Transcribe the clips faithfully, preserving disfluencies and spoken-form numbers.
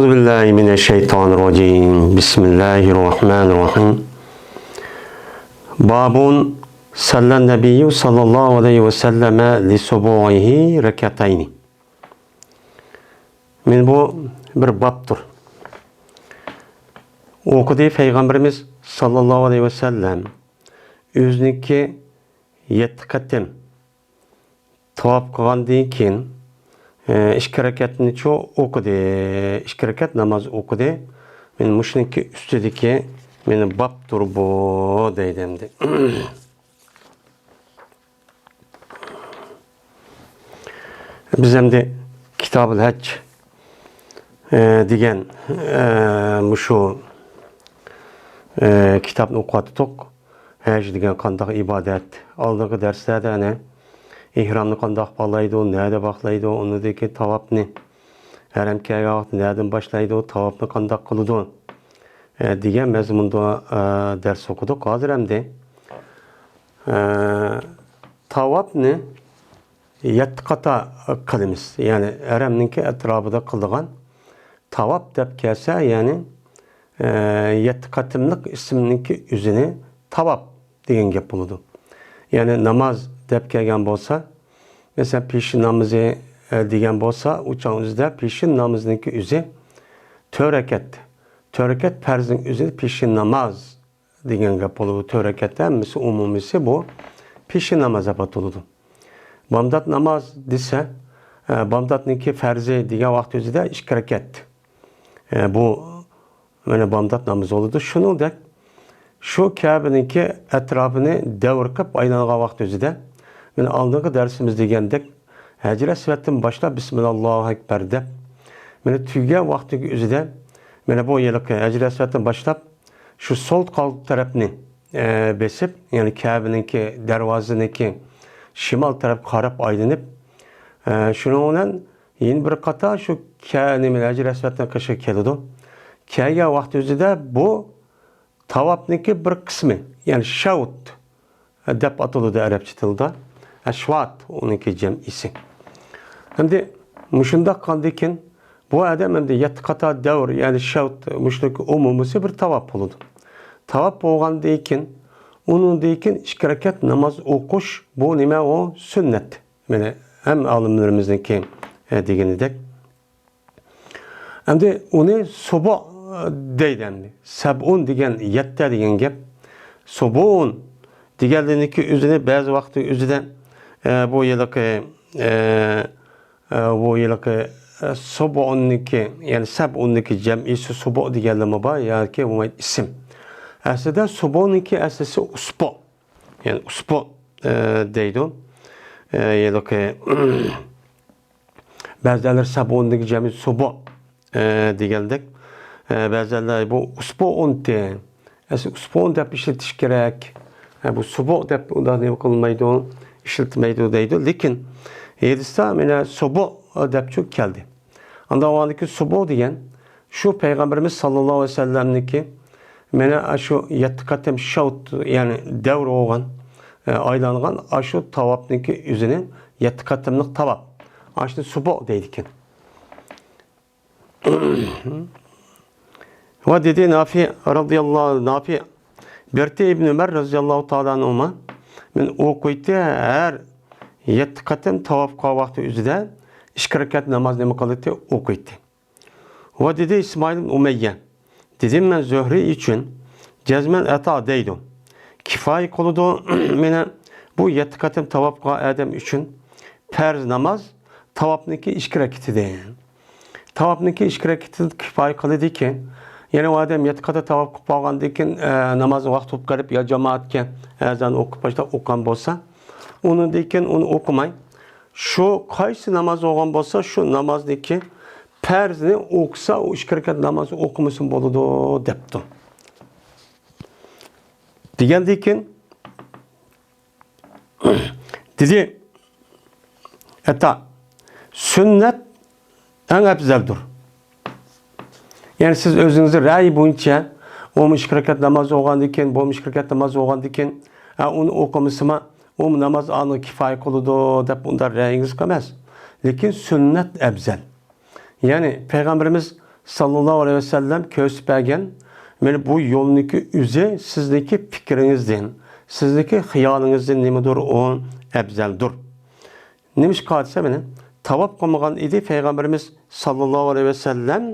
أعوذ بالله من الشيطان الرجيم. بسم الله الرحمن الرحيم. باب صلى النبي صلى الله عليه وسلم لصبوعه ركعتين. مانا بۇ بىر بابتۇر. ئوقۇدى پەيغەمبىرىمىز ساللاللاھۇ ئەلەيھى ۋەسەللەم ئۆزىنىڭكى يەتتە قېتىم تاۋاپ قىلغاندىن كېيىن، ئىككى رەكەتنىچۇ ئوقۇدى. ئىككى رەكەت ناماز ئوقۇدى. مانا مۇشۇنىڭكى ئۈستىدىكى مانا بابتۇر بۇ دەيدۇ ئەمدى. بىز ئەمدى كىتابۇل ھەج، ئە، دېگەن، ئە، مۇشۇ، ئە، كىتابنى ئوقۇۋاتتۇق. ھەج دېگەن قانداق ئىبادەت؟ ئالدىنقى دەرسلەردە ئەنە ئېھرامنى قانداق باغلايدۇ، نەدە باغلايدۇ، ئۇنىڭدىن كېيىن تاۋاپنى، ھەرەمگە كەلگەن ۋاقىتتا نەدىن باشلايدۇ، تاۋاپنى قانداق قىلىدۇ، ئە، دېگەن مەزمۇندا، ئە، دەرس ئوقۇدۇق. ھازىر ئەمدى، ئە، تاۋاپنى يەتتە قاتا قىلىمىز. يەنى ھەرەمنىڭكى ئەتراپىدا قىلىدىغان تاۋاپ دەپ كەلسە، يەنى، ئە، يەتتە قېتىملىق ئىسىمنىڭكى ئۆزىنى تاۋاپ دېگەن گەپ بولىدۇ. يەنى ناماز دەپ كەلگەن بولسا، مەسىلەن، پېشىن نامىزى، ئە، دېگەن بولسا، ئۇ چاغ ئۆزىدە پېشىن نامىزىنىڭكى ئۆزى تۆت رەكەت. تۆت رەكەت پەرزنىڭ ئۆزى پېشىن ناماز دېگەن گەپ بولىدۇ. تۆت رەكەت ھەممىسى ئومۇمىيسى بۇ پېشىن ناماز دەپ ئاتىلىدۇ. بامدات ناماز دېسە، ئە، بامداتنىڭكى پەرزى دېگەن ۋاقىت ئۆزىدە ئىككى رەكەت. ئە، بۇ مانا بامدات نامىزى بولىدۇ. شۇنىڭدەك شۇ كەبىنىڭكى ئەتراپىنى دەۋر قىلىپ ئايلانغان ۋاقىت ئۆزىدە، مانا ئالدىنقى دەرسىمىز دېگەندەك، ھەجىر ئەسۋەدتىن باشلاپ بىسمىللاھۇ ئەكبەر دەپ، مانا تۈگىگەن ۋاقتىنىڭ ئۆزىدە، مانا بۇ ھېلىقى ھەجىر ئەسۋەدتىن باشلاپ شۇ سول قول تەرەپنى، ئە، بېسىپ، يەنى كەبىنىڭكى دەرۋازىنىڭكى شىمال تەرەپكە قاراپ ئايلىنىپ، ئە، شۇنىڭ بىلەن يەنە بىر قاتا شۇ كە-، نېمە، ھەجىر ئەسۋەدنىڭ قېشىغا كېلىدۇ. كەلگەن ۋاقتى ئۆزىدە بۇ تاۋاپنىڭكى بىر قىسمى، يەنى شەۋت دەپ ئاتىلىدۇ ئەرەبچە تىلدا. ئەشۋات ئۇنىڭكى جەمئىسى. ئەمدى مۇشۇنداق قىلغاندىن كېيىن بۇ ئادەم ئەمدى يەتتە قاتا دەۋر، يەنى شەۋت، مۇشۇنىڭكى ئومۇمىسى بىر تاۋاپ بولىدۇ. تاۋاپ بولغاندىن كېيىن، ئۇنىڭدىن كېيىن ئىككى رەكەت ناماز ئوقۇش، بۇ نېمە؟ ئۇ سۈننەت. مانا ھەم ئالىملىرىمىزنىڭكى، ئە، دېگىنىدەك. ئەمدى ئۇنى سۇبۇ، ئە، دەيدۇ ئەمدى. سەبئۇن دېگەن يەتتە دېگەن گەپ. سۇبۇن دېگەنلىرىنىڭكى ئۆزىنى بەزى ۋاقىتتا ئۆزىدە، ئە، بۇ ھېلىقى، ئە، ئە، بۇ ھېلىقى، ئە، سۇبۇننىڭكى، يەنى سەبئۇننىڭكى جەمئىسى سۇبۇ دېگەنلىرىمۇ بار ياكى بولمايدۇ ئىسىم. ئەسلىدە سۇبۇننىڭكى ئەسلىسى ئۇسبۇ. يەنى ئۇسبۇ، ئە، دەيدۇ. ئە، ھېلىقى بەزىلەر سەبئۇندىكى جەمئى سۇبۇ، ئە، دېگەندەك. ئە، بەزىلەر بۇ ئۇسبۇئۇنتى. ئەسلى ئۇسبۇئۇن دەپ ئىشلىتىش كېرەك. ئە، بۇ سۇبۇ دەپ ئۇنداق نېمە قىلمايدۇ، ئىشلەتمەيدۇ دەيدۇ. لېكىن ھەدىستە مانا سۇبۇ دەپچۇ كەلدى. ئاندىن ئاۋۋالدىكى سۇبۇ دېگەن شۇ پەيغەمبىرىمىز ساللاللاھۇ ئەلەيھى ۋەسەللەمنىڭكى مانا ئاشۇ يەتتە قېتىم شەۋت، يەنى دەۋر بولغان، ئە، ئايلانغان ئاشۇ تاۋاپنىڭكى ئۆزىنى يەتتە قېتىملىق تاۋاپ. ئاشۇنى سۇبۇ دەيدىكەن. ۋە دېدى نافى رەزىياللاھۇ، نافى بېرىتى ئىبنى ئۆمەر رەزىياللاھۇ تائالا ئەنھۇما، مەن ئوقۇيتتى، ھەر يەتتە قېتىم تاۋاپ قىلغان ۋاقتى ئۆزىدە ئىككى رەكەت ناماز نېمە قىلاتتى؟ ئوقۇيتتى. ۋە دېدى ئىسمائىل ئۇمەييە، دېدىم مەن زۆھرى ئۈچۈن، جەزمەن ئەتا دەيدۇ. كىفايە قىلىدۇ، مانا بۇ يەتتە قېتىم تاۋاپ قىلغان ئادەم ئۈچۈن پەرز ناماز تاۋاپنىڭكى ئىككى رەكىتىدىن. تاۋاپنىڭكى ئىككى رەكىتىدىن كىپايە قىلىدىكەن. يەنى ئۇ ئادەم يەتتە قېتىم تاۋاپ قىلىپ بولغاندىن كېيىن، ئە، نامازنىڭ ۋاقتى بولۇپ قېلىپ، يا جامائەتكە ئەزان ئوقۇپ باشلاپ ئوقۇغان بولسا، ئۇنىڭدىن كېيىن ئۇنى ئوقۇماي، شۇ قايسى ناماز بولغان بولسا، شۇ نامازنىڭكى پەرزىنى ئوقۇسا، ئۇ ئىككى رەكەت نامازنى ئوقۇمىسىمۇ بولىدۇ، دەپتۇ. دېگەندىن كېيىن دېدى، ئەتا، سۈننەت ئەڭ ئەپزەلدۇر. يەنى سىز ئۆزىڭىزنىڭ رەئيى بويىچە، ئۇمۇ ئىككى رەكەت ناماز بولغاندىن كېيىن، بۇمۇ ئىككى رەكەت ناماز بولغاندىن كېيىن، ئە، ئۇنى ئوقۇمىسىما، ئۇمۇ ناماز ئانىغا كىپايە قىلىدۇ، دەپ ئۇنداق رەئيىڭىزگە ئەمەس. لېكىن سۈننەت ئەپزەل. يەنى پەيغەمبىرىمىز ساللاللاھۇ ئەلەيھى ۋەسەللەم كۆرسىتىپ بەرگەن، مانا بۇ يولنىڭكى ئۆزى سىزنىڭكى پىكرىڭىزدىن، سىزنىڭكى خىيالىڭىزدىن نېمىدۇر، ئۇ ئەپزەلدۇر. نېمىشقا دېسە، مانا تاۋاپ قىلمىغان ئىدى پەيغەمبىرىمىز ساللاللاھۇ ئەلەيھى ۋەسەللەم.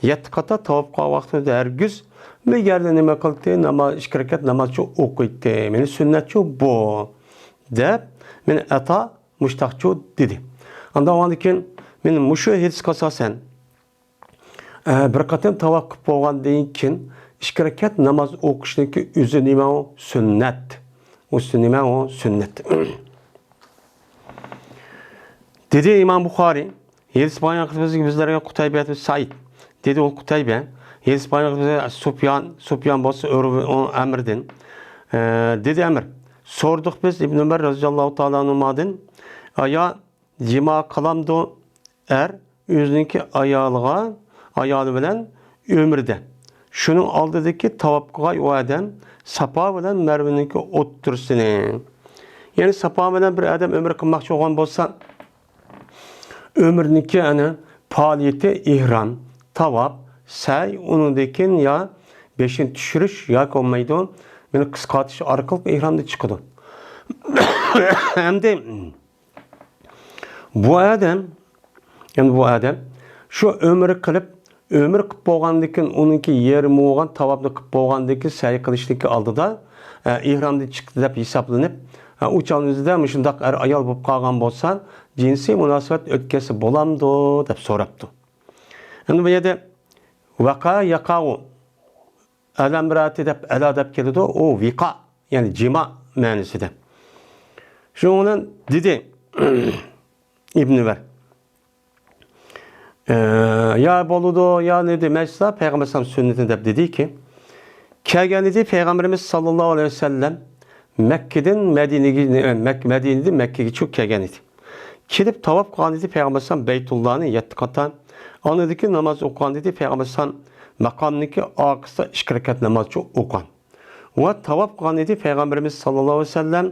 يەتتە قاتا تاۋاپ قىلغان ۋاقتىدا ھەرگىز بىر يەردە نېمە قىلدى، ناماز، ئىككى رەكەت نامازچۇ ئوقۇيتتى. مانا سۈننەتچۇ بۇ، دەپ، مانا ئەتا مۇشتاقچۇ دېدى. ئاندىن ئاندىن كېيىن مانا مۇشۇ ھەدىسكە ئاساسەن، ئە، بىر قېتىم تاۋاپ قىلىپ بولغاندىن كېيىن ئىككى رەكەت ناماز ئوقۇشنىڭكى ئۆزى نېمە ئۇ؟ سۈننەت. ئۇ سۈ-، نېمە ئۇ؟ سۈننەت. دېدى ئىمام بۇخارىي، ھەدىس بايان قىلىپ بىزگە، بىزلەرگە قۇتەيبە بىن سەئىد. دېدى ئۇ قۇتەيبە، ھەدىس بايان قىلىپ بىزگە سۇپيان، سۇپيان بولسا ئۆرۈ-، ئۇ ئەمىردىن. ئە، دېدى ئەمىر، سورىدۇق بىز ئىبن ئۆمەر رەزىياللاھۇ تائالا ئەنھۇمادىن، ئايا جىما قىلامدۇ ئەر ئۆزىنىڭكى ئايالىغا، ئايالى بىلەن ئۆمرىدە؟ شۇنىڭ ئالدىدىكى تاۋاپ قىلغاي ئۇ ئادەم ساپا بىلەن مەرۋىنىڭكى ئوتتۇرىسىنى. يەنى ساپا بىلەن بىر ئادەم ئۆمرە قىلماقچى بولغان بولسا، ئۆمرىنىڭكى ئەنە پائالىيىتى ئېھرام، تاۋاپ، سەي، ئۇنىڭدىن كېيىن يا بېشىنى چۈشۈرۈش ياكى بولمايدۇ، مېنى قىسقارتىش ئارقىلىق ئېھرامدىن چىقىدۇ. ئەمدى بۇ ئادەم، يەنى بۇ ئادەم شۇ ئۆمرە قىلىپ، ئۆمرە قىلىپ بولغاندىن كېيىن، ئۇنىڭكى يېرىمى بولغان تاۋاپنى قىلىپ بولغاندىن كېيىن سەي قىلىشتىكى ئالدىدا، ئە، ئېھرامدىن چىقتى دەپ ھېسابلىنىپ، ئە، ئۇ چاغنىڭ ئۆزىدە مۇشۇنداق ئەر ئايال بولۇپ قالغان بولسا، جىنسىي مۇناسىۋەت ئۆتكەزسە بولامدۇ دەپ سوراپتۇ. ئەمدى بۇ يەردە ۋەقە يەقەئۇ ئەلەمراتى دەپ، ئەلا دەپ كېلىدۇ، ئۇ ۋىقا، يەنى جىما مەنىسىدە. شۇنىڭ بىلەن دېدى ئىبن ئۆمەر، ئە، يا بولىدۇ، يا نېمە دېمەيسىلەر، پەيغەمبەر ئەلەيھىسسالام سۈننىتىنى دەپ دېدىكى، كەلگەن ئىدى پەيغەمبىرىمىز ساللاللاھۇ ئەلەيھى ۋەسەللەم مەككىدىن مەدىنىگە، مەك-، مەدىنىدىن مەككىگىچە كەلگەن ئىدى. كېلىپ تاۋاپ قىلغان ئىدى پەيغەمبەر ئەلەيھىسسالام بەيتۇللانى يەتتە قاتا. ئاندىن كېيىن ناماز ئوقۇغان ئىدى پەيغەمبەر ئەلەيھىسسالام مەقامنىڭكى ئارقىسىدا ئىككى رەكەت نامازچۇ ئوقۇغان. ۋە تاۋاپ قىلغان ئىدى پەيغەمبىرىمىز ساللاللاھۇ ئەلەيھى ۋەسەللەم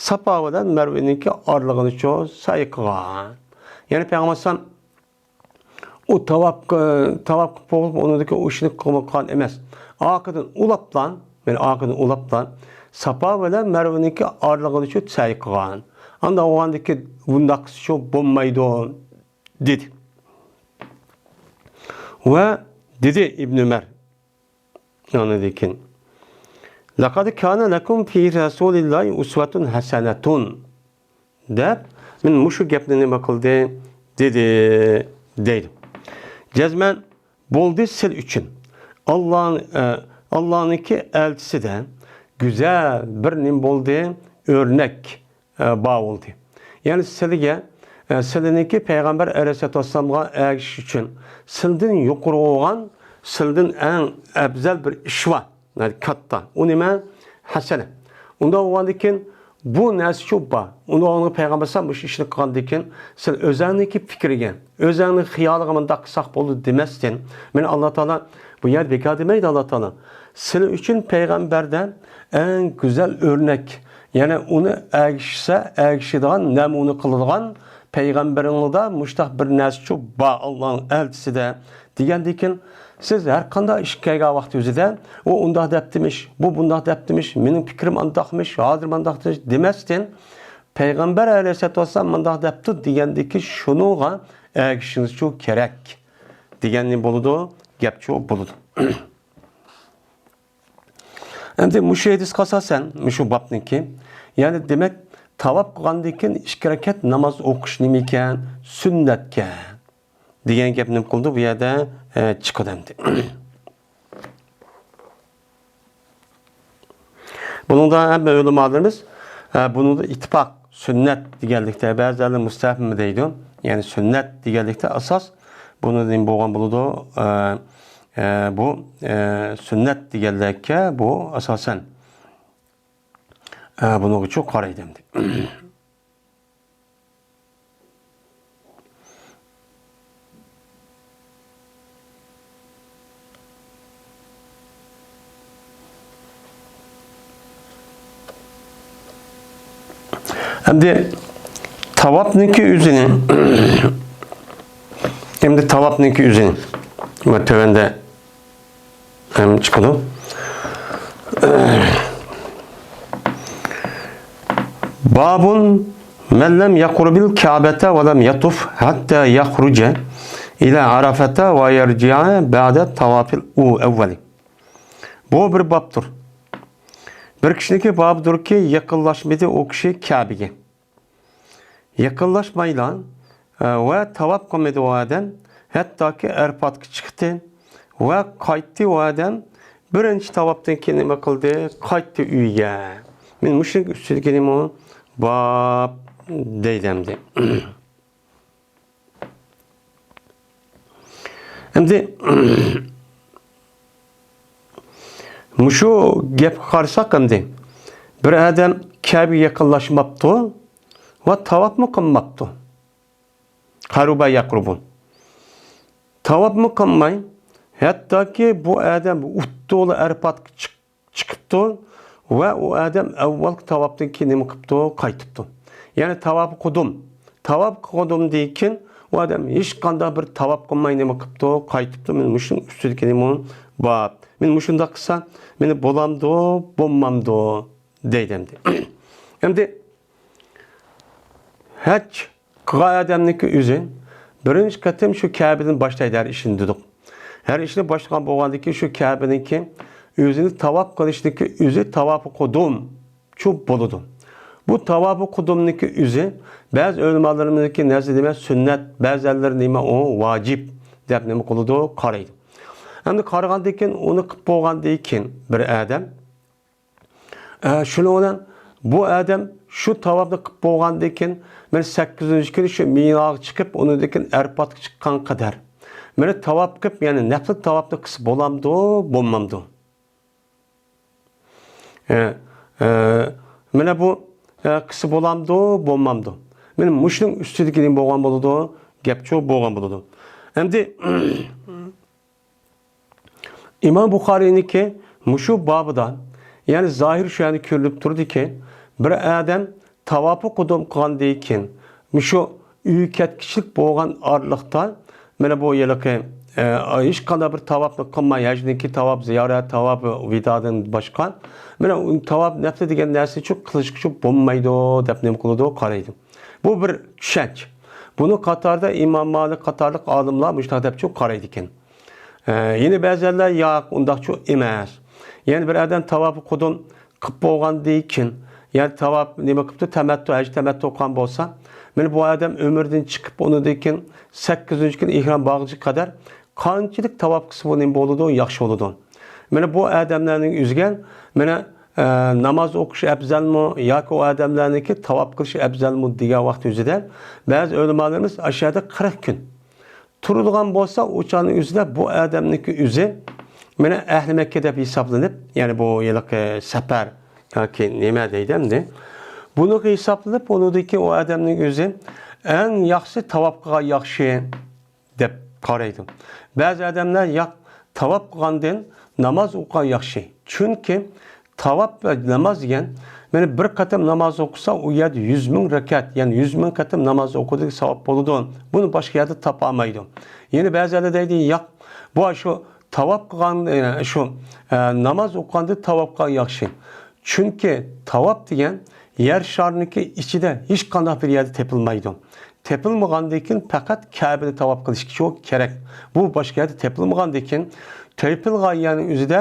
ساپا بىلەن مەرۋىنىڭكى ئارىلىقىنىچۇ سەي قىلغان. يەنى پەيغەمبەر ئەلەيھىسسالام ئۇ تاۋاپ، تاۋاپ قىلىپ بولۇپ، ئۇنىڭدىكى ئۇ ئىشنى قىلغان ئەمەس. ئارقىدىن ئۇلاپلا، يەنى ئارقىدىن ئۇلاپلا ساپا بىلەن مەرۋىنىڭكى ئارىلىقىدىچۇ سەي قىلغان. ئاندىن ئۇغاندىكى بۇنداقچۇ بولمايدۇ، دېدى. ۋە دېدى ئىبن ئۆمەر، ئاندىن كېيىن، لەقەد كانە لەكۇم فى رەسۇلىللاھى ئۇسۋەتۇن ھەسەنەتۇن، دەپ، مەن مۇشۇ گەپنى نېمە قىلدى، دېدى، دەيدۇ. جەزمەن بولدى سىل ئۈچۈن. ئاللا، ئە، ئاللانىڭكى ئەلچىسىدە گۈزەل بىر نېمە بولدى، ئۆرنەك، ئە، بار بولدى. يەنى سىلگە، ئە، سىلىنىڭكى پەيغەمبەر ئەلەيھىسسالاتۇ ۋەسسالامغا ئەگىشىش ئۈچۈن سىلدىن يۇقىرى بولغان، سىلدىن ئەڭ ئەپزەل بىر ئىش بار. ناھايىتى كاتتا. ئۇ نېمە؟ ھەسەنە. ئۇنداق بولغاندىن كېيىن بۇ نەرسىچۇ بار. ئۇنىڭ ئورنىغا پەيغەمبەر ئەلەيھىسسالام مۇشۇ ئىشنى قىلغاندىن كېيىن، سىلەر ئۆزەڭنىڭكى پىكرىگە، ئۆزەڭنىڭ خىيالىغا مۇنداق قىلساق بولىدۇ دېمەستىن، مانا ئاللا تائالا بۇ يەردە بىكار دېمەيدۇ ئاللا تائالا. سىلەر ئۈچۈن پەيغەمبەردە ئەڭ گۈزەل ئۆرنەك، يەنى ئۇنى ئەگىشسە، ئەگىشىدىغان، نەمۇنە قىلىدىغان پەيغەمبىرىڭلاردا مۇشۇنداق بىر نەرسىچۇ بار ئاللانىڭ ئەلچىسىدە. دېگەندىن كېيىن، سىز ھەر قانداق ئىشقا كەلگەن ۋاقتىڭىزدا، ئۇ ئۇنداق دەپتىمىش، بۇ بۇنداق دەپتىمىش، مېنىڭ پىكرىم ئانداقمىش، ھازىر مانداقمىش دېمەستىن، پەيغەمبەر ئەلەيھىسسالاتۇ ۋەسسالام مانداق دەپتۇ دېگەندىكى شۇنىڭغا ئەگىشىشىڭىزچۇ كېرەك دېگەننى بولىدۇ، گەپچۇ بولىدۇ. ئەمدى مۇشۇ ھەدىسكە ئاساسەن، مۇشۇ بابنىڭكى، يەنى دېمەك، تاۋاپ قىلغاندىن كېيىن ئىككى رەكەت ناماز ئوقۇش نېمىكەن؟ سۈننەتكەن. دېگەن گەپ نېمە قىلدى؟ بۇ يەردە، ئە، چىقىدۇ ئەمدى. بۇنىڭدا ھەممە ئۆلىمالىرىمىز، ئە، بۇنىڭدا ئىتتىپاق، سۈننەت دېگەنلىكتە، بەزىلەر مۇستەھەبمۇ دەيدۇ. يەنى سۈننەت دېگەنلىكتە ئاساس بۇنىڭدا نېمە بولغان بولىدۇ؟ ئە، ئە، بۇ، ئە، سۈننەت دېگەنلىككە بۇ ئاساسەن، ئە، بۇنىڭغىچۇ قارايدۇ ئەمدى. ئەمدى تاۋاپنىڭكى ئۆزىنى، ئەمدى تاۋاپنىڭكى ئۆزىنى تۆۋەندە ھەم چىقىدۇ. بابۇن مەن لەم يەقرۇبىل كەبەتە ۋە لەم يەتۇف ھەتتا يەخرۇجە ئىلە ئەرەفەتە ۋە يەرجىئە بەدە تاۋاپىل ئەۋۋەلى. بۇ بىر بابتۇر. بىر كىشىنىڭكى بابىدۇركى، يېقىنلاشمىدى ئۇ كىشى كەبىگە. يېقىنلاشمايلا، ئە، ۋە تاۋاپ قىلمىدى ئۇ ئادەم، ھەتتاكى ئەرپاتقا چىقتى ۋە قايتتى ئۇ ئادەم. بىرىنچى تاۋاپتىن كېيىن نېمە قىلدى؟ قايتتى ئۆيىگە. مەن مۇشۇنىڭ ئۈستىدىكى نېمە باب دەيدۇ ئەمدى. ئەمدى مۇشۇ گەپكە قارىساق ئەمدى، بىر ئادەم كەبىگە يېقىنلاشماپتۇ ۋە تاۋاپمۇ قىلماپتۇ. قەرۇبە يەقرۇبۇ. تاۋاپمۇ قىلماي، ھەتتاكى بۇ ئادەم ئۇتتۇلا ئەرپاتقا چىق-، چىقىپتۇ ۋە ئۇ ئادەم ئەۋۋەلكى تاۋاپتىن كېيىن نېمە قىپتۇ؟ قايتىپتۇ. يەنى تاۋاپى قۇدۇم. تاۋاپ قۇدۇمدىن كېيىن ئۇ ئادەم ھېچقانداق بىر تاۋاپ قىلماي نېمە قىپتۇ؟ قايتىپتۇ. مەن مۇشۇنىڭ ئۈستىدىكى نېمە بار؟ مەن مۇشۇنداق قىلسا، مېنى بولامدۇ، بولمامدۇ؟ دەيدۇ ئەمدى. ئەمدى ھەج قىلغان ئادەمنىڭكى ئۆزى بىرىنچى قېتىم شۇ كەبىدىن باشلايدۇ ھەر ئىشنى دېدۇق. ھەر ئىشنى باشلىغان بولغاندىن كېيىن شۇ كەبىنىڭكى ئۆزىنى تاۋاپ قىلىشنىڭكى ئۆزى تاۋاپى قۇدۇم شۇ بولىدۇ. بۇ تاۋاپى قۇدۇمنىڭكى ئۆزى بەزى ئۆلىمالىرىمىزنىڭكى نەزىرىدە نېمە سۈننەت، بەزىلىرى نېمە ئۇ ۋاجىپ دەپ نېمە قىلىدۇ، قارايدۇ. ئەمدى قارىغاندىن كېيىن ئۇنى قىلىپ بولغاندىن كېيىن بىر ئادەم ئە، شۇنىڭ بىلەن بۇ ئادەم شۇ تاۋاپنى قىلىپ بولغاندىن كېيىن، مەن سەككىزىنچى كۈنى شۇ مىناغا چىقىپ، ئۇنىڭدىن كېيىن ئەرپاتقا چىققان قەدەر مەن تاۋاپ قىلىپ، يەنى نەپلى تاۋاپنى قىلسا بولامدۇ، بولمامدۇ؟ ئە، ئە، مانا بۇ، ئە، قىلسا بولامدۇ، بولمامدۇ؟ مانا مۇشۇنىڭ ئۈستىدىكى نېمە بولغان بولىدۇ؟ گەپچۇ بولغان بولىدۇ. ئەمدى ئىمام بۇخارىينىڭكى مۇشۇ بابىدا، يەنى زاھىر شۇ يەردە كۆرۈلۈپ تۇرىدۇكى، بىر ئادەم تاۋاپى قۇدۇم قىلغاندىن كېيىن، مۇشۇ ئۆيگە كەتكۈچىلىك بولغان ئارىلىقتا، مانا بۇ ھېلىقى، ئە، ھېچقانداق بىر تاۋاپنى قىلماي، ھەجنىڭكى تاۋاپ زىيارەت، تاۋاپ ۋىدادىن باشقا، مانا تاۋاپ نەپلى دېگەن نەرسىچۇ قىلىشقىچۇ بولمايدۇ، دەپ نېمە قىلىدۇ، قارايدۇ. بۇ بىر چۈشەنچە. بۇنىڭ قاتارىدا ئىمام مالىك قاتارلىق ئالىملار مۇشۇنداق دەپچۇ قارايدىكەن. ئە، يەنە بەزىلەر ياق، ئۇنداقچۇ ئەمەس. يەنى بىر ئادەم تاۋاپى قۇدۇم قىلىپ بولغاندىن كېيىن، يەنى تاۋاپ نېمە قىپتۇ، تەمەتتۇ، ھەج تەمەتتۇ قىلغان بولسا، مانا بۇ ئادەم ئۆمرىدىن چىقىپ، ئۇنىڭدىن كېيىن سەككىزىنچى كۈنى ئېھرام باغغىچە قەدەر قانچىلىك تاۋاپ قىلسا بۇ نېمە بولىدۇ، ياخشى بولىدۇ. مانا بۇ ئادەملەرنىڭ ئۆزىگە، مانا، ئە، ناماز ئوقۇش ئەپزەلمۇ ياكى ئۇ ئادەملەرنىڭكى تاۋاپ قىلىش ئەپزەلمۇ دېگەن ۋاقىت ئۆزىدە بەزى ئۆلىمالىرىمىز ئاشۇ يەردە قىرىق كۈن تۇرىدىغان بولسا، ئۇ چاغنىڭ ئۆزىدە بۇ ئادەمنىڭكى ئۆزى، مانا، ئەھلى مەككە دەپ ھېسابلىنىپ، يەنى بۇ ھېلىقى سەپەر ياكى نېمە دەيدۇ ئەمدى. بۇنىڭغا ھېسابلىنىپ، ئۇنىڭدىكى ئۇ ئادەمنىڭ ئۆزى ئەڭ ياخشىسى تاۋاپ قىلغان ياخشى دەپ قارايدۇ. بەزى ئادەملەر ياق، تاۋاپ قىلغاندىن ناماز ئوقۇغان ياخشى. چۈنكى تاۋاپ ۋە ناماز دېگەن، مانا بىر قېتىم ناماز ئوقۇسا، ئۇ يەردە يۈز مىڭ رەكەت، يەنى يۈز مىڭ قېتىم ناماز ئوقۇدەك ساۋاب بولىدۇ. بۇنى باشقا يەردە تاپالمايدۇ. يەنە بەزىلەر دەيدۇ، ياق، بۇ شۇ تاۋاپ قىلغان، ئە، شۇ، ئە، ناماز ئوقۇغاندا تاۋاپ قىلغان ياخشى. چۈنكى تاۋاپ دېگەن يەر شارىنىڭكى ئىچىدە ھېچقانداق بىر يەردە تېپىلمايدۇ. تېپىلمىغاندىن كېيىن پەقەت كەبىنى تاۋاپ قىلىش شۇ كېرەك. بۇ باشقا يەردە تېپىلمىغاندىن كېيىن، تېپىلغان يەرنىڭ ئۆزىدە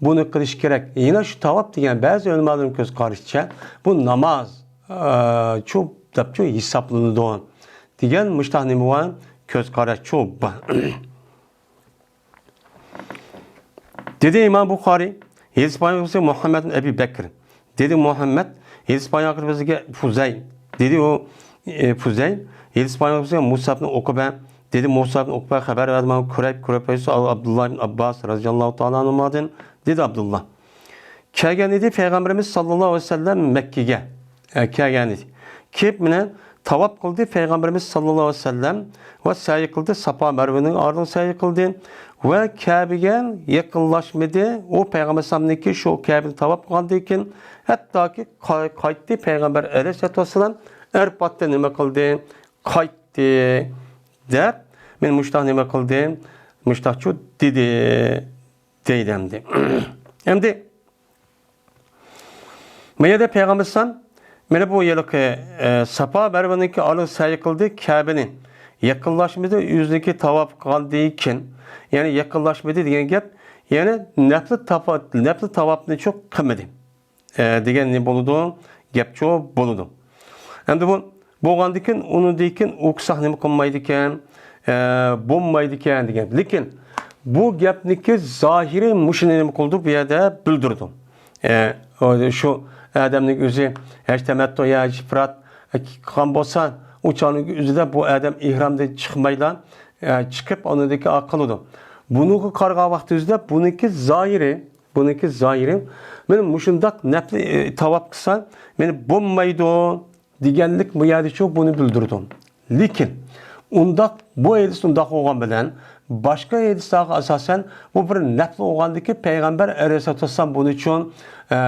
بۇنى قىلىش كېرەك. يەنە شۇ تاۋاپ دېگەن بەزى ئۆلىمالارنىڭ كۆز قارىشىچە، بۇ ناماز، ئە، چۇ دەپچۇ ھېسابلىنىدۇ دېگەن مۇشتاق نېمە بار؟ كۆز قاراشچۇ بار. دېدى ئىمام بۇخارىي، ھەدىس بايانچىسى مۇھەممەد بىن ئەبى بەكر. دېدى مۇھەممەد، ھەدىس بايانچىسى بىزگە فۇزەي. دېدى ئۇ، ئى، فۇزەي، ھەدىس بايانچىسى بىزگە مۇسئەب بىن ئۇقبە. دېدى مۇسئەب بىن ئۇقبە خەۋەر بەردى ماڭا، كۇرەيب، كۇرەيب ئەپەندىسى ئابدۇللا ئىبن ئابباس رەزىياللاھۇ تائالا ئەنھۇمادىن. دېدى ئابدۇللا. كەلگەن ئىدى پەيغەمبىرىمىز ساللاللاھۇ ئەلەيھى ۋەسەللەم مەككىگە، ئە، كەلگەن ئىدى. كېلىپ مانا تاۋاپ قىلدى پەيغەمبىرىمىز ساللاللاھۇ ئەلەيھى ۋەسەللەم ۋە سەي قىلدى، ساپا مەرۋىنىڭ ئارىلىقىدا سەي قىلدى ۋە كەبىگە يېقىنلاشمىدى. ئۇ پەيغەمبەر ئەلەيھىسسالامنىڭكى شۇ كەبىنى تاۋاپ قىلغاندىن كېيىن ھەتتاكى قاي-، قايتتى پەيغەمبەر ئەلەيھىسسالاتۇ ۋەسسالام ئەرپاتتا نېمە قىلدى؟ قايتتى. دەپ، مەن مۇشۇنداق نېمە قىلدىم؟ مۇشتاقچۇ دېدى، دەيدۇ ئەمدى. ئەمدى بۇ يەردە پەيغەمبەر ئەلەيھىسسالام مانا بۇ ھېلىقى، ئە، ساپا مەرۋىنىڭكى ئارىلىق سەي قىلدى، كەبىنى يېقىنلاشمىدى، ئۆزىنىڭكى تاۋاپ قىلغاندىن كېيىن، يەنى يېقىنلاشمىدى دېگەن گەپ، يەنى نەپلى تاپا-، نەپلى تاۋاپنى چۇ قىلمىدى. ئە، دېگەن نېمە بولىدۇ؟ گەپچۇ بولىدۇ. ئەمدى بۇ بولغاندىكىن، ئۇنىڭدىن كېيىن ئوقۇساق نېمە قىلمايدىكەن؟ ئە، بولمايدىكەن دېگەن. لېكىن بۇ گەپنىكى زاھىرى مۇشۇنى نېمە قىلىدۇ؟ بۇ يەردە بىلدۈرىدۇ. ئە، ئۇ، شۇ ئادەمنىڭ ئۆزى ھەج تەمەتتۇ يا ھەج ئىپرات قىلغان بولسا، ئۇ چاغنىڭ ئۆزىدە بۇ ئادەم ئېھرامدىن چىقمايلا، ئە، چىقىپ، ئۇنىڭدىكى قىلىدۇ. بۇنىڭغا قارىغان ۋاقتىمىزدا بۇنىڭكى زاھىرى بۇنىڭكى زاھىرى، مانا مۇشۇنداق نەپلى، ئى، تاۋاپ قىلسا، مانا بولمايدۇ دېگەنلىك بۇ يەردىچۇ بۇنى بىلدۈرىدۇ. لېكىن ئۇنداق، بۇ ھەدىس ئۇنداق بولغان بىلەن، باشقا ھەدىسلەرگە ئاساسەن، بۇ بىر نەپلى بولغاندىكى پەيغەمبەر ئەلەيھىسسالاتۇ ۋەسسالام بۇنى ئۈچۈن، ئە،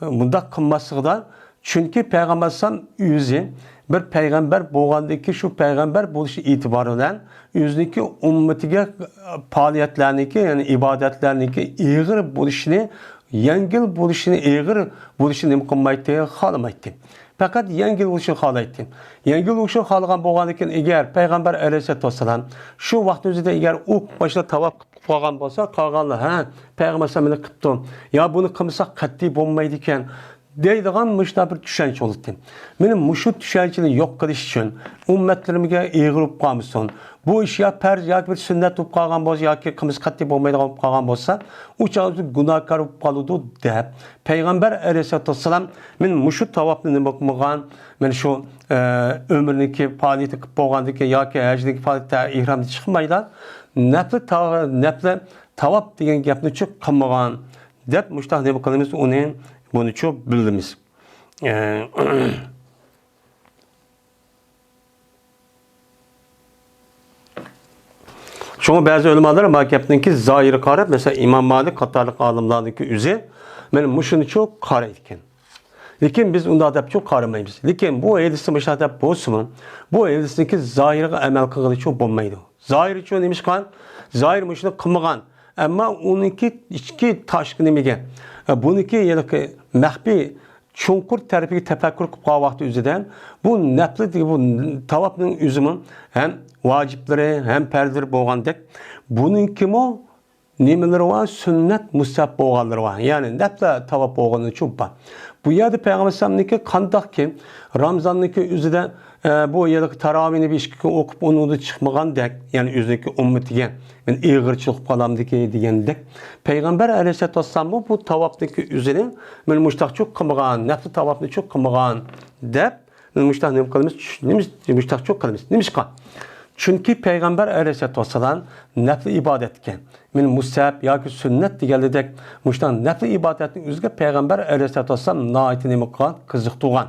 بۇنداق قىلماسلىقىدا، چۈنكى پەيغەمبەر ئەلەيھىسسالام ئۆزى بىر پەيغەمبەر بولغاندىكى، شۇ پەيغەمبەر بولۇش ئېتىبارى بىلەن ئۆزىنىڭكى ئۈممىتىگە پائالىيەتلەرنىڭكى، يەنى ئىبادەتلەرنىڭكى ئېغىر بولۇشىنى، يەڭگىل بولۇشىنى، ئېغىر بولۇشىنى نېمە قىلمايتتى؟ خالىمايتتى. پەقەت يەڭگىل بولۇشىنى خالايتتى. يەڭگىل بولۇشىنى خالىغان بولغاندىكىن، ئەگەر پەيغەمبەر ئەلەيھىسسالاتۇ ۋەسسالام شۇ ۋاقتىمىزدا ئەگەر ئۇ باشلاپ تاۋاپ قىلىپ قالغان بولسا، قالغانلار، ھە، پەيغەمبەر ئەلەيھىسسالام مېنى قىپتۇ. يا بۇنى قىلمىساق قەتئىي بولمايدىكەن. دەيدىغان مۇشۇنداق بىر چۈشەنچە بولاتتى. مانا مۇشۇ چۈشەنچىنى يوق قىلىش ئۈچۈن، ئۈممەتلىرىمگە ئېغىر بولۇپ قالمىسۇن، بۇ ئىش يا پەرز ياكى بىر سۈننەت بولۇپ قالغان بولسا، ياكى قىلمىسا قەتئىي بولمايدىغان بولۇپ قالغان بولسا، ئۇ چاغدا گۇناھكار بولۇپ قالىدۇ دەپ، پەيغەمبەر ئەلەيھىسسالاتۇ ۋەسسالام مانا مۇشۇ تاۋاپنى نېمە قىلمىغان، مانا شۇ، ئە، ئۆمرىنىڭكى پائالىيىتى قىلىپ بولغاندىن كېيىن ياكى ھەجنىڭكى پائالىيىتى ئېھرامدىن چىقمايلا، نەپلى تا-، نەپلى تاۋاپ دېگەن گەپنىچۇ قىلمىغان. دەپ مۇشتاق نېمە قىلىمىز، ئۇنى، بۇنىچۇ بىلىمىز. ئە، شۇڭا بەزى ئۆلىمالار ما گەپنىڭكى زاھىرىغا قاراپ، مەسىلەن، ئىمام مالىك قاتارلىق ئالىملارنىڭكى ئۆزى، مانا مۇشۇنىچۇ قارايدىكەن. لېكىن بىز ئۇنداق دەپچۇ قارىمايمىز. لېكىن بۇ ھەدىستە مۇشۇنداق دەپ بولسىمۇ، بۇ ھەدىستىكى زاھىرىغا ئەمەل قىلغىلىچۇ بولمايدۇ. زاھىرىچۇ نېمىشقا؟ زاھىر مۇشۇنى قىلمىغان. ئەمما ئۇنىڭكى ئىچكى تاشقى نېمىگە؟ ئە، بۇنىڭكى ھېلىقى مەخپىي چوڭقۇر تەرىپىگە تەپەككۇر قىلىپ قالغان ۋاقتى ئۆزىدە، بۇ نەپلى، بۇ تاۋاپنىڭ ئۆزىمۇ ھەم ۋاجىپلىرى، ھەم پەرزلىرى بولغاندەك، بۇنىڭكىمۇ نېمىلىرى بار؟ سۈننەت، مۇستەھەب بولغانلىرى بار. يەنى نەپلە تاۋاپ بولغىنىچۇ بار. بۇ يەردە پەيغەمبەر ئەلەيھىسسالامنىڭكى قانداقكى رامىزاننىڭكى ئۆزىدە، ئە، بۇ يەردىكى تاراۋىھنى بىر ئىككى كۈن ئوقۇپ، ئۇنىڭدا چىقمىغاندەك، يەنى ئۆزىنىڭكى ئۈممىتىگە مەن ئېغىرچىلىق قىلىپ قالامدىكى دېگەندەك، پەيغەمبەر ئەلەيھىسسالاتۇ ۋەسسالاممۇ بۇ تاۋاپنىڭكى ئۆزىنى مەن مۇشتاقچۇ قىلمىغان، نەپلى تاۋاپنىچۇ قىلمىغان دەپ، مۇشتاق نېمە قىلىمىز؟ نېمىش-، مۇشتاقچۇ قىلىمىز. نېمىشقا؟ چۈنكى پەيغەمبەر ئەلەيھىسسالاتۇ ۋەسسالام نەپلى ئىبادەتكە، مەن مۇستەھەب ياكى سۈننەت دېگەنلىدەك، مۇشۇنداق نەپلى ئىبادەتنىڭ ئۆزىگە پەيغەمبەر ئەلەيھىسسالاتۇ ۋەسسالام ناھايىتى نېمە قىلغان؟ قىزىقتۇرغان.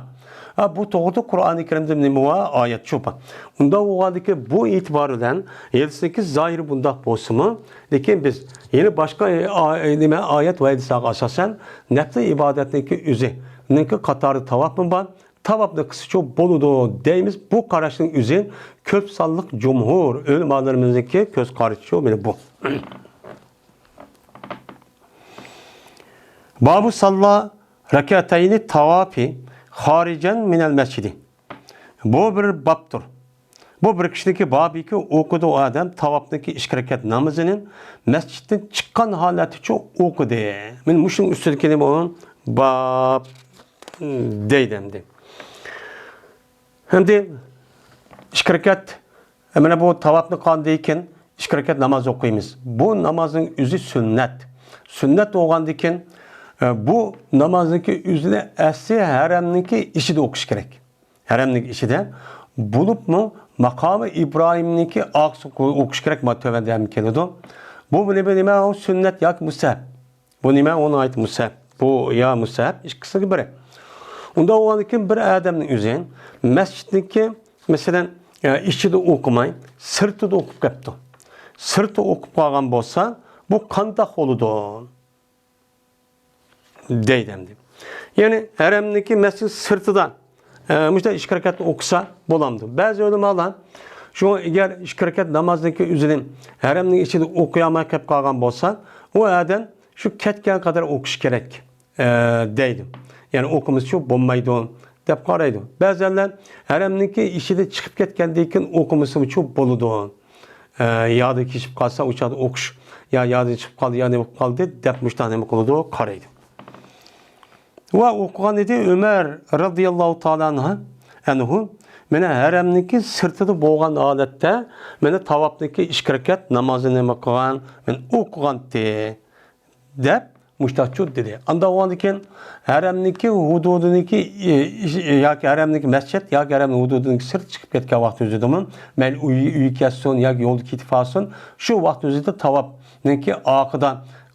ھە، بۇ توغرىدا قۇرئانى كەرىمدە نېمە بار؟ ئايەت شۇ بار. ئۇنداق بولغاندىكىن، بۇ ئېتىبار بىلەن ھەدىسنىڭكى زاھىرى بۇنداق بولسىمۇ، لېكىن بىز يەنە باشقا، ئا-، نېمە، ئايەت ۋە ھەدىسلەرگە ئاساسەن، نەپلى ئىبادەتنىڭكى ئۆزى، ئۇنىڭكى قاتارىدا تاۋاپمۇ بار، تاۋاپنى قىلسىچۇ بولىدۇ دەيمىز. بۇ قاراشنىڭ ئۆزى كۆپ سانلىق جۇمھۇر ئۆلىمالىرىمىزنىڭكى كۆز قارىشىچۇ مانا بۇ. بابۇ ساللا رەكەتەينى تاۋاپى خارىجەن مىنەل مەسچىدى. بۇ بىر بابتۇر. بۇ بىر كىشىنىڭكى بابىكى ئوقۇدى ئۇ ئادەم تاۋاپنىڭكى ئىككى رەكەت نامىزىنى مەسچىتتىن چىققان ھالەتتىچۇ ئوقۇدى. مانا مۇشۇنىڭ ئۈستىدىكى نېمە ئۇ؟ باب دەيدۇ ئەمدى. ئەمدى ئىككى رەكەت، مانا بۇ تاۋاپنى قىلغاندىن كېيىن ئىككى رەكەت ناماز ئوقۇيمىز. بۇ نامازنىڭ ئۆزى سۈننەت. سۈننەت بولغاندىن كېيىن، ئە، بۇ نامازنىڭكى ئۆزىنى ئەسلى ھەرەمنىڭكى ئىچىدە ئوقۇش كېرەك. ھەرەمنىڭ ئىچىدە بولۇپمۇ ماقامى ئىبراھىمنىڭكى ئارقىسىغا ئوقۇش كېرەك، مانا تۆۋەندە ھەم كېلىدۇ. بۇ نېمە، نېمە ئۇ سۈننەت ياكى مۇستەھەب؟ بۇ نېمە؟ ئۇ ناھايىتى مۇستەھەب. بۇ يا مۇستەھەب، ئىككىسىنىڭ بىرى. ئۇنداق بولغاندىن كېيىن بىر ئادەمنىڭ ئۆزى مەسچىتنىڭكى، مەسىلەن، ئە، ئىچىدە ئوقۇماي، سىرتىدا ئوقۇپ كەپتۇ. سىرتىدا ئوقۇپ قالغان بولسا، بۇ قانداق بولىدۇ؟ دەيدۇ ئەمدى. يەنى ھەرەمنىڭكى مەسچىت سىرتىدا، ئە، مۇشۇنداق ئىككى رەكەتنى ئوقۇسا بولامدۇ؟ بەزى ئۆلىمالار شۇڭا ئەگەر ئىككى رەكەت نامازنىڭكى ئۆزىنى ھەرەمنىڭ ئىچىدە ئوقۇيالماي قېلىپ قالغان بولسا، ئۇ ئادەم شۇ كەتكەن قەدەر ئوقۇش كېرەك، ئە، دەيدۇ. يەنى ئوقۇمىسىچۇ بولمايدۇ، دەپ قارايدۇ. بەزەنلەر ھەرەمنىڭكى ئىچىدىن چىقىپ كەتكەندىن كېيىن ئوقۇمىسىمۇچۇ بولىدۇ. ئە، يادىن كېچىپ قالسا، ئۇ چاغدا ئوقۇش، يا يادىن چىقىپ قالدى، يا نېمە بولۇپ قالدى، دەپ مۇشۇنداق نېمە قىلىدۇ، قارايدۇ. ۋە ئوقۇغان ئىدى ئۆمەر رەزىياللاھۇ تائالا ئەنھۇ، ئەنھۇ، مانا ھەرەمنىڭكى سىرتىدا بولغان ھالەتتە، مانا تاۋاپنىڭكى ئىككى رەكەت نامازىنى نېمە قىلغان، مانا ئوقۇغانتى، دەپ مۇشتاقچۇ دېدى. ئاندا بولغاندىكىن، ھەرەمنىڭكى ھۇدۇدىنىڭكى، ئى، ئى، ياكى ھەرەمنىڭكى مەسچىت ياكى ھەرەمنىڭ ھۇدۇدىنىڭكى سىرت چىقىپ كەتكەن ۋاقىت ئۆزىدىمۇ، مەيلى ئۆي، ئۆيگە كەتسۇن ياكى يولدا كېتىپ قالسۇن، شۇ ۋاقىت ئۆزىدە تاۋاپنىڭكى ئارقىدا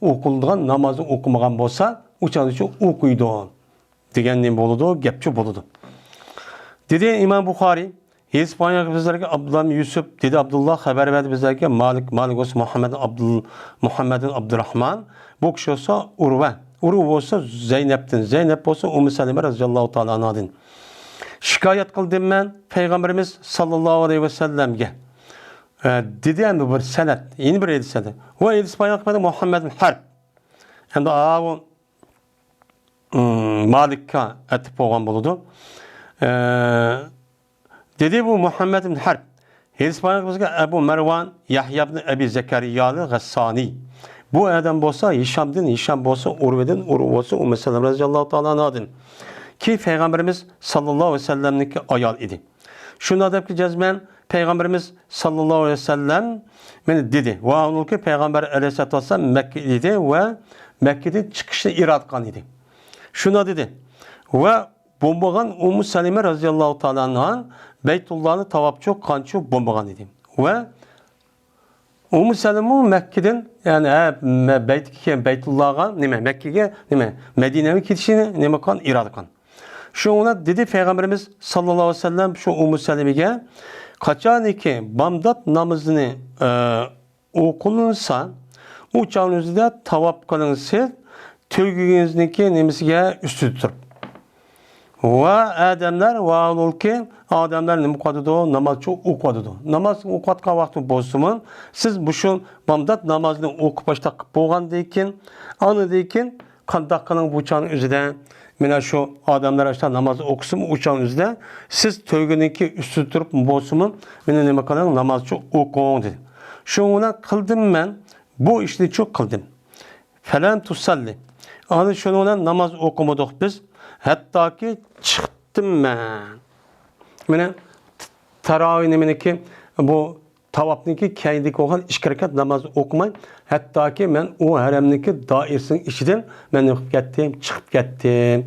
ئوقۇلىدىغان نامازنى ئوقۇمىغان بولسا، ئۇ چاغدىچۇ ئوقۇيدۇ دېگەن نېمە بولىدۇ؟ گەپچۇ بولىدۇ. دېدى ئىمام بۇخارىي، ھېدىس بايان بىزلەرگە ئابدۇللا يۈسۈپ، دېدى ئابدۇللا، خەۋەر بەردى بىزلەرگە مالىك، مالىك بولسا مۇھەممەد ئابدۇل، مۇھەممەدىن ئابدۇرراھمان، بۇ كىشى بولسا ئۇرۋە، ئۇرۋە بولسا زەينەپتىن، زەينەپ بولسا ئۇممۇ سەلىمە رەزىياللاھۇ تائالا ئەنھادىن. شىكايەت قىلدىم مەن پەيغەمبىرىمىز ساللاللاھۇ ئەلەيھى ۋەسەللەمگە. ئە، دېدى ئەمدى بىر سەنەد، يەنە بىر ھەدىس سەنەد. ۋە ھەدىس بايان قىلمىدى مۇھەممەد بىن ھەرب. ئەمدى ئاۋۇ، ئىم، مالىككە ئەتىپ بولغان بولىدۇ. ئە، دېدى بۇ مۇھەممەد ئىبن ھەرب. ھەدىس بايان بىزگە ئەبۇ مەرۋان يەھيا ئىبن ئەبى زەكەرىيالى غەسسانى. بۇ ئادەم بولسا ھىشامدىن، ھىشام بولسا ئۇرۋىدىن، ئۇرۋە بولسا ئۇممۇ سەلەمە رەزىياللاھۇ تائالا ئەنھادىن. كېيىن پەيغەمبىرىمىز ساللاللاھۇ ئەلەيھى ۋەسەللەمنىڭكى ئايال ئىدى. شۇنداق دەپكى جەزمەن پەيغەمبىرىمىز ساللاللاھۇ ئەلەيھى ۋەسەللەم مېنى دېدى. ۋە ئۇنىڭكى پەيغەمبەر ئەلەيھىسسالاتۇ ۋەسسالام مەككە ئىدى ۋە مەككىدىن چىقىشنى ئىرادە قىلغان ئىدى. شۇنداق دېدى. ۋە بولمىغان ئۇممۇ سەلىمە رەزىياللاھۇ تائالا ئەنھا بەيتۇللانى تاۋاپچۇ قانچۇ بولمىغان ئىدى. ۋە ئۇممۇ سەلىمە مەككىدىن، يەنى، ھە، مە-، بەيتكە كېلىپ بەيتۇللاغا، نېمە، مەككىگە، نېمە، مەدىنەگە كېتىشىنى نېمە قىلغان، ئىرادە قىلغان. شۇنىڭ بىلەن دېدى پەيغەمبىرىمىز ساللاللاھۇ ئەلەيھى ۋەسەللەم شۇ ئۇممۇ سەلىمىگە، قاچانكى بامدات نامىزىنى، ئە، ئوقۇلۇنسا، ئۇ چاغنىڭ ئۆزىدە تاۋاپ قىلىڭ سىز، تۆگىڭىزنىڭكى نېمىسىگە ئۈستىدە تۇرۇپ. ۋە ئادەملەر، ۋە ھالبۇكى ئادەملەر نېمە قىلىۋاتىدۇ؟ نامازچۇ ئوقۇۋاتىدۇ. ناماز ئوقۇۋاتقان ۋاقتى بولسىمۇ، سىز مۇشۇ بامدات نامازنى ئوقۇپ باشلاپ بولغاندىن كېيىن، ئاندىن كېيىن قانداق قىلىڭ بۇ چاغنىڭ ئۆزىدە؟ مانا شۇ ئادەملەر ئاشۇنداق ناماز ئوقۇسىمۇ، ئۇ چاغنىڭ ئۆزىدە سىز تۆگىنىڭكى ئۈستىدە تۇرۇپ بولسىمۇ، مېنى نېمە قىلىڭ، نامازچۇ ئوقۇڭ، دېدى. شۇنىڭ بىلەن قىلدىم مەن، بۇ ئىشنىچۇ قىلدىم. فەلەم تۇسەللى. ئاندىن شۇنىڭ بىلەن ناماز ئوقۇمىدۇق بىز. ھەتتاكى چىقتىم مەن. مانا تاراۋىھ نېمىنىكى، بۇ تاۋاپنىڭكى كەينىدىكى بولغان ئىككى رەكەت نامازنى ئوقۇماي، ھەتتاكى مەن ئۇ ھەرەمنىڭكى دائىرىسىنىڭ ئىچىدىن مەن نېمە قىلىپ كەتتىم، چىقىپ كەتتىم،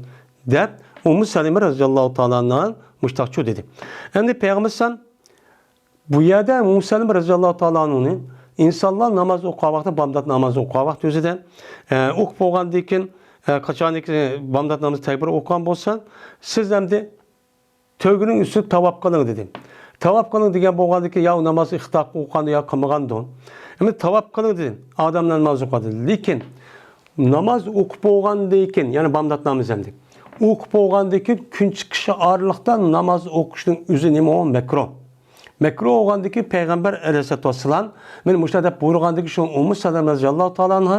دەپ ئۇممۇ سەلىمە رەزىياللاھۇ تائالا ئەنھا مۇشتاقچۇ دېدى. ئەمدى پەيغەمبەر ئەلەيھىسسالام بۇ يەردە ئۇممۇ سەلىمە رەزىياللاھۇ تائالا ئەنھۇنى ئىنسانلار ناماز ئوقۇغان ۋاقتى، بامدات نامازى ئوقۇغان ۋاقتى ئۆزىدە، ئە، ئوقۇپ بولغاندىن كېيىن، ئە، قاچانكى بامدات نامىزى تەكبىر ئوقۇغان بولسا، سىز ئەمدى تۆگىنىڭ ئۈستىدە تاۋاپ قىلىڭ دېدى. تاۋاپ قىلىڭ دېگەن بولغاندىكىن يا ئۇ ناماز ئىختىلاپ ئوقۇغاندۇ يا قىلمىغاندۇ. ئەمدى تاۋاپ قىلىڭ دېدى. ئادەملەر ناماز ئوقۇدى. لېكىن ناماز ئوقۇپ بولغاندىن كېيىن، يەنى بامدات نامىزى ئەمدى. ئوقۇپ بولغاندىن كېيىن كۈن چىقىشى ئارىلىقتا ناماز ئوقۇشنىڭ ئۆزى نېمە ئۇ؟ مەكرۇھ. مەكرۇھ بولغاندىن كېيىن پەيغەمبەر ئەلەيھىسسالاتۇ ۋەسسالام مانا مۇشۇنداق دەپ بۇيرۇغاندىن كېيىن شۇ ئۇممۇ سەلەمە رەزىياللاھۇ تائالا ئەنھا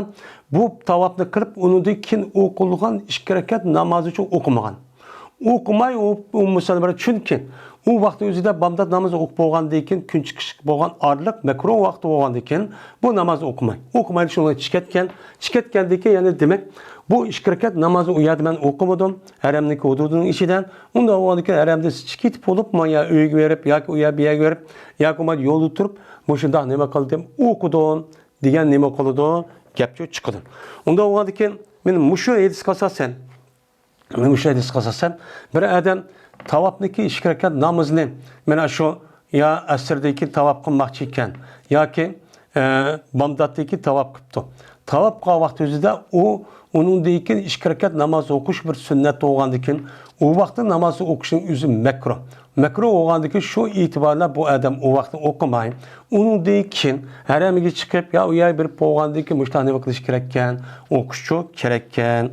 بۇ تاۋاپنى قىلىپ ئۇنىڭدىن كېيىن ئوقۇلغان ئىككى رەكەت نامازنىچۇ ئوقۇمىغان. ئوقۇماي ئۇ ئۇممۇ سەلەمە، چۈنكى ئۇ ۋاقىت ئۆزىدە بامدات نامىزى ئوقۇپ بولغاندىن كېيىن، كۈن چىقىشقا بولغان ئارىلىق مەكرۇھ ۋاقتى بولغاندىن كېيىن بۇ نامازنى ئوقۇماي. ئوقۇمايدۇ، شۇنىڭ چىقىپ كەتكەن. چىقىپ كەتكەندىن كېيىن يەنە دېمەك، بۇ ئىككى رەكەت نامازنى ئۇ يەردە مەن ئوقۇمىدىم. ھەرەمنىڭكى ھۇدۇدىنىڭ ئىچىدە. ئۇنداق بولغاندىن كېيىن ھەرەمدىن چىقىپ كېتىپ بولۇپ، مانا يا ئۆيگە بېرىپ، ياكى ئۇ يەر بۇ يەرگە بېرىپ، ياكى مانا يولدا تۇرۇپ، مۇشۇنداق نېمە قىلدىم، ئوقۇدۇم دېگەن نېمە قىلىدۇ؟ گەپچۇ چىقىدۇ. ئۇنداق بولغاندىن كېيىن مانا مۇشۇ ھەدىسكە ئاساسەن، مانا مۇشۇ ھەدىسكە ئاساسەن، بىر ئادەم تاۋاپنىڭكى ئىككى رەكەت نامىزىنى مانا شۇ يا ئەسىردىن كېيىن تاۋاپ قىلماقچى ئىكەن ياكى، ئە، بامداتتىن كېيىن تاۋاپ قىپتۇ. تاۋاپ قىلغان ۋاقتى ئۆزىدە ئۇ، ئۇنىڭدىن كېيىن ئىككى رەكەت ناماز ئوقۇش بىر سۈننەت بولغاندىن كېيىن، ئۇ ۋاقىتتا ناماز ئوقۇشنىڭ ئۆزى مەكرۇھ. مەكرۇھ بولغاندىن كېيىن شۇ ئېتىبارى بىلەن بۇ ئادەم ئۇ ۋاقىتتا ئوقۇماي، ئۇنىڭدىن كېيىن ھەرەمگە چىقىپ يا ئۇ يەرگە بېرىپ بولغاندىن كېيىن مۇشۇنداق نېمە قىلىش كېرەككەن؟ ئوقۇشچۇ كېرەككەن،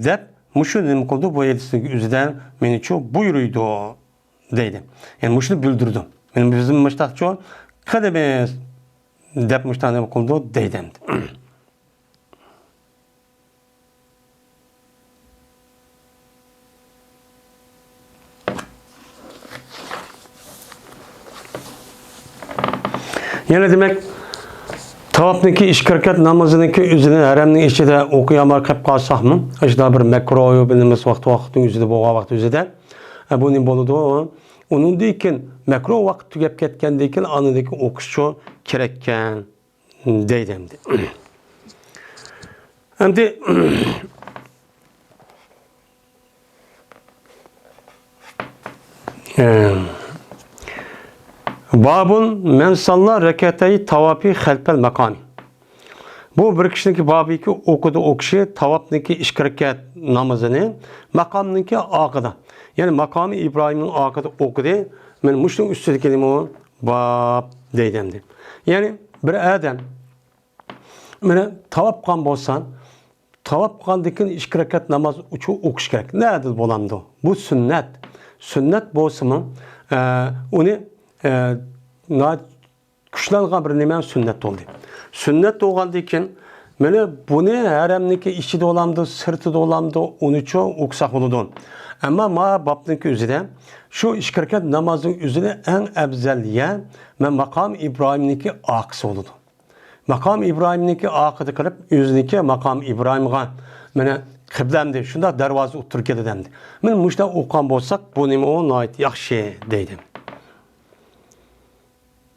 دەپ مۇشۇ نېمە قىلىدۇ؟ بۇ ھەدىسنىڭ ئۆزىدە مېنىچۇ بۇيرۇيدۇ دەيدۇ. يەنى مۇشۇنى بىلدۈرىدۇ. يەنى بىزمۇ مۇشتاقچۇ قىلىمىز دەپ مۇشتاق نېمە قىلىدۇ دەيدۇ ئەمدى. يەنە دېمەك، تاۋاپنىڭكى ئىككى رەكەت نامىزىنىڭكى ئۆزىنى ھەرەمنىڭ ئىچىدە ئوقۇيالماي قېلىپ قالساقمۇ، ئاشۇنداق بىر مەكرۇھ بىلىمىز ۋاقتى، ۋاقىتنىڭ ئۆزىدە بولغان ۋاقىت ئۆزىدە، ئە، بۇ نېمە بولىدۇ؟ ئۇنىڭدىن كېيىن مەكرۇھ ۋاقىت تۈگەپ كەتكەندىن كېيىن ئاندىن كېيىن ئوقۇشچۇ كېرەككەن دەيدۇ ئەمدى. ئەمدى، ئە، بابۇن مەن ساللا رەكەتەي تاۋاپى خەلپەل ماقامى. بۇ بىر كىشىنىڭكى بابىكى ئوقۇدى، ئۇ كىشى تاۋاپنىڭكى ئىككى رەكەت نامىزىنى ماقامنىڭكى ئارقىدا، يەنى ماقامى ئىبراھىمنىڭ ئارقىدا ئوقۇدى. مەن مۇشۇنىڭ ئۈستىدىكى نېمە باب دەيدۇ ئەمدى. يەنى بىر ئادەم مانا تاۋاپ قىلغان بولسا، تاۋاپ قىلغاندىن كېيىن ئىككى رەكەت ناماز ئۈچۈن ئوقۇش كېرەك. نەدە بولامدۇ؟ بۇ سۈننەت. سۈننەت بولسىمۇ، ئە، ئۇنى، ئە، ناھايىتى كۈچلەنگەن بىر نېمە سۈننەت بولدى. سۈننەت بولغاندىن كېيىن، مانا بۇنى ھەرەمنىڭكى ئىچىدە بولامدۇ، سىرتىدا بولامدۇ، ئۇنىچۇ ئوقۇساق بولىدۇ. ئەمما ما بابنىڭكى ئۆزىدە شۇ ئىككى رەكەت نامازنىڭ ئۆزىنى ئەڭ ئەۋزەل يەر مەن ماقام ئىبراھىمنىڭكى ئارقىسى بولىدۇ. ماقام ئىبراھىمنىڭكى ئارقىدا قىلىپ، ئۆزىنىڭكى ماقام ئىبراھىمغا، مانا، قىبلەمدى، شۇنداق دەرۋازا ئوتتۇرىغا كېلىدۇ ئەمدى. مانا مۇشۇنداق ئوقۇغان بولساق، بۇ نېمە ئۇ ناھايىتى ياخشى دەيدۇ.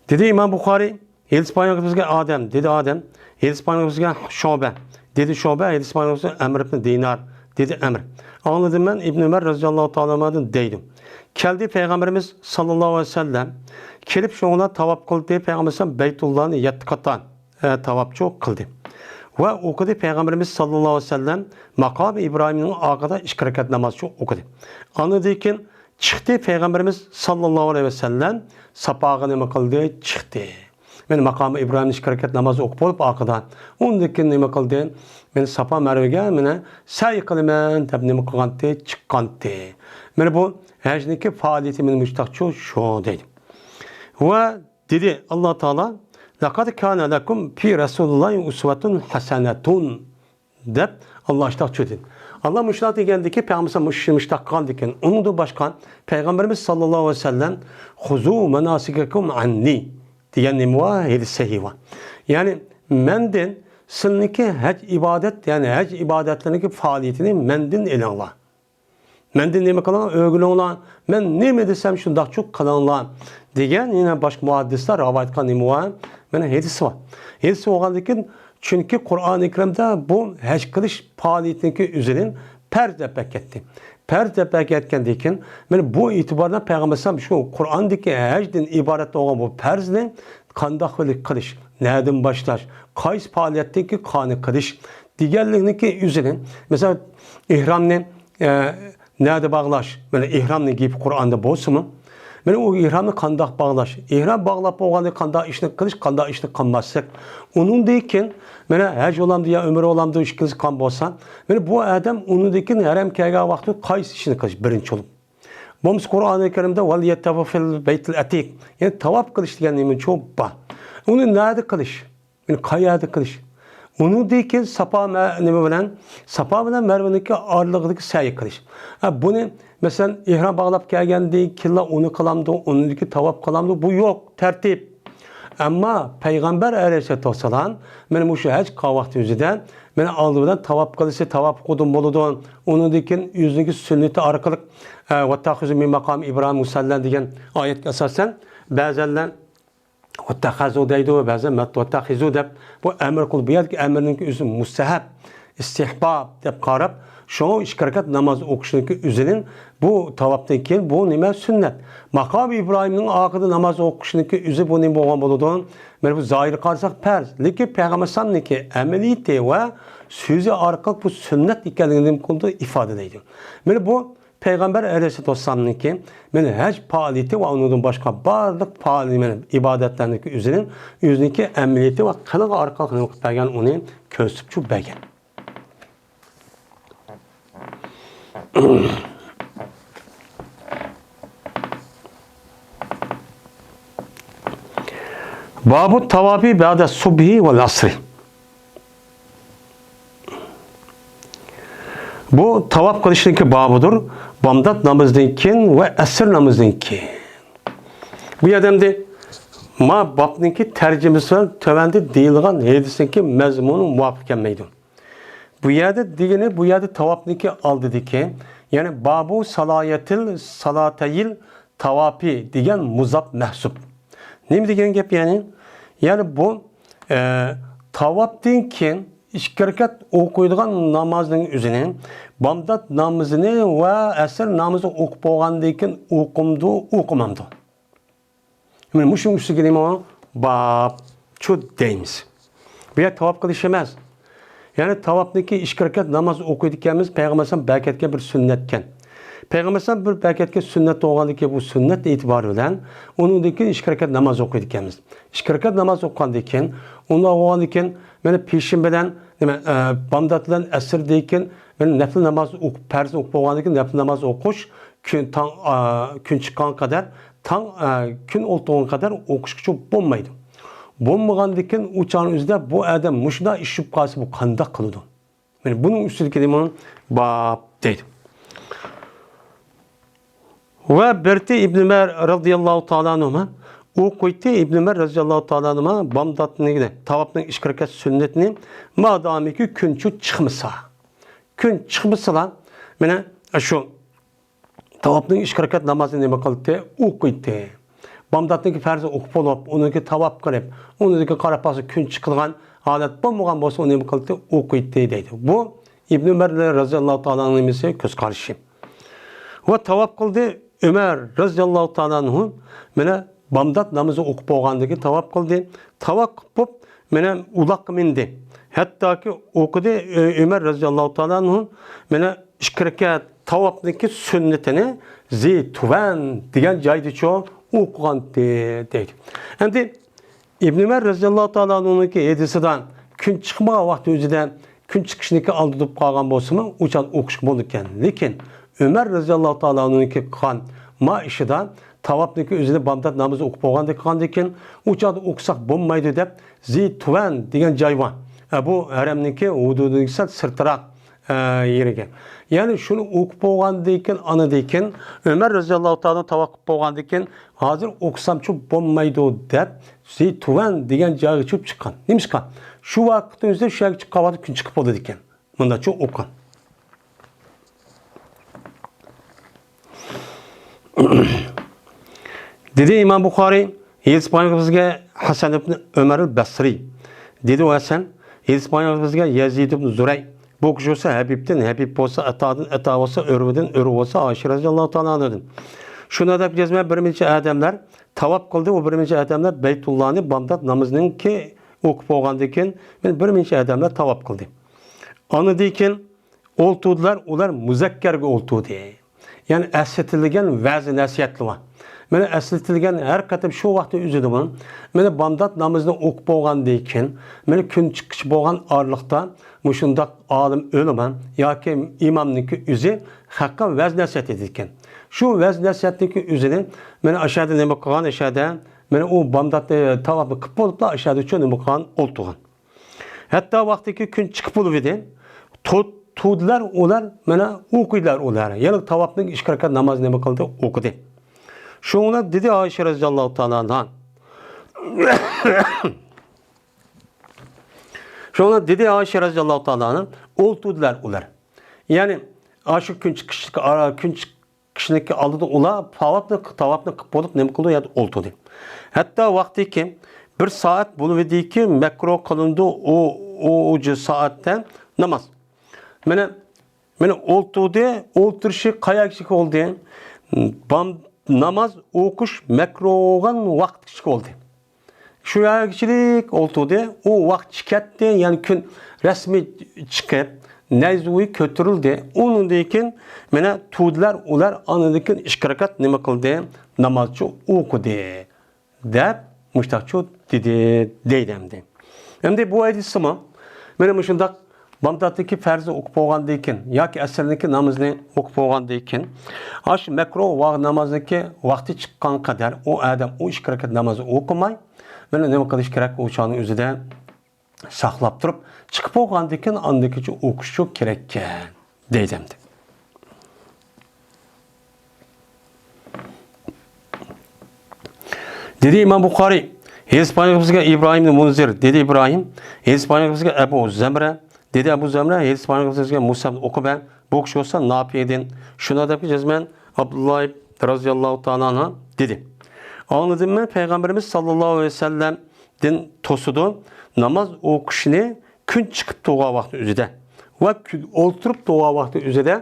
دېدى ئىمام بۇخارىي، ھېدىس بايان قىلغان بىزگە ئادەم، دېدى ئادەم، ھېدىس بايان قىلغان بىزگە شۇبە، دېدى شۇبە، ھېدىس بايان قىلغان ئەمر ئىبن دىنار، دېدى ئەمر. ئاڭلىدىم مەن ئىبن ئۆمەر رەزىياللاھۇ تائالا ئەنھۇدىن دەيدۇ. كەلدى پەيغەمبىرىمىز ساللاللاھۇ ئەلەيھى ۋەسەللەم كېلىپ شۇنىڭ بىلەن تاۋاپ قىلدى. پەيغەمبىرىمىز بەيتۇللانى يەتتە قاتا، ئە، تاۋاپچۇ قىلدى. ۋە ئوقۇدى پەيغەمبىرىمىز ساللاللاھۇ ئەلەيھى ۋەسەللەم ماقامى ئىبراھىمنىڭ ئارقىدا ئىككى رەكەت نامازچۇ ئوقۇدى. ئاندىن كېيىن چىقتى پەيغەمبىرىمىز ساللاللاھۇ ئەلەيھى ۋەسەللەم ساپاغا نېمە قىلدى؟ چىقتى. مانا ماقامى ئىبراھىمنىڭ ئىككى رەكەت نامازى ئوقۇپ بولۇپ ئارقىدا، ئۇندىن كېيىن نېمە قىلدى؟ مانا ساپا مەرۋىگە مانا سەي قىلىمەن دەپ نېمە قىلغانتى؟ چىققانتى. مانا بۇ ھەجنىڭكى پائالىيىتى مانا مۇشتاقچۇ شۇ دەيدۇ. ۋە دېدى ئاللا تائالا، لەقەد كانە لەكۇم فى رەسۇلىللاھى ئۇسۋەتۇن ھەسەنەتۇن. دەپ ئاللا ئاشتاق چۆتىدى. ئاللا مۇشۇنداق دېگەندىكى، پەيغەمبەر مۇشۇ مۇشۇنداق قىلغاندىكىن، ئۇنىڭدىن باشقا پەيغەمبىرىمىز ساللاللاھۇ ئەلەيھى ۋەسەللەم خۇزۇ ماناسىكەكۇم ئەننى دېگەن نېمە بار؟ ھەدىس سەھىھ بار. يەنى مەندىن سىلىنىڭكى ھەج ئىبادەت، يەنى ھەج ئىبادەتلىرىنىڭكى پائالىيىتىنى مەندىن ئېلىڭلار. مەندىن نېمە قىلىڭلار؟ ئۆگىنىڭلار. مەن نېمە دېسەم شۇنداقچۇ قىلىڭلار دېگەن يەنە باشقا مۇھەددىسلەر رىۋايەت قىلغان نېمە بار؟ مانا ھەدىس بار. ھەدىس بولغاندىكىن، چۈنكى قۇرئانى كەرىمدە بۇ ھەج قىلىش پائالىيىتىنىڭكى ئۆزىنى پەرز دەپ ئەكەتتى. پەرز دەپ ئەكەتكەندىن كېيىن، مانا بۇ ئېتىباردا پەيغەمبەر ئەلەيھىسسالام شۇ قۇرئاندىكى ھەجدىن ئىبارەت بولغان بۇ پەرزنى قانداق قىلىش، نەدىن باشلاش، قايسى پائالىيەتتىن كېيىن قانى قىلىش دېگەنلىكنىڭكى ئۆزىنى، مەسىلەن، ئېھرامنى، ئە، نەدە باغلاش؟ مانا ئېھرامنىڭ گېپى قۇرئاندا بولسىمۇ، مانا ئۇ ئېھرامنى قانداق باغلاش؟ ئېھرام باغلاپ بولغاندىن كېيىن قانداق ئىشنى قىلىش، قانداق ئىشنى قىلماسلىق؟ ئۇنىڭدىن كېيىن مانا ھەج بولامدۇ يا ئۆمرە بولامدۇ ئىككىلىسى قىلغان بولسا، مانا بۇ ئادەم ئۇنىڭدىن كېيىن ھەرەم كەلگەن ۋاقىتتا قايسى ئىشنى قىلىش بىرىنچى بولۇپ؟ بولمىسا قۇرئانى كەرىمدە ۋەل يەتتەۋەفىل بەيتىل ئەتىق، يەنى تاۋاپ قىلىش دېگەن نېمە شۇ بار. ئۇنى نەدە قىلىش؟ يەنى قەيەردە قىلىش؟ ئۇنىڭدىن كېيىن ساپا مە-، نېمە بىلەن؟ ساپا بىلەن مەرۋىنىڭكى ئارىلىقىدىكى سەي قىلىش. ھە، بۇنى، مەسىلەن، ئېھرام باغلاپ كەلگەندىن كېيىنلا ئۇنى قىلامدۇ، ئۇنىڭدىكى تاۋاپ قىلامدۇ؟ بۇ يوق، تەرتىپ. ئەمما پەيغەمبەر ئەلەيھىسسالاتۇ ۋەسسالام مانا مۇشۇ ھەج قىلغان ۋاقتى ئۆزىدە مانا ئالدى بىلەن تاۋاپ قىلسا، تاۋاپ قۇدۇم بولىدۇ. ئۇنىڭدىن كېيىن ئۆزىنىڭكى سۈننىتى ئارقىلىق، ئە، ۋەتتەخىزۇ مىن ماقام ئىبراھىم مۇسەللا دېگەن ئايەتكە ئاساسەن، بەزەنلەر ۋەتتەخەزۇ دەيدۇ، بەزەن مەت-، ۋەتتەخىزۇ دەپ بۇ ئەمر قىلدى. بۇ يەردىكى ئەمرنىڭكى ئۆزى مۇستەھەب، ئىستىھباب دەپ قاراپ، شۇڭا ئىككى رەكەت ناماز ئوقۇشنىڭكى ئۆزىنىڭ بۇ تاۋاپتىن كېيىن بۇ نېمە؟ سۈننەت. ماقام ئىبراھىمنىڭ ئارقىدا ناماز ئوقۇشنىڭكى ئۆزى بۇ نېمە بولغان بولىدۇ؟ مانا بۇ زاھىرغا قارىساق پەرز، لېكىن پەيغەمبەر ئەلەيھىسسالامنىڭكى ئەمەلىيىتى ۋە سۆزى ئارقىلىق بۇ سۈننەت ئىكەنلىكىنى نېمە قىلىدۇ؟ ئىپادىلەيدۇ. مانا بۇ پەيغەمبەر ئەلەيھىسسالاتۇ ۋەسسالامنىڭكى مانا ھەج پائالىيىتى ۋە ئۇنىڭدىن باشقا بارلىق پائالىيەت، مانا ئىبادەتلەرنىڭكى ئۆزىنىڭ، ئۆزىنىڭكى ئەمەلىيىتى ۋە قىلىقى ئارقىلىق نېمە قىلىپ بەرگەن، ئۇنى كۆرسىتىپ بەرگەن. بابۇ تاۋاپى بەدە سۇبھى ۋەل ئەسرى. بۇ تاۋاپ قىلىشنىڭكى بابىدۇر، بامدات نامىزىدىن كېيىن ۋە ئەسىر نامىزىدىن كېيىن. بۇ يەردە ئەمدى ما بابنىڭكى تەرجىمىسى بىلەن تۆۋەندە دېيىلغان ھەدىسنىڭكى مەزمۇنى مۇۋاپىق كەلمەيدۇ. بۇ يەردە دېگىنى، بۇ يەردە تاۋاپنىڭكى ئالدىدىكى، يەنى بابۇ سالايەتىل سالاتەيىل تاۋاپى دېگەن مۇزاپ مەھسۇپ. نېمە دېگەن گەپ يەنى؟ يەنى بۇ، ئە، تاۋاپتىن كېيىن ئىككى رەكەت ئوقۇيدىغان نامازنىڭ ئۆزىنى، بامدات نامىزىنى ۋە ئەسىر نامىزى ئوقۇپ بولغاندىن كېيىن ئوقۇمدۇ، ئوقۇمامدۇ؟ مانا مۇشۇنىڭ ئۈستىگە نېمە باب چۇ دەيمىز. بۇ يەر تاۋاپ قىلىش ئەمەس. يەنى تاۋاپنىڭكى ئىككى رەكەت ناماز ئوقۇيدىكەنمىز، پەيغەمبەر ئەلەيھىسسالام بەركەتكە بىر سۈننەتكەن. پەيغەمبەر ئەلەيھىسسالام بىر بەركەتكە سۈننەت بولغاندىن كېيىن، بۇ سۈننەت ئېتىبارى بىلەن ئۇنىڭدىن كېيىن ئىككى رەكەت ناماز ئوقۇيدىكەنمىز. ئىككى رەكەت ناماز ئوقۇغاندىن كېيىن، ئۇنداق بولغاندىن كېيىن، مانا پېشىن بىلەن، نېمە، ئە، بامدات بىلەن ئەسىردىن كېيىن، مانا نەپلى ناماز ئوقۇپ، پەرزنى ئوقۇپ بولغاندىن كېيىن، نەپلى ناماز ئوقۇش، كۈن، تاڭ، ئا، كۈن چىققانغا قەدەر، تاڭ، ئا، كۈن ئولتۇرغانغا قەدەر ئوقۇشقىچە بولمايدۇ. بولمىغاندىكىن ئۇ چاغنىڭ ئۆزىدە بۇ ئادەم مۇشۇنداق ئىش چۈشۈپ قالسا، بۇ قانداق قىلىدۇ؟ مانا بۇنىڭ ئۈستىدىكى نېمە؟ باب دەيدۇ. ۋە بەردى ئىبن ئۆمەر رەزىياللاھۇ تائالا ئەنھۇما، ئوقۇيتتى ئىبن ئۆمەر رەزىياللاھۇ تائالا ئەنھۇما بامداتنى، تاۋاپنىڭ ئىككى رەكەت سۈننىتىنى، مادامىكى كۈن چۈ چىقمىسا. كۈن چىقمىسىلا، مانا شۇ تاۋاپنىڭ ئىككى رەكەت نامازىنى نېمە قىلدى؟ ئوقۇيتتى. بامداتنىڭكى پەرزى ئوقۇپ بولۇپ، ئۇنىڭكى تاۋاپ قىلىپ، ئۇنىڭدىكى قاراپ باقسا كۈن چىقىدىغان ھالەت بولمىغان بولسا، ئۇ نېمە قىلدى؟ ئوقۇيتتى دەيدۇ. بۇ ئىبن ئۆمەر رەزىياللاھۇ تائالا ئەنھۇنىڭ نېمىسى؟ كۆز قارىشى. ۋە تاۋاپ قىلدى ئۆمەر رەزىياللاھۇ تائالا ئەنھۇ، مانا بامدات نامىزى ئوقۇپ بولغاندىن كېيىن تاۋاپ قىلدى. تاۋاپ قىلىپ بولۇپ، مانا ئۇلاققا مىندى. ھەتتاكى ئوقۇدى، ئۆ-، ئۆمەر رەزىياللاھۇ تائالا ئەنھۇ، مانا ئىككى رەكەت تاۋاپنىڭكى سۈننىتىنى زى تۇۋەن دېگەن جايدىچۇ ئوقۇغانتى دەيدۇ. ئەمدى ئىبن ئۆمەر رەزىياللاھۇ تائالا ئەنھۇنىڭكى ھەدىسىدا كۈن چىقمىغان ۋاقتى ئۆزىدە كۈن چىقىشنىڭكى ئالدىدا قالغان بولسىمۇ، ئۇ چاغدا ئوقۇشقا بولىدىكەن. لېكىن ئۆمەر رەزىياللاھۇ تائالا ئەنھۇنىڭكى قىلغان ما ئىشىدا تاۋاپنىڭكى ئۆزىنى بامدات نامىزى ئوقۇپ بولغاندەك قىلغاندىكىن، ئۇ چاغدا ئوقۇساق بولمايدۇ دەپ، زى تۇۋەن دېگەن جاي بار. ئە، بۇ ھەرەمنىڭكى ھۇدۇدىدىكى سەل سىرتىراق، ئە، يېرىگە. يەنى شۇنى ئوقۇپ بولغاندىن كېيىن، ئاندىن كېيىن ئۆمەر رەزىياللاھۇ تائالا تاۋاپ قىلىپ بولغاندىن كېيىن، ھازىر ئوقۇسامچۇ بولمايدۇ دەپ، زى تۇۋەن دېگەن جايغا چۈشۈپ چىققان. نېمىشقا؟ شۇ ۋاقىتنىڭ ئۆزىدە شۇ يەرگە چىققان ۋاقىتتا كۈن چىقىپ بولىدىكەن. مۇنداقچۇ ئوقۇغان. دېدى ئىمام بۇخارىي، ھەدىس بايان قىلغان بىزگە ھەسەن ئىبن ئۆمەر ئەل بەسرىي. دېدى ئۇ ھەسەن، ھەدىس بايان قىلغان بىزگە يەزىد ئىبن زۇرەي. بۇ كىشى بولسا ھەبىبتىن، ھەبىب بولسا ئاتادىن، ئاتا بولسا ئۆرۋىدىن، ئۆرۋە بولسا ئائىشە رەزىياللاھۇ تائالا ئەنھۇدىن. شۇنداق دەپ يازما بىر نەچچە ئادەملەر تاۋاپ قىلدى. ئۇ بىر نەچچە ئادەملەر بەيتۇللانى بامدات نامىزىنىڭكى ئوقۇپ بولغاندىن كېيىن، مانا بىر نەچچە ئادەملەر تاۋاپ قىلدى. ئاندىن كېيىن ئولتۇردىلار، ئۇلار مۇزەككەرگە ئولتۇردى. يەنى ئەسلىتىلگەن ۋەز نەسىھەتلەر بار. مانا ئەسلىتىلگەن ھەر قېتىم شۇ ۋاقىتنىڭ ئۆزىدىمۇ، مانا بامدات نامىزىنى ئوقۇپ بولغاندىن كېيىن، مانا كۈن چىقىش بولغان ئارىلىقتا مۇشۇنداق ئالىم ئۆلىما ياكى ئىمامنىڭكى ئۆزى خەققە ۋەز نەسىھەت ئېتىدىكەن. شۇ ۋەز نەسىھەتنىڭكى ئۆزىنى مانا ئاشۇ يەردە نېمە قىلغان، ئاشۇ يەردە مانا ئۇ بامدات، ئە، تاۋاپنى قىلىپ بولۇپلا ئاشۇ يەردە شۇ نېمە قىلغان، ئولتۇرغان. ھەتتا ۋاقتىكى كۈن چىقىپ بولۇۋىدى، تو-، تۇردىلار ئۇلار، مانا ئوقۇيدىلار ئۇلار. يەنە تاۋاپنىڭ ئىككى رەكەت نامازىنى نېمە قىلدى؟ ئوقۇدى. شۇڭا دېدى ئائىشە رەزىياللاھۇ تائالا ئەنھا. شۇڭا دېدى ئائىشە رەزىياللاھۇ تائالا ئەنھا، ئولتۇردىلار ئۇلار. يەنى ئاشۇ كۈن چىقىشلىق، ئارا، كۈن چىق-، كىشىنىڭكى ئالدىدا ئۇلار تاۋاپنى، تاۋاپنى قىلىپ بولۇپ نېمە قىلدى؟ يەنە ئولتۇردى. ھەتتا ۋاقتىكى بىر سائەت بولۇۋىدىكى مەكرۇ قىلىنىدۇ ئۇ، ئۇ، ئۇ سائەتتە ناماز. مانا، مانا ئولتۇردى، ئولتۇرۇشى قاياقچىلىك بولدى؟ بام-، ناماز ئوقۇش مەكرۇ بولغان ۋاقىتچىلىك بولدى. شۇ يەرگىچىلىك ئولتۇردى. ئۇ ۋاقىت كەتتى، يەنى كۈن رەسمىي چىقىپ، نەيزىۋى كۆتۈرۈلدى. ئۇنىڭدىن كېيىن مانا تۇردىلار ئۇلار، ئاندىن كېيىن ئىككى رەكەت نېمە قىلدى؟ نامازچۇ ئوقۇدى، دەپ مۇشتاقچۇ دېدى، دەيدۇ ئەمدى. ئەمدى بۇ ھەدىستىمۇ مانا مۇشۇنداق بامداتتىكى پەرزنى ئوقۇپ بولغاندىن كېيىن ياكى ئەسىرنىڭكى نامىزىنى ئوقۇپ بولغاندىن كېيىن، ئاشۇ مەكرۇ ۋاق-، نامازنىڭكى ۋاقتى چىققان قەدەر ئۇ ئادەم ئۇ ئىككى رەكەت نامازنى ئوقۇماي، مانا نېمە قىلىش كېرەك؟ ئۇ چاغنىڭ ئۆزىدە ساقلاپ تۇرۇپ، چىقىپ بولغاندىن كېيىن ئاندىن كېيىنچە ئوقۇشچۇ كېرەككەن، دەيدۇ ئەمدى. دېدى ئىمام بۇخارىي، ھەدىس بايان قىلغان بىزگە ئىبراھىم ئىبن مۇنزىر، دېدى ئىبراھىم، ھەدىس بايان قىلغان بىزگە ئەبۇ زەمرە، دېدى ئەبۇ زەمرە، ھەدىس بايان قىلغان بىزگە مۇسا ئىبن ئۇقبە، بۇ كىشى بولسا نافىئدىن، شۇنىڭ دەپكى جەزمەن ئابدۇللا رازىياللاھۇ تائالا ئەنھۇ دېدى. ئاڭلىدىم مەن پەيغەمبىرىمىز ساللاللاھۇ ئەلەيھى ۋەسەللەمدىن توسىدۇ ناماز ئوقۇشنى كۈن چىقىپ تۇرغان ۋاقتى ئۆزىدە ۋە كۈن ئولتۇرۇپ تۇرغان ۋاقتى ئۆزىدە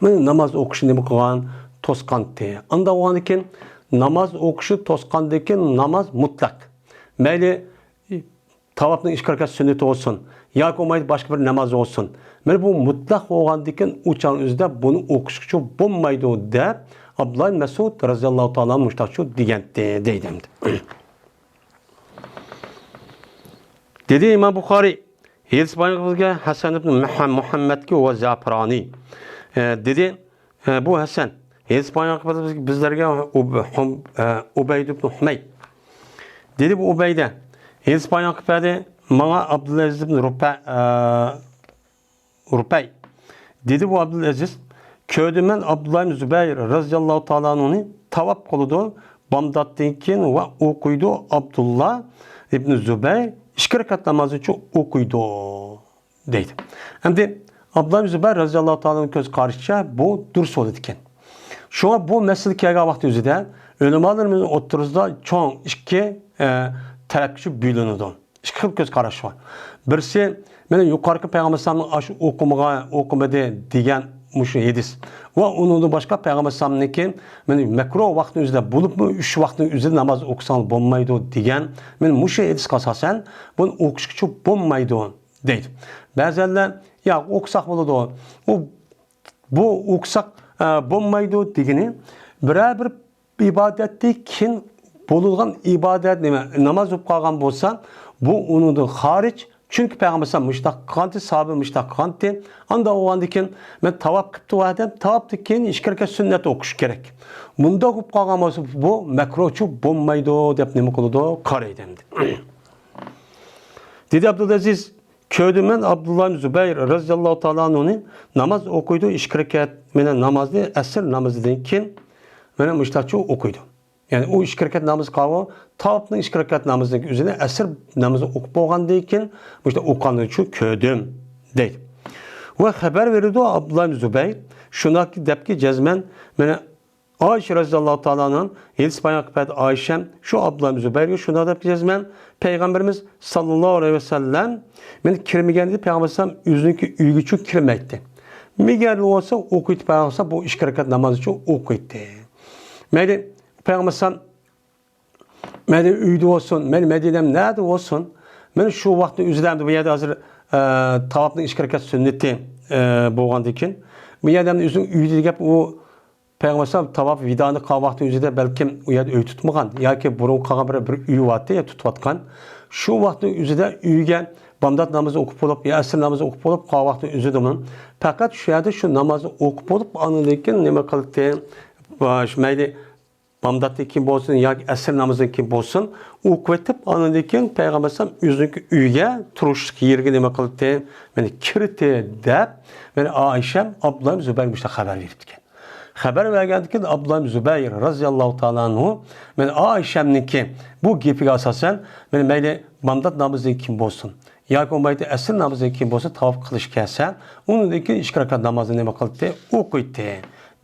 مانا ناماز ئوقۇشنى نېمە قىلغان؟ توسقانتى. ئانداق بولغاندىن كېيىن ناماز ئوقۇشنى توسقاندىن كېيىن ناماز مۇتلەق. مەيلى تاۋاپنىڭ ئىككى رەكەت سۈننىتى بولسۇن ياكى بولمايدۇ باشقا بىر ناماز بولسۇن. مانا بۇ مۇتلەق بولغاندىن كېيىن ئۇ چاغنىڭ ئۆزىدە بۇنى ئوقۇشقىچۇ بولمايدۇ دەپ ئابدۇللا ئىبن مەسئۇد رازىياللاھۇ تائالا مۇشتاقچۇ دېگەنتى دەيدۇ ئەمدى. دېدى ئىمام بۇخارىي، ھەدىس بايان قىلغان بىزگە ھەسەن ئىبن مۇھەم-، مۇھەممەدكى ۋە زەپرانى. ئە، دېدى، ئە، بۇ ھەسەن، ھەدىس بايان قىلغان بىز-، بىزلەرگە ئۇب-، ھۇم-، ئە، ئۇبەيد ئىبن ھۇمەيد. دېدى بۇ ئۇبەيدە، ھەدىس بايان قىلىپ بەردى، ماڭا ئابدۇلئەزىز ئىبن رۇپە-، ئە، رۇپەي. دېدى بۇ ئابدۇلئەزىز، كۆردۈم مەن ئابدۇللا ئىبن زۇبەير رازىياللاھۇ تائالا ئەنھۇنى تاۋاپ قىلىدۇ، بامداتتىن كېيىن ۋە ئوقۇيدۇ، ئابدۇللا ئىبن زۇبەير ئىككى رەكەت نامازنىچۇ ئوقۇيدۇ، دەيدۇ. ئەمدى ئابدۇللا ئىبن زۇبەير رازىياللاھۇ تائالا ئەنھۇ كۆز قارىشىچە بۇ دۇرۇس بولىدىكەن. شۇڭا بۇ مەسىلە كەلگەن ۋاقتى ئۆزىدە ئۆلىمالىرىمىزنىڭ ئوتتۇرىسىدا چوڭ ئىككى، ئە، تەرەپكىچە بۆلۈنىدۇ. ئىككى خىل كۆز قاراش بار. بىرسى، مانا يۇقىرىقى پەيغەمبەر ئەلەيھىسسالامنىڭ ئاشۇ ئوقۇمىغا، ئوقۇمىدى دېگەن مۇشۇ ھەدىس. ۋە ئۇنىڭدىن باشقا پەيغەمبەر ئەلەيھىسسالامنىڭكى، مانا مەكرۇھ ۋاقتىنىڭ ئۆزىدە بولۇپمۇ ئۈچ ۋاقىتنىڭ ئۆزىدە ناماز ئوقۇساڭلار بولمايدۇ دېگەن، مانا مۇشۇ ھەدىسكە ئاساسەن بۇنى ئوقۇشقىچۇ بولمايدۇ دەيدۇ. بەزەنلەر، ياق، ئوقۇساق بولىدۇ. ئۇ بۇ ئوقۇساق، ئە، بولمايدۇ دېگىنى، بىرەر بىر ئىبادەتتىن كېيىن بولىدىغان ئىبادەت نېمە؟ ناماز بولۇپ قالغان بولسا، بۇ ئۇنىڭدىن خارىج. چۈنكى پەيغەمبەر ئەلەيھىسسالام مۇشۇنداق قىلغانتى، ساھابە مۇشۇنداق قىلغانتى. ئانداق بولغاندىن كېيىن، مەن تاۋاپ قىپتۇ ۋە دەپ، تاۋاپتىن كېيىن ئىككى رەكەت سۈننەت ئوقۇش كېرەك. مۇنداق بولۇپ قالغان بولسا، بۇ مەكرۇھچۇ بولمايدۇ دەپ نېمە قىلىدۇ؟ قارايدۇ ئەمدى. دېدى ئابدۇلئەزىز، كۆردۈم مەن ئابدۇللا ئىبن زۇبەير رەزىياللاھۇ تائالا ئەنھۇنى ناماز ئوقۇيدۇ، ئىككى رەكەت مانا نامازنى ئەسىر نامىزىدىن كېيىن مانا مۇشتاقچۇ ئوقۇيدۇ. يەنى ئۇ ئىككى رەكەت نامىز قاۋۇ، تاۋاپنىڭ ئىككى رەكەت نامىزىنىڭ ئۆزىنى ئەسىر نامىزى ئوقۇپ بولغاندىن كېيىن مۇشتا ئوقۇغاننىچۇ كۆردۈم، دەيدۇ. ۋە خەۋەر بېرىدۇ ئابدۇللا ئىبن زۇبەير، شۇنداق دەپكى جەزمەن مانا ئائىشە رەزىياللاھۇ تائالا ئەنھا ھەدىس بايان قىلىپ بەردى، ئائىشەم شۇ ئابدۇللا ئىبن زۇبەيرگە شۇنداق دەپ جەزمەن، پەيغەمبىرىمىز ساللاللاھۇ ئەلەيھى ۋەسەللەم مەن كىرمىگەندە پەيغەمبەر ئەلەيھىسسالام ئۆزىنىڭكى ئۆيىگىچۇ كىرمەيتتى. مەگەر بولسا ئوقۇيتتى پەيغەمبەر ئەلەيھىسسالام بۇ ئىككى رەكەت نامازنىچۇ ئوقۇيتتى. مەيلى پەيغەمبەر ئەلەيھىسسالام مەيلى ئۆيدە بولسۇن، مەيلى مەدىنەم نەدە بولسۇن، مەن شۇ ۋاقىتنىڭ ئۆزىدە ئەمدى بۇ يەردە ھازىر، ئە، تاۋاپنىڭ ئىككى رەكەت سۈننىتى، ئە، بولغاندىن كېيىن، بۇ يەردە ئەمدى ئۆزىنىڭ ئۆيىدە دېگەن گەپ، ئۇ پەيغەمبەر ئەلەيھىسسالام تاۋاپ ۋىدانى قىلغان ۋاقتى ئۆزىدە بەلكىم ئۇ يەردە ئۆي تۇتمىغان ياكى بۇرۇن قالغان بىر، بىر ئۆي بارتى، يا تۇتۇۋاتقان. شۇ ۋاقىتنىڭ ئۆزىدە ئۆيگە بامدات نامىزى ئوقۇپ بولۇپ، يا ئەسىر نامىزى ئوقۇپ بولۇپ، قالغان ۋاقتىنىڭ ئۆزىدىمۇ پەقەت شۇ يەردە شۇ نامازنى ئوقۇپ بولۇپ، ئاندىن كېيىن نېمە قىلدى؟ شۇ مەيلى بامداتتىن كېيىن بولسۇن ياكى ئەسىر نامىزىدىن كېيىن بولسۇن، ئوقۇۋېتىپ، ئاندىن كېيىن پەيغەمبەر ئەلەيھىسسالام ئۆزىنىڭكى ئۆيىگە، تۇرۇشلۇق يېرىگە نېمە قىلدى؟ مانا كىردى دەپ، مانا ئائىشەم ئابدۇللا ئىبن زۇبەيرگە مۇشۇنداق خەۋەر بېرىپتىكەن. خەۋەر بەرگەندىن كېيىن ئابدۇللا ئىبن زۇبەير رازىياللاھۇ تائالا ئەنھۇ، مانا ئائىشەمنىڭكى بۇ گېپىگە ئاساسەن، مانا مەيلى بامدات نامىزىدىن كېيىن بولسۇن ياكى بولمايدۇ ئەسىر نامىزىدىن كېيىن بولسا تاۋاپ قىلىش كەلسە، ئۇنىڭدىن كېيىن ئىككى رەكەت نامازنى نېمە قىلدى؟ ئوقۇيتتى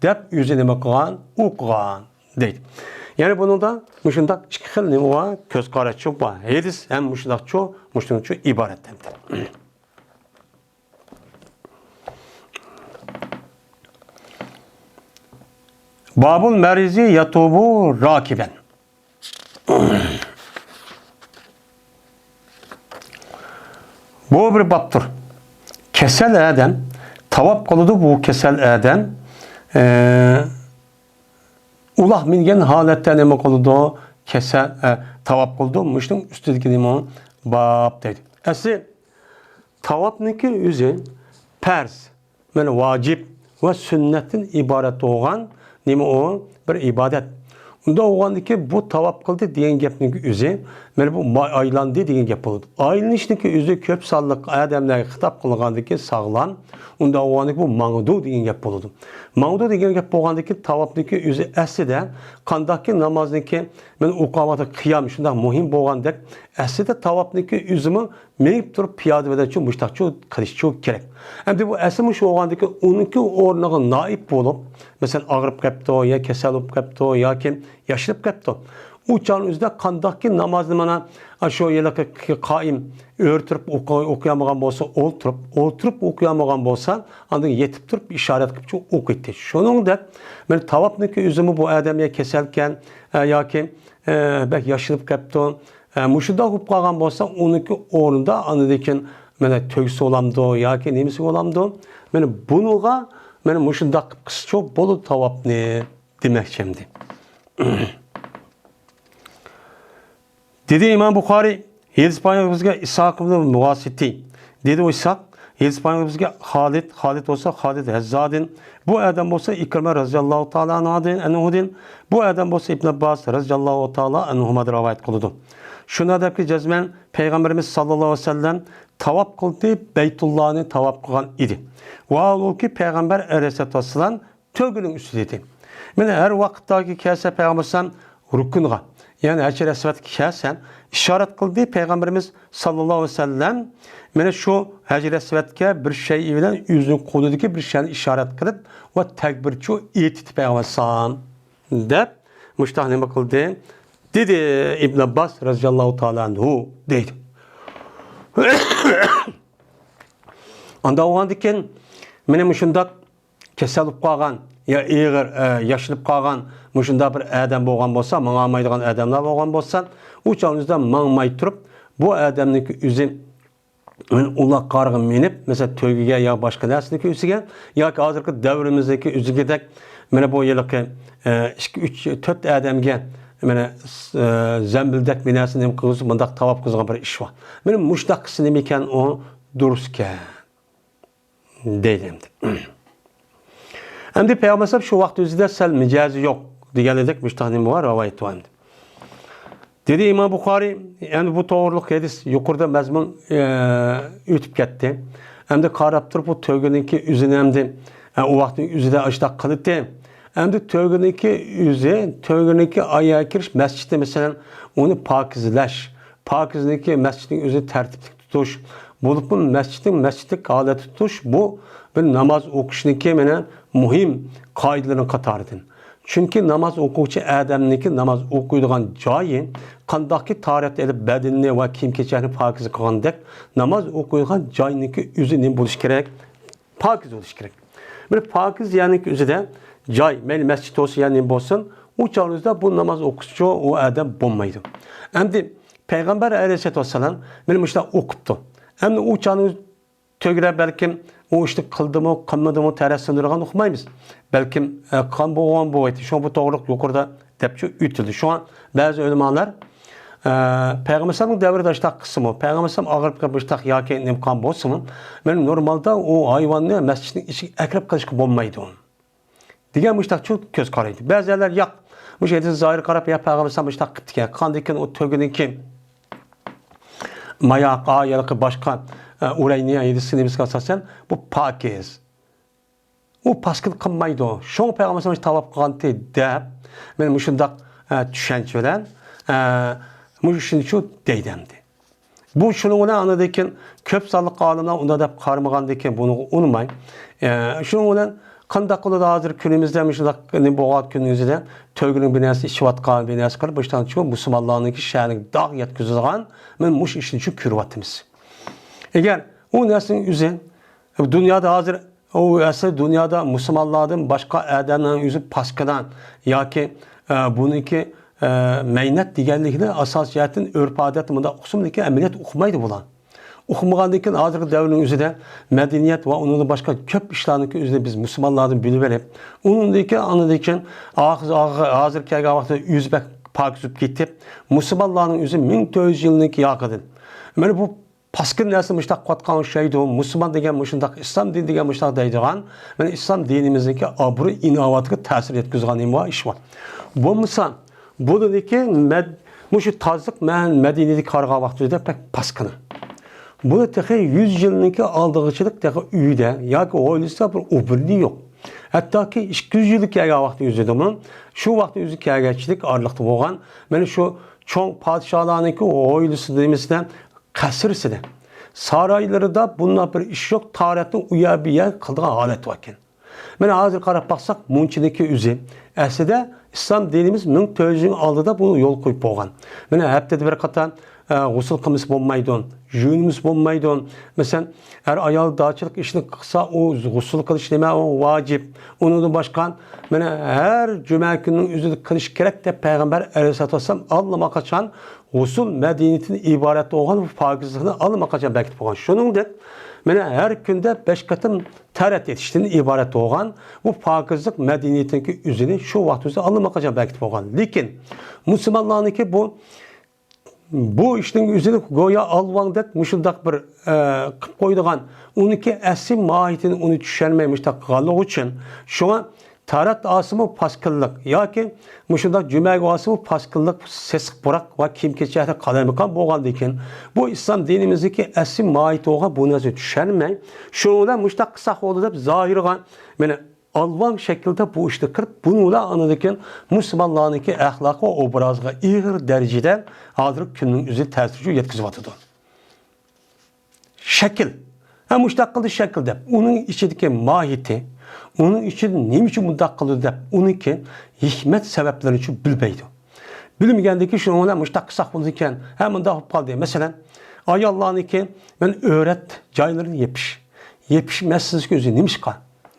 دەپ ئۆزى نېمە قىلغان؟ ئوقۇغان. دەيدۇ. يەنى بۇنىڭدا مۇشۇنداق ئىككى خىل نېمە بار؟ كۆز قاراشچۇ بار. ھەدىس ھەم مۇشۇنداقچۇ، مۇشۇنىڭچۇ ئىبارەت ئەمدى. بابۇل مەرىزى يەتۇبۇ راكىبەن. بۇ بىر بابتۇر. كېسەل ئادەم تاۋاپ قىلىدۇ، بۇ كېسەل ئادەم، ئە، ئۇلاغ مىنگەن ھالەتتە نېمە قىلىدۇ؟ كېسەل، ئە، تاۋاپ قىلىدۇ. مۇشۇنىڭ ئۈستىدىكى نېمە؟ باب دەيدۇ. ئەسلى تاۋاپنىڭكى ئۆزى پەرز، مانا ۋاجىپ ۋە سۈننەتتىن ئىبارەت بولغان نېمە ئۇ؟ بىر ئىبادەت. ئۇنداق بولغاندىكىن بۇ تاۋاپ قىلدى دېگەن گەپنىڭ ئۆزى، مانا بۇ ما-، ئايلاندى دېگەن گەپ بولىدۇ. ئايلىنىشنىڭكى ئۆزى كۆپ سانلىق ئادەملەرگە خىتاب قىلغاندىكىن ساغلام، ئۇنداق بولغاندىكىن بۇ ماڭىدۇ دېگەن گەپ بولىدۇ. ماڭىدۇ دېگەن گەپ بولغاندىكىن تاۋاپنىڭكى ئۆزى ئەسلىدە قانداقكى نامازنىڭكى، مانا ئوقۇغان ۋاقتى قىيام شۇنداق مۇھىم بولغاندەك، ئەسلىدە تاۋاپنىڭكى ئۆزىمۇ مېڭىپ تۇرۇپ پىيادە بىلەنچۇ مۇشتاقچۇ قىلىشچۇ كېرەك. ئەمدى بۇ ئەسلى مۇشۇ بولغاندىكىن ئۇنىڭكى ئورنىغا نائىب بولۇپ، مەسىلەن، ئاغرىپ قېپتۇ يا كېسەل بولۇپ قېپتۇ ياكى ياشىنىپ قېپتۇ. ئۇ چاغنىڭ ئۆزىدە قانداقكى نامازنى مانا شۇ ھېلىقى قائىم ئۆرە تۇرۇپ ئوقۇ-، ئوقۇيالمىغان بولسا ئولتۇرۇپ، ئولتۇرۇپ ئوقۇيالمىغان بولسا ئاندىن يېتىپ تۇرۇپ ئىشارەت قىلىپچۇ ئوقۇيتتى. شۇنىڭدەك مانا تاۋاپنىڭكى ئۆزىمۇ بۇ ئادەم يا كېسەلكەن، ئە، ياكى، ئە، بەك ياشىنىپ قېپتۇ. ئە، مۇشۇنداق بولۇپ قالغان بولسا، ئۇنىڭكى ئورنىدا ئاندىن كېيىن مانا تۆگىسى بولامدۇ ياكى نېمىسى بولامدۇ؟ مانا بۇنىڭغا مانا مۇشۇنداق قىلسىچۇ بولىدۇ تاۋاپنى دېمەكچى ئەمدى. دېدى ئىمام بۇخارىي، ھەدىس بايانى بىزگە ئىسھاق ئىبن مۇغاسىتى. دېدى ئۇ ئىسھاق، ھەدىس بايانى بىزگە خالىد، خالىد بولسا خالىد ھەززادىن، بۇ ئادەم بولسا ئىكرىمە رەزىياللاھۇ تائالا ئەنھۇدىن، ئەنھۇدىن، بۇ ئادەم بولسا ئىبن ئابباس رەزىياللاھۇ تائالا ئەنھۇمادىن رىۋايەت قىلىدۇ. شۇنداق دەپكى جەزمەن پەيغەمبىرىمىز ساللاللاھۇ ئەلەيھى ۋەسەللەم تاۋاپ قىلدى، بەيتۇللانى تاۋاپ قىلغان ئىدى. ۋاھالبۇكى پەيغەمبەر ئەلەيھىسسالاتۇ ۋەسسالام تۆگىنىڭ ئۈستىدە ئىدى. مانا ھەر ۋاقىتتاكى كەلسە پەيغەمبەر ئەلەيھىسسالام رۇكۇنغا، يەنى ھەجەر ئەسۋەدكە كەلسە ئىشارەت قىلدى پەيغەمبىرىمىز ساللاللاھۇ ئەلەيھى ۋەسەللەم، مانا شۇ ھەجەر ئەسۋەدكە بىر شەيئى بىلەن ئۆزىنىڭ قولىدىكى بىر شەينى ئىشارەت قىلىپ ۋە تەكبىرچۇ ئېيتتى پەيغەمبەر ئەلەيھىسسالام دەپ مۇشتاق نېمە قىلدى؟ دېدى ئىبن ئابباس رەزىياللاھۇ تائالا ئەنھۇ دەيدۇ. ئانداق بولغاندىكىن مانا مۇشۇنداق كېسەل بولۇپ قالغان يا ئېغىر، ئە، ياشىنىپ قالغان مۇشۇنداق بىر ئادەم بولغان بولسا، ماڭالمايدىغان ئادەملەر بولغان بولسا، ئۇ چاغنىڭىزدا ماڭماي تۇرۇپ، بۇ ئادەمنىڭكى ئۆزى ئۇلاق قارغا مىنىپ، مەسىلەن، تۆگىگە يا باشقا نەرسىنىڭكى ئۈستىگە ياكى ھازىرقى دەۋرىمىزدىكى ئۆزىگىدەك مانا بۇ ھېلىقى، ئە، ئىككى، ئۈچ، تۆت ئادەمگە مانا، ئە، زەمبىلدەك بىر نەرسە نېمە قىلغۇزۇپ مۇنداق تاۋاپ قىلغان بىر ئىش بار. مانا مۇشۇنداق قىلسا نېمىكەن ئۇ؟ دۇرۇسكەن. دەيدۇ ئەمدى. ئەمدى پەيغەمبەر ئەلەيھىسسالام شۇ ۋاقىت ئۆزىدە سەل مىجەزى يوق دېگەنلىدەك مۇشتاق نېمە بار، رىۋايەت بار ئەمدى. دېدى ئىمام بۇخارىي، يەنى بۇ توغرۇلۇق ھەدىس يۇقىرىدا مەزمۇن، ئە، ئۆتۈپ كەتتى. ئەمدى قاراپ تۇرۇپ بۇ تۆگىنىڭكى ئۆزىنى ئەمدى، ئە، ئۇ ۋاقىتنىڭ ئۆزىدە ئاشتاق قىلىتتى. ئەمدى تۆگىنىڭكى ئۆزى، تۆگىنىڭكى ئاياغ كىرىش مەسچىتى مەسىلەن، ئۇنى پاكىزلەش، پاكىزنىڭكى مەسچىتنىڭ ئۆزىنى تەرتىپلىك تۇتۇش، بولۇپمۇ مەسچىتنىڭ مەسچىتلىك ھالەتتە تۇتۇش، بۇ بىر ناماز ئوقۇشنىڭكى مانا مۇھىم قائىدىلىرىنىڭ قاتارىدىن. چۈنكى ناماز ئوقۇغۇچى ئادەمنىڭكى ناماز ئوقۇيدىغان جايى قانداقكى تاھارەت ئېلىپ، بەدىنىنى ۋە كىيىم-كېچەكنى پاكىز قىلغاندەك، ناماز ئوقۇيدىغان جاينىڭكى ئۆزى نېمە بولۇشى كېرەك؟ پاكىز بولۇشى كېرەك. بىر پاكىز يەرنىڭكى ئۆزىدە جاي، مەيلى مەسچىت بولسۇن يا نېمە بولسۇن، ئۇ چاغنىڭىزدا بۇ ناماز ئوقۇتقۇچى ئۇ ئادەم بولمايدۇ. ئەمدى پەيغەمبەر ئەلەيھىسسالاتۇ ۋەسسالام مانا مۇشۇنداق ئوقۇپتۇ. ئەمدى ئۇ چاغنىڭ تۆگىدە بەلكىم ئۇ ئىشنى قىلدىمۇ، قىلمىدىمۇ تەرەسسىندۈرگەن ئۇقمايمىز. بەلكىم، ئە، قىلغان بولغان بولغايتى. شۇڭا بۇ توغرىلىق يۇقىرىدا دەپچۇ ئۆتۈلدى. شۇڭا بەزى ئۆلىمالار، ئە، پەيغەمبەر ئەلەيھىسسالامنىڭ دەۋرىدە ئاشتاق قىلسىمۇ، پەيغەمبەر ئەلەيھىسسالام ئاغرىپ قېلىپ مۇشتاق ياكى نېمە قىلغان بولسىمۇ، مەن نورمالدا ئۇ ھايۋاننى مەسچىتنىڭ ئىچىگە ئەكىرىپ قىلىشقا بولمايدۇ دېگەن مۇشتاقچۇ كۆز قارايدۇ. بەزىلەر ياق، مۇشۇ ھەدىسنىڭ زاھىرىغا قاراپ، يا پەيغەمبەر ئەلەيھىسسالام مۇشتاق قىپتىكەن، قاندىكىن ئۇ تۆگىنىڭكى ماياق، ئا، ياكى باشقا، ئە، ئۇرەينى ھەدىسى نېمىسىگە ئاساسەن، بۇ پاكىز. ئۇ پاسكىنا قىلمايدۇ. شۇڭا پەيغەمبەر ئەلەيھىسسالام تاۋاپ قىلغانتى دەپ، مەن مۇشۇنداق، ئە، چۈشەنچە بىلەن، ئە، مۇشۇ ئىشنى شۇ دەيدۇ ئەمدى. بۇ شۇنىڭ بىلەن ئاندىن كېيىن كۆپ سانلىق ئالىملار ئۇنداق دەپ قارىمىغاندىن كېيىن بۇنىڭغا ئۇنىماي. ئە، شۇنىڭ بىلەن قانداق قىلىدۇ ھازىر كۈنىمىزدە مۇشۇنداق نېمە بولغان كۈنىمىزدە تۆگىنىڭ بىر نەرسە ئىچىۋاتقان، بىر نەرسە قىلىپ، مۇشۇنداق شۇ مۇسۇلمانلارنىڭكى شەنىگە داغ يەتكۈزىدىغان، مەن مۇشۇ ئىشنى شۇ كۆرۈۋاتىمىز. ئەگەر ئۇ نەرسىنىڭ ئۆزى دۇنيادا ھازىر، ئۇ ئەسلى دۇنيادا مۇسۇلمانلاردىن باشقا ئادەمنىڭ ئۆزى پاسكىنا ياكى، ئە، بۇنىڭكى، ئە، مەينەت دېگەنلىكىنى ئاساسىي جەھەتتىن ئۆرپ-ئادەتتە مۇنداق ئۇقسىمۇ، لېكىن ئەمەلىيەتتە ئۇقمايدۇ بۇلار. ئۇقمىغاندىن كېيىن ھازىرقى دەۋرنىڭ ئۆزىدە مەدەنىيەت ۋە ئۇنىڭدىن باشقا كۆپ ئىشلارنىڭكى ئۆزىنى بىز مۇسۇلمانلاردىن بىلىۋېلىپ، ئۇنىڭدىن كېيىن، ئاندىن كېيىن ھازىر، ھازىر كەلگەن ۋاقىتتا ئۆزى بەك پاكىز بولۇپ كېتىپ، مۇسۇلمانلارنىڭ ئۆزى مىڭ تۆت يۈز يىلنىڭكى ياقىدىن مانا بۇ پاسكىنا نەرسىنى مۇشۇنداق قىلىۋاتقان ئوخشايدۇ، مۇسۇلمان دېگەن مۇشۇنداق، ئىسلام دىنى دېگەن مۇشۇنداق دەيدىغان، مانا ئىسلام دىنىمىزنىڭكى ئابرۇي-ئىناۋىتىگە تەسىر يەتكۈزىدىغان نېمە بار، ئىش بار. بولمىسا، بۇنىڭدىكى مەد-، مۇشۇ تازىلىق مەن مەدىنىدىكى قارىغان ۋاقتىمىزدا بەك پاسكىنا. بۇنى تېخى يۈز يىلنىڭكى ئالدىغىچىلىك تېخى ئۆيدە ياكى ھويلىسىدا بىر ئوبورنى يوق. ھەتتاكى ئىككى يۈز يىل كەلگەن ۋاقتى ئۆزىدىمۇ، شۇ ۋاقتى ئۆزى كەلگەنچىلىك ئارىلىقتا بولغان، مانا شۇ چوڭ پادىشاھلارنىڭكى ھويلىسىدا، نېمىسىدە، قەسرىسىدە، سارايلىرىدا بۇنداق بىر ئىش يوق، تارەتنى ئۇيا-بۇيا قىلىدىغان ھالەت بار ئىكەن. مانا ھازىر قاراپ باقساق، مۇنچىنىڭكى ئۆزى، ئەسلىدە ئىسلام دىنىمىز مىڭ تۆت يۈز يىل ئالدىدا بۇ يول قويۇپ بولغان. مانا ھەپتىدە بىر قېتىم، ئە، غۇسۇل قىلمىسا بولمايدۇ، يۇيۇنمىسا بولمايدۇ. مەسىلەن، ئەر ئايال داچىلىق ئىشىنى قىلسا، ئۇ غۇسۇل قىلىش نېمە، ئۇ ۋاجىپ. ئۇنىڭدىن باشقا، مانا ھەر جۈمە كۈنىنىڭ ئۆزىدە قىلىش كېرەك دەپ پەيغەمبەر ئەلەيھىسسالاتۇ ۋەسسالام ئاللىماقاچان غۇسۇل مەدەنىيىتىدىن ئىبارەت بولغان پاكىزلىقنى ئاللىماقاچان بەركىتىپ قويغان. شۇنىڭدەك، مانا ھەر كۈندە بەش قېتىم تەرەت ئېتىشتىن ئىبارەت بولغان بۇ پاكىزلىق مەدەنىيىتىنىڭكى ئۆزىنى شۇ ۋاقىت ئۆزى ئاللىماقاچان بەركىتىپ قويغان. لېكىن مۇسۇلمانلارنىڭكى بۇ، بۇ ئىشنىڭ ئۆزىنى گويا ئالۋاڭدەك مۇشۇنداق بىر، ئە، قىلىپ قويىدىغان، ئۇنىڭكى ئەسلى ماھىيىتىنى ئۇنى چۈشەنمەي مۇشۇنداق قىلغانلىقى ئۈچۈن، شۇڭا تارەت ئالسىمۇ پاسكىنلىق ياكى مۇشۇنداق جۈمەگە ئالسىمۇ پاسكىنلىق، سېسىق پۇراق ۋە كىيىم-كېچەكتە قالايمىقان بولغاندىكىن، بۇ ئىسلام دىنىمىزدىكى ئەسلى ماھىيىتى بولغان بۇ نەرسىنى چۈشەنمەي، شۇنىڭ بىلەن مۇشۇنداق قىلساق بولدى دەپ زاھىرغا، مانا، ئالۋاڭ شەكىلدە بۇ ئىشنى قىلىپ، بۇنىڭ بىلەن ئاندىن كېيىن مۇسۇلمانلارنىڭكى ئەخلاقى ۋە ئوبرازىغا ئېغىر دەرىجىدە ھازىرقى كۈننىڭ ئۆزى تەسىر يەتكۈزۈۋاتىدۇ. شەكىل. ھە، مۇشۇنداق قىلدى شەكىل دەپ. ئۇنىڭ ئىچىدىكى ماھىيىتى، ئۇنىڭ ئىچىدە نېمە ئۈچۈن مۇنداق قىلدى دەپ، ئۇنىڭكى ھېكمەت سەۋەبلىرىنى بىلمەيدۇ. بىلمىگەندىكىن شۇنىڭ بىلەن مۇشۇنداق قىلساق بولىدىكەن، ھە، مۇنداق بولۇپ قالدى. مەسىلەن، ئاياللارنىڭكى، مەن ئۆرەت جايلىرىنى يېپىش. يېپىش مەسىلىسىگە ئۆزى نېمىشقا؟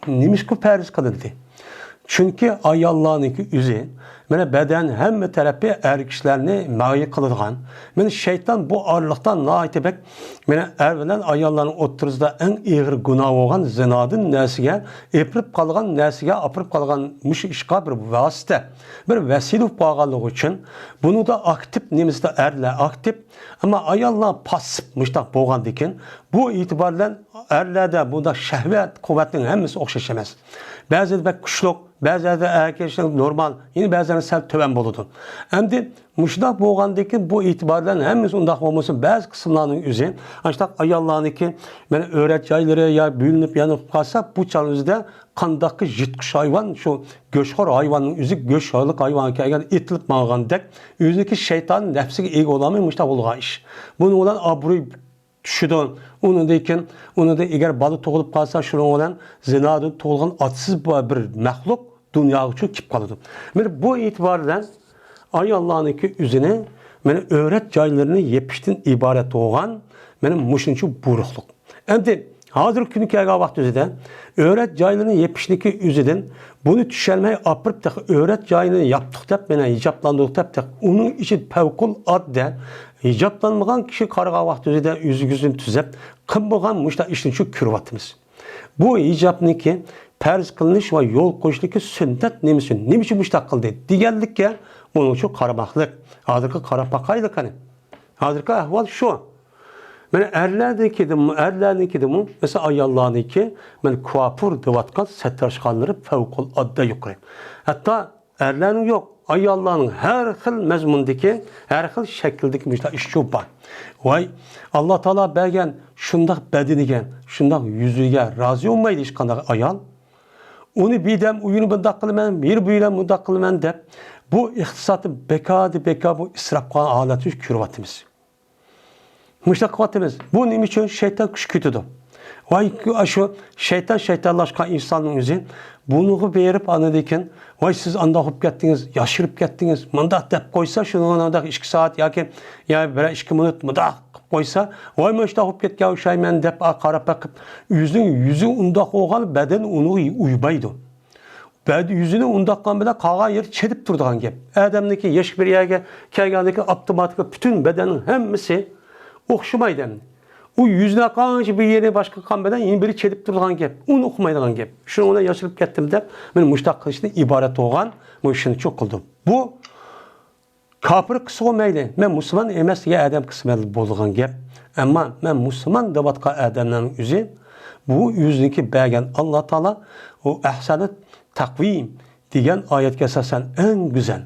نېمىشقا پەرز قىلىندى؟ چۈنكى ئاياللارنىڭكى ئۆزى، مانا، بەدەن ھەممە تەرەپى ئەر كىشىلەرنى مەغىيە قىلىدىغان. مانا، شەيتان بۇ ئارىلىقتا ناھايىتى بەك، مانا، ئەر بىلەن ئاياللارنىڭ ئوتتۇرىسىدا ئەڭ ئېغىر گۇناھ بولغان زىنادىن نەرسىگە، ئېپىرىپ قالغان نەرسىگە، ئاپىرىپ قالغان مۇشۇ ئىشقا بىر ۋاسىتە، بىر ۋەسىلە بولۇپ قالغانلىقى ئۈچۈن، بۇنىڭدا ئاكتىپ نېمىسىدا ئەرلەر ئاكتىپ، ئەمما ئاياللار پاسسىپ مۇشۇنداق بولغاندىكىن، بۇ ئېتىبار بىلەن ئەرلەردە بۇنداق شەھۋەت قۇۋۋەتنىڭ ھەممىسى ئوخشاش ئەمەس. بەزىدە بەك كۈچلۈك، بەزىلەردە ئەر كىشىنىڭ نورمال، يەنە بەزىلەردە سەل تۆۋەن بولىدۇ. ئەمدى مۇشۇنداق بولغاندىكىن بۇ ئېتىبار بىلەن ھەممىسى ئۇنداق بولمىسۇن، بەزى قىسىملارنىڭ ئۆزى، ئاشۇنداق ئاياللارنىڭكى مانا ئۆرەت جايلىرى يا بۆلۈنۈپ يەنە قالسا، بۇ چاغنىڭ ئۆزىدە قانداقكى يىرتقۇچ ھايۋان، شۇ گۆشخور ھايۋاننىڭ ئۆزى گۆشخورلۇق ھايۋانغا كەلگەن ئېتىلىپ ماڭغاندەك، ئۆزىنىڭكى شەيتان نەپسىگە ئىگە بولالماي مۇشۇنداق بولغان ئىش. بۇنىڭ بىلەن ئابرۇي چۈشىدۇ. ئۇنىڭدىن كېيىن، ئۇنىڭدىن ئەگەر بالا تۇغۇلۇپ قالسا، شۇنىڭ بىلەن زىنادىن تۇغۇلغان ئاتىسىز بار بىر مەخلۇق دۇنياغا چۈشۈپ كېلىپ قالىدۇ. مانا بۇ ئېتىبار بىلەن ئاياللارنىڭكى ئۆزىنى، مانا ئۆرەت جايلىرىنى يېپىشتىن ئىبارەت بولغان، مانا مۇشۇنچە بۇيرۇقلۇق. ئەمدى ھازىرقى كۈنگە كەلگەن ۋاقتىمىزدا ئۆرەت جايلىرىنى يېپىشنىڭكى ئۆزىدىن بۇنى چۈشەنمەي ئاپىرىپ تېخى ئۆرەت جايىنى ياپتۇق دەپ، مانا ھىجابلاندۇردۇق دەپ، تېخى ئۇنىڭ ئىچىدە پەۋقۇلئاددە ھىجابلانمىغان كىشى قارىغان ۋاقتىمىزدا ئۆزىگە ئۆزىنى تۈزەپ قىلمىغان مۇشۇنداق ئىشنى شۇ كۆرۈۋاتىمىز. بۇ ھىجابنىڭكى پەرز قىلىنىش ۋە يول قويۇشنىڭكى سۈننەت نېمىسى، نېمە ئۈچۈن مۇشۇنداق قىلدى دېگەنلىككە بۇنىڭ ئۈچۈن قارىماقلىق. ھازىرقى قاراپ باقايلى قېنى. ھازىرقى ئەھۋال شۇ. مانا ئەرلەرنىڭكىدىمۇ، ئەرلەرنىڭكىدىمۇ، مەسىلەن، ئاياللارنىڭكى، مانا كۇئاپۇر دەۋاتقان سەتتارخانىلىرى پەۋقۇلئاددە يۇقىرى. ھەتتا ئەرلەرنىڭ يوق، ئاياللارنىڭ ھەر خىل مەزمۇندىكى، ھەر خىل شەكىلدىكى مۇشۇنداق ئىشچۇ بار. ۋاي، ئاللا تائالا بەرگەن شۇنداق بەدىنىگە، شۇنداق يۈزىگە رازى بولمايدۇ ھېچقانداق ئايال. ئۇنى بىردەم ئۇيىنى مۇنداق قىلىمەن، بىر بۇيرۇم مۇنداق قىلىمەن دەپ، بۇ ئىقتىسادنى بىكاردىن بىكار بۇ ئىسراپ قىلغان ھالەتنى كۆرۈۋاتىمىز. مۇشۇنداق قىلىۋاتىمىز. بۇ نېمە ئۈچۈن؟ شەيتان كۈچ كېتىدۇ. ۋاي، شۇ شەيتان شەيتانلاشقان ئىنساننىڭ ئۆزى بۇنىڭغا بېرىپ، ئاندىن كېيىن، ۋاي، سىز ئانداق بولۇپ كەتتىڭىز، ياشىرىپ كەتتىڭىز، مۇنداق دەپ قويسا، شۇنىڭغا ئىككى سائەت ياكى يا بىرەر ئىككى مىنۇت مۇنداق قىلىپ قويسا، ۋاي، مەن شۇنداق بولۇپ كەتكەن ئوخشايمەن دەپ قاراپ بېقىپ، ئۆزىنىڭ يۈزى ئۇنداق بولغان بەدەن ئۇنىڭغا ئۇيمايدۇ. بەدىنى يۈزىنى ئۇنداق قىلغان بىلەن قالغان يېرى چېلىپ تۇرىدىغان گەپ. ئادەمنىڭكى ياش بىر يەرگە كەلگەندىن كېيىن ئاپتوماتىكلا پۈتۈن بەدەننىڭ ھەممىسى ئوخشىمايدۇ ئەمدى. ئۇ يۈزىنى قانچە بىر يېرى باشقا قىلغان بىلەن يەنە بىرى چېلىپ تۇرىدىغان گەپ. ئۇنى ئۇقمايدىغان گەپ. شۇنىڭ بىلەن ياشىرىپ كەتتىم دەپ، مانا مۇشۇنداق قىلىشتىن ئىبارەت بولغان مۇشۇنى چوقۇلدۇم. بۇ كاپىر قىلسىغۇ مەيلى، مەن مۇسۇلمان ئەمەس دېگەن ئادەم قىلسا مەيلى بولىدىغان گەپ. ئەمما مەن مۇسۇلمان دەۋاتقان ئادەملەرنىڭ ئۆزى، بۇ ئۆزىنىڭكى بەرگەن ئاللا تائالا، ئۇ ئەھسەنۇت تەقۋىم دېگەن ئايەتكە ئاساسەن ئەڭ گۈزەل.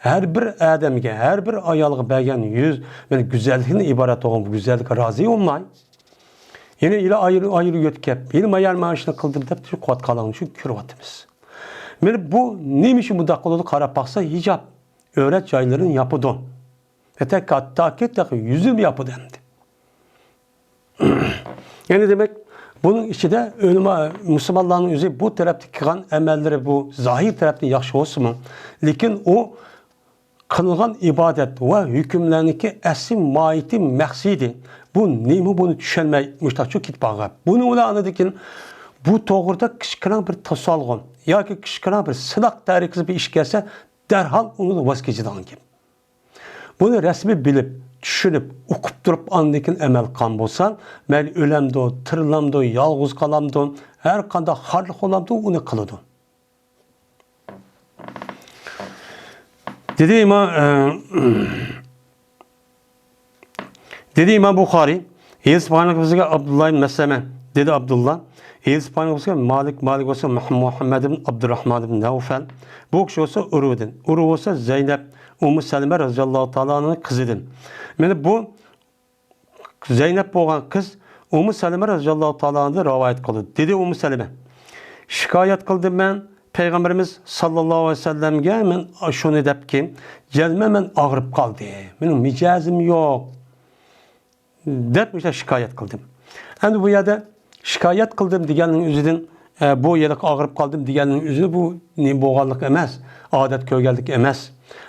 ھەر بىر ئادەمگە، ھەر بىر ئايالغا بەرگەن يۈز، مانا، گۈزەللىكتىن ئىبارەت بولغان بۇ گۈزەللىككە رازى بولماي، يەنە ئىلا ئايرى-، ئايرى يۆتكەپ، يەنە مايار مانا شۇنى قىلدىم دەپ تۇرۇپ قىلىۋاتقانلىقىنى شۇ كۆرۈۋاتىمىز. مانا بۇ نېمە ئۈچۈن بۇنداق قىلىدۇ؟ قاراپ باقسا، ھىجاب، ئۆرە جايلىرىنى ياپىدۇ. ھەتتا، ھەتتاكى تېخى يۈزىنى ياپىدۇ ئەمدى. يەنى دېمەك، بۇنىڭ ئىچىدە ئۆلىما، مۇسۇلمانلارنىڭ ئۆزى بۇ تەرەپتە قىلغان ئەمەللىرى بۇ زاھىر تەرەپتىن ياخشى بولسىمۇ، لېكىن ئۇ قىلغان ئىبادەت ۋە ھۆكۈملەرنىڭكى ئەسلى ماھىيىتى، مەقسىتى بۇ نېمە، بۇنى چۈشەنمەي مۇشۇنداق چۈشۈپ كېتىپ قالغان. بۇنى ئۇلار ئاندىن كېيىن بۇ توغرىدا كىچىككىنە بىر توسالغۇ ياكى كىچىككىنە بىر سىناق تەرىقىسى بىر ئىش كەلسە، دەرھال ئۇنى ۋاز كېچىدىغان گەپ. بۇنى رەسمىي بىلىپ، چۈشىنىپ، ئۇقۇپ تۇرۇپ، ئاندىن كېيىن ئەمەل قىلغان بولسا، مەيلى ئۆلەمدۇ، تىرىلامدۇ، يالغۇز قالامدۇ، ھەر قانداق خارلىق بولامدۇ، ئۇنى قىلىدۇ. دېدى ئىمام، ئە، دېدى ئىمام بۇخارىي، ھېلىسى بارغانلىقى بىزگە ئابدۇللا ئىبن مەسلەمە، دېدى ئابدۇللا، ھېلىسى بارغانلىقى بىزگە مالىك، مالىك بولسا مۇھ-، مۇھەممەد ئىبن ئابدۇرراھمان ئىبن نەۋفەل، بۇ كىشى بولسا ئۇرۋىدىن، ئۇرۋا بولسا زەينەپ، ئۇممۇ سەلمە رەزىياللاھۇ تائالا ئانھانىڭ قىزىدىن. مانا بۇ زەينەپ بولغان قىز ئۇممۇ سەلمە رەزىياللاھۇ تائالا ئانھادىن رىۋايەت قىلىدۇ. دېدى ئۇممۇ سەلمە، شىكايەت قىلدىم مەن پەيغەمبىرىمىز ساللاللاھۇ ئەلەيھى ۋەسەللەمگە، مەن شۇنى دەپكى، جەزمەن مەن ئاغرىپ قالدى. مېنىڭ مىجەزىم يوق. دەپ مۇشۇنداق شىكايەت قىلدىم. ئەمدى بۇ يەردە شىكايەت قىلدىم دېگەننىڭ ئۆزىدىن، ئە، بۇ يەردە ئاغرىپ قالدىم دېگەننىڭ ئۆزى بۇ نېمە بولغانلىق ئەمەس، ئادەت كۆرگەنلىك ئەمەس.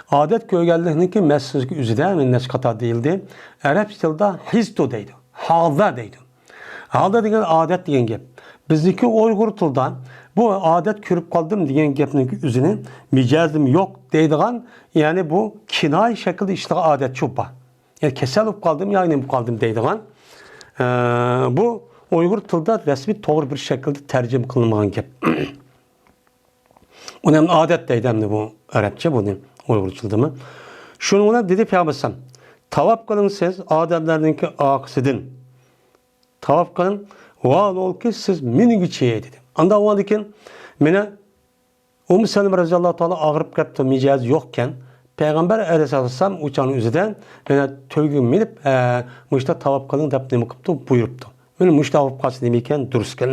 ئادەت كۆرگەنلىكنىڭكى مەسىلىسىدىكى ئۆزىدە مەن نەچچە قېتىم دېيىلدى. ئەرەب تىلىدا ھىستو دەيدۇ، ھالدا دەيدۇ. ھالدا دېگەن ئادەت دېگەن گەپ. بىزنىڭكى ئۇيغۇر تىلىدا بۇ ئادەت كۆرۈپ قالدىم دېگەن گەپنىڭكى ئۆزىنى مىجەزىم يوق دەيدىغان، يەنى بۇ كىنايە شەكلىدە ئىشلىتىدىغان ئادەت شۇ بار. يەنى كېسەل بولۇپ قالدىم ياكى نېمە بولۇپ قالدىم دەيدىغان. ئە، بۇ ئۇيغۇر تىلىدا رەسمىي توغرا بىر شەكىلدە تەرجىمە قىلىنمىغان گەپ. ئۇنى ھەم ئادەت دەيدۇ ئەمدى بۇ ئەرەبچە، بۇنى ئۇيغۇرچىلىدىمۇ. شۇنىڭ بىلەن دېدى پەيغەمبەر ئەلەيھىسسالام، تاۋاپ قىلىڭ سىز ئادەملەرنىڭكى ئارقىسىدىن. تاۋاپ قىلىڭ، ۋاھالۇكى سىز مېنىڭكىچە دېدى. ئاندا بولغاندىكىن مېنى ئۇممۇ سەلمە رەزىياللاھۇ تائالا ئاغرىپ كەپتۇ، مىجەزى يوقكەن. پەيغەمبەر ئەلەيھىسسالام ئۇ چاغنىڭ ئۆزىدە مانا تۆگىگە مىنىپ، ئە، مۇشۇنداق تاۋاپ قىلىڭ دەپ نېمە قىپتۇ؟ بۇيرۇپتۇ. مانا مۇشۇنداق بولۇپ قالسا نېمە ئىكەن؟ دۇرۇس ئىكەن.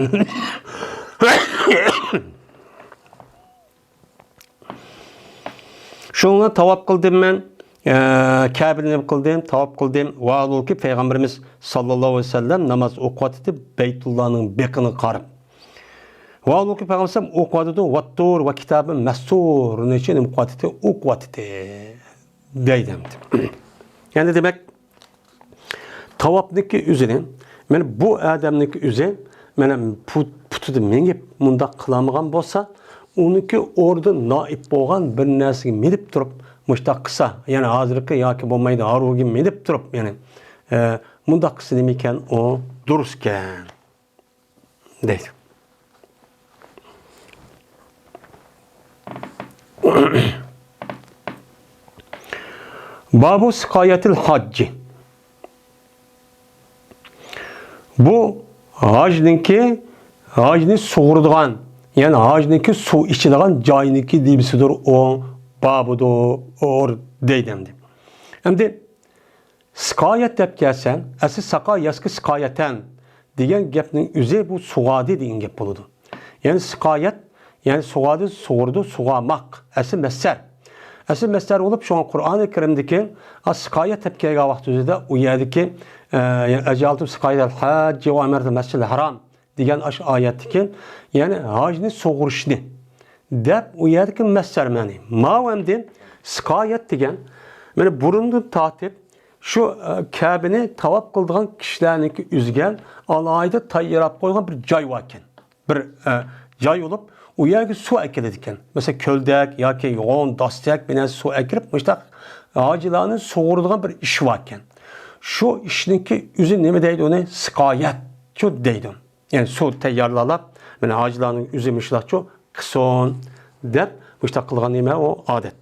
شۇڭا تاۋاپ قىلدىم مەن، ئە، كەبىنى نېمە قىلدىم؟ تاۋاپ قىلدىم. ۋاھالۇكى پەيغەمبىرىمىز ساللاللاھۇ ئەلەيھى ۋەسەللەم ناماز ئوقۇۋاتىدۇ، بەيتۇللانىڭ بېقىنىغا قاراپ. ۋاھالۇكى پەيغەمبەر ئوقۇۋاتىدۇ، ۋەتتۇر ۋە كىتابىن مەستۇر، نېمە ئوقۇۋاتىدۇ؟ ئوقۇۋاتىدۇ دەيدۇ. يەنى دېمەك، تاۋاپنىڭكى ئۆزىنى، مانا بۇ ئادەمنىڭكى ئۆزى، مانا پۇ-، پۇتىدا مېڭىپ مۇنداق قىلالمىغان بولسا، ئۇنىڭكى ئورنىدا نائىب بولغان بىر نەرسىگە مىنىپ تۇرۇپ مۇشۇنداق قىلسا، يەنى ھازىرقى ياكى بولمايدۇ ھارۋىگە مىنىپ تۇرۇپ، يەنى، ئە، مۇنداق قىلسا نېمە ئىكەن؟ ئۇ دۇرۇس ئىكەن. دەيدۇ. بابۇ سىقايەتىل ھاججى. بۇ ھاجنىڭكى، ھاجنى سۇغۇرىدىغان، يەنى ھاجنىڭكى سۇ ئىچىدىغان جاينىڭكى نېمىسىدۇر، ئۇ بابىدۇر دەيدۇ ئەمدى. ئەمدى سىقايەت دەپ كەلسە، ئەسلى ساقا يەسقى سىقايەتەن دېگەن گەپنىڭ ئۆزى بۇ سۇغاردى دېگەن گەپ بولىدۇ. يەنى سىقايەت، يەنى سۇغاردى، سۇغۇرىدۇ، سۇغارماق. ئەسلى مەسدەر. ئەسلى مەسدەر بولۇپ، شۇڭا قۇرئانى كەرىمدىكى، ئا، سىقايەت دەپ كەلگەن ۋاقتىمىزدا ئۇ يەردىكى، ئە، يەنى ئەجئەلتۇم سىقايەتەل ھاججى ۋە ئىمارەتەل مەسجىدىل ھارام دېگەن ئاشۇ ئايەتتىكى، يەنى ھاجنى سۇغۇرۇشنى دەپ، ئۇ يەردىكى مەسدەر مەنى. ماۋۇ ئەمدى سىقايەت دېگەن، مانا بۇرۇندىن تارتىپ شۇ، ئە، كەبىنى تاۋاپ قىلىدىغان كىشىلەرنىڭكى ئۆزىگە ئالاھىدە تەييارلاپ قويغان بىر جاي باركەن. بىر، ئە، جاي بولۇپ، ئۇ يەرگە سۇ ئەكېلىدىكەن. مەسىلەن، كۆلدەك ياكى يوغان داستەك بىر نەرسە سۇ ئەكىرىپ، مۇشۇنداق ھاجىلارنى سۇغۇرىدىغان بىر ئىش باركەن. شۇ ئىشنىڭكى ئۆزى نېمە دەيدۇ ئۇنى؟ سىقايەت شۇ دەيدۇ. يەنى سۇ تەييارلاپ، مانا ھاجىلارنىڭ ئۆزى مۇشۇنداقچۇ قىلسۇن دەپ مۇشۇنداق قىلغان نېمە ئۇ ئادەت.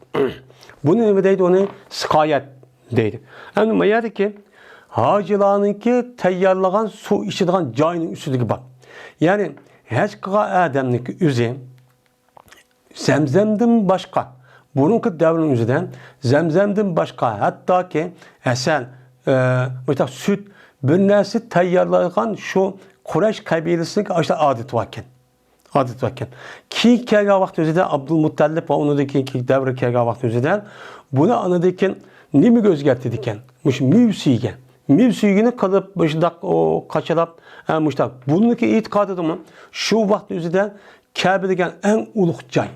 بۇنى نېمە دەيدۇ؟ ئۇنى سىقايەت دەيدۇ. ئەمدى ما يەردىكى ھاجىلارنىڭكى تەييارلىغان سۇ ئىچىدىغان جاينىڭ ئۈستىدىكى باب. يەنى ھەج قىلغان ئادەمنىڭكى ئۆزى زەمزەمدىن باشقا بۇرۇنقى دەۋرنىڭ ئۆزىدە زەمزەمدىن باشقا ھەتتاكى ھەسەل، ئە، مۇشۇنداق سۈت، بىر نەرسە تەييارلايدىغان شۇ قۇرەيش قەبىلىسىنىڭ ئاشۇنداق ئادىتى باركەن. ئادىتى باركەن. كېيىن كەلگەن ۋاقىت ئۆزىدە ئابدۇلمۇتەللىپ ۋە ئۇنىڭدىن كېيىنكى دەۋر كەلگەن ۋاقىت ئۆزىدە بۇنى ئاندىن كېيىن نېمىگە ئۆزگەرتىدىكەن؟ مۇشۇ مېۋە سۈيىگە. مېۋە سۈيىگىنى قىلىپ، مۇشۇنداق، ئۇ، قاچىلاپ، ھە، مۇشۇنداق. بۇنىڭكى ئېتىقادىدىمۇ شۇ ۋاقىت ئۆزىدە كەبە دېگەن ئەڭ ئۇلۇغ جاي.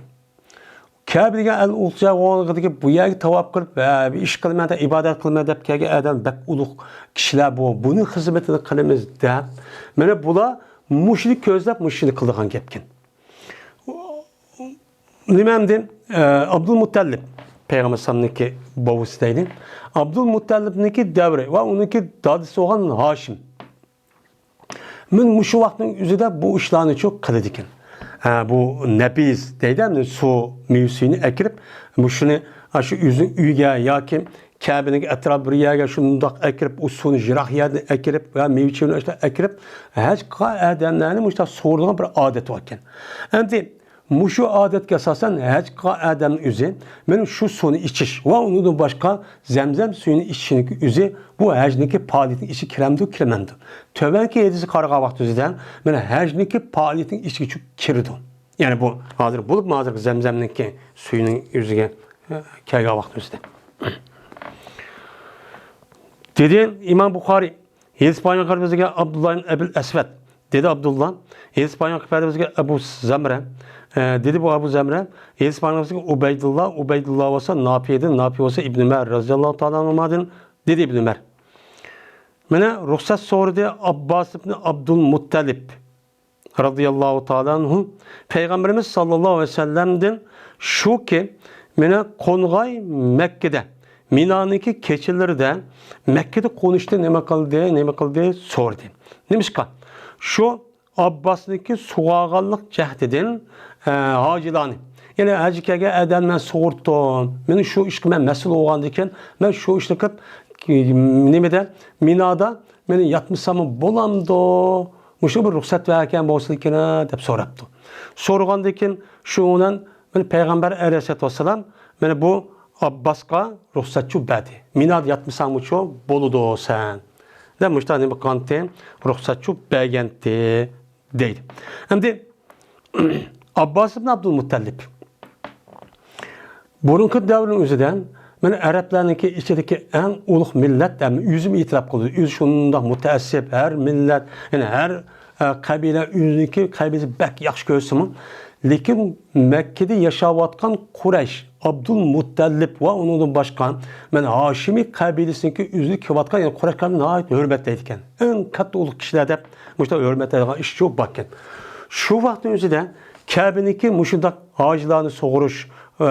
كەبە دېگەن ئەڭ ئۇلۇغ جاي بولغاندىكىن بۇ يەرگە تاۋاپ قىلىپ، ھە، بىر ئىش قىلىمەن دەپ، ئىبادەت قىلىمەن دەپ كەلگەن ئادەم بەك ئۇلۇغ كىشىلەر بۇ. بۇنىڭ خىزمىتىنى قىلىمىز دەپ، مانا بۇلار مۇشۇنى كۆزلەپ مۇشۇنى قىلىدىغان گەپكەن. نېمە ئەمدى، ئە، ئابدۇلمۇتەللىپ پەيغەمبەر ئەلەيھىسسالامنىڭكى بوۋىسى دەيلى. ئابدۇلمۇتەللىپنىڭكى دەۋرى ۋە ئۇنىڭكى دادىسى بولغان ھاشىم. مەن مۇشۇ ۋاقىتنىڭ ئۆزىدە بۇ ئىشلارنىچۇ قىلىدىكەن. ئە، بۇ نەبىز دەيدۇ، ئەمدى سۇ، مېۋە سۈيىنى ئەكىرىپ، مۇشۇنى، ئاشۇ ئۆزىنىڭ ئۆيىگە ياكى كەبىنىڭ ئەتراپى بىر يەرگە شۇنداق ئەكىرىپ، ئۇ سۇنى يىراق يەردىن ئەكىرىپ ۋە مېۋە چېۋىنى ئاشۇنداق ئەكىرىپ، ھەج قىلغان ئادەملەرنى مۇشۇنداق سورىغان بىر ئادەت باركەن. ئەمدى مۇشۇ ئادەتكە ئاساسەن ھەج قىلغان ئادەمنىڭ ئۆزى مانا شۇ سۇنى ئىچىش ۋە ئۇنىڭدىن باشقا زەمزەم سۈيىنى ئىچىشنىڭ ئۆزى بۇ ھەجنىڭكى پائالىيىتىنىڭ ئىچىگە كىرەمدۇ، كىرمەمدۇ؟ تۆۋەنكى ھەدىسكە قارىغان ۋاقتىمىزدا مانا ھەجنىڭكى پائالىيىتىنىڭ ئىچىگە چۈ-، كىرىدۇ. يەنى بۇ ھازىر بولۇپمۇ ھازىرقى زەمزەمنىڭكى سۈيىنىڭ ئۆزىگە، ئە، كەلگەن ۋاقتىمىزدا. دېدى ئىمام بۇخارىي، ھەدىس بايان قىلىپ بىزگە ئابدۇللا ئىبن ئەبىل ئەسۋەد. دېدى ئابدۇللا، ھەدىس بايان قىلىپ بىزگە ئەبۇ زەمرە. ئە، دېدى بۇ ئەبۇ زەمرە، ھەدىس بايان قىلىپ بىزگە ئۇبەيدۇللا، ئۇبەيدۇللا بولسا نافىدىن، نافى بولسا ئىبن ئۆمەر رەزىياللاھۇ تائالا ئەنھۇمادىن. دېدى ئىبن ئۆمەر. مانا رۇخسەت سورىدى ئابباس ئىبن ئابدۇل مۇتتەلىپ رەزىياللاھۇ تائالا ئەنھۇ پەيغەمبىرىمىز ساللاللاھۇ ئەلەيھى ۋەسەللەمدىن شۇكى، مانا قونغاي مەككىدە، مىنانىڭكى كېچىلىرىدە مەككىدە قونۇشنى نېمە قىلدى، نېمە قىلدى سورىدى. نېمىشقا؟ شۇ ئابباسنىڭكى سۇغارغانلىق جەھىتىدىن، ئە، ھاجىلارنى، يەنى ھەجگە كەلگەن ئادەمنى مەن سۇغۇرتتۇم، مېنىڭ شۇ ئىشقا مەن مەسئۇل بولغاندىكىن، مەن شۇ ئىشنى قىلىپ، نېمىدە، مىنادا مېنى ياتمىساممۇ بولامدۇ؟ مۇشۇ بىر رۇخسەت بەرگەن بولسىلىكىنا دەپ سوراپتۇ. سورىغاندىن كېيىن شۇ بىلەن مانا پەيغەمبەر ئەلەيھىسسالاتۇ ۋەسسالام مانا بۇ ئابباسقا رۇخسەتچۇ بەردى. مىنادا ياتمىساڭمۇچۇ بولىدۇ سەن دەپ مۇشۇنداق نېمە قىلغانتى؟ رۇخسەتچۇ بەرگەنتى دەيدۇ. ئەمدى ئابباس ئىبن ئابدۇلمۇتتەلىپ. بۇرۇنقى دەۋرنىڭ ئۆزىدە مانا ئەرەبلەرنىڭكى ئىچىدىكى ئەڭ ئۇلۇغ مىللەت، ھەم ئۆزىمۇ ئېتىراپ قىلىدۇ. ئۆزى شۇنداق مۇتەئەسسىپ، ھەر مىللەت، يەنى ھەر، ئە، قەبىلە ئۆزىنىڭكى قەبىلىسى بەك ياخشى كۆرسىمۇ، لېكىن مەككىدە ياشاۋاتقان قۇرەيش، ئابدۇلمۇتتەلىپ ۋە ئۇنىڭدىن باشقا مانا ھاشىمىي قەبىلىسىنىڭكى ئۆزىگە كېلىۋاتقان، يەنى قۇرەيش قەبىلىسىنى ناھايىتى ھۆرمەتلەيدىكەن. ئەڭ كاتتا ئۇلۇغ كىشىلەر دەپ مۇشۇنداق ھۆرمەتلەيدىغان ئىشچۇ باركەن. شۇ ۋاقىتنىڭ ئۆزىدە كەبىنىڭكى مۇشۇنداق ھاجىلارنى سۇغۇرۇش، ئە،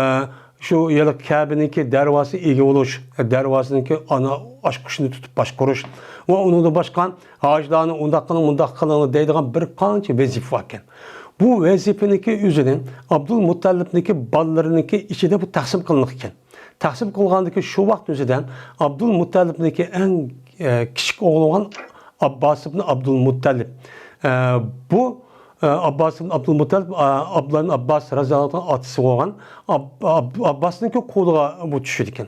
شۇ يەنە كەبىنىڭكى دەرۋازىسىغا ئىگە بولۇش، دەرۋازىنىڭكى ئانا ئاچقۇچىنى تۇتۇپ باشقۇرۇش ۋە ئۇنىڭدىن باشقا ھاجىلارنى ئۇنداق قىلىڭ، مۇنداق قىلىڭ دەيدىغان بىر قانچە ۋەزىپە باركەن. بۇ ۋەزىپىنىڭكى ئۆزىنى ئابدۇلمۇتتەلىپنىڭكى بالىلىرىنىڭكى ئىچىدە بۇ تەقسىم قىلىنغان ئىكەن. تەقسىم قىلغاندىكى شۇ ۋاقىت ئۆزىدە ئابدۇلمۇتتەلىپنىڭكى ئەڭ، ئە، كىچىك ئوغلى بولغان ئابباس ئىبن ئابدۇلمۇتتەلىپ. ئە، بۇ، ئە، ئابباس ئىبن ئابدۇلمۇتتەلىپ، ئە، ئابدۇللا ئىبن ئابباس رەزىياللاھۇ تائالا ئاتىسى بولغان ئاب-، ئاب-، ئابباسنىڭكى قولىغا بۇ چۈشىدىكەن.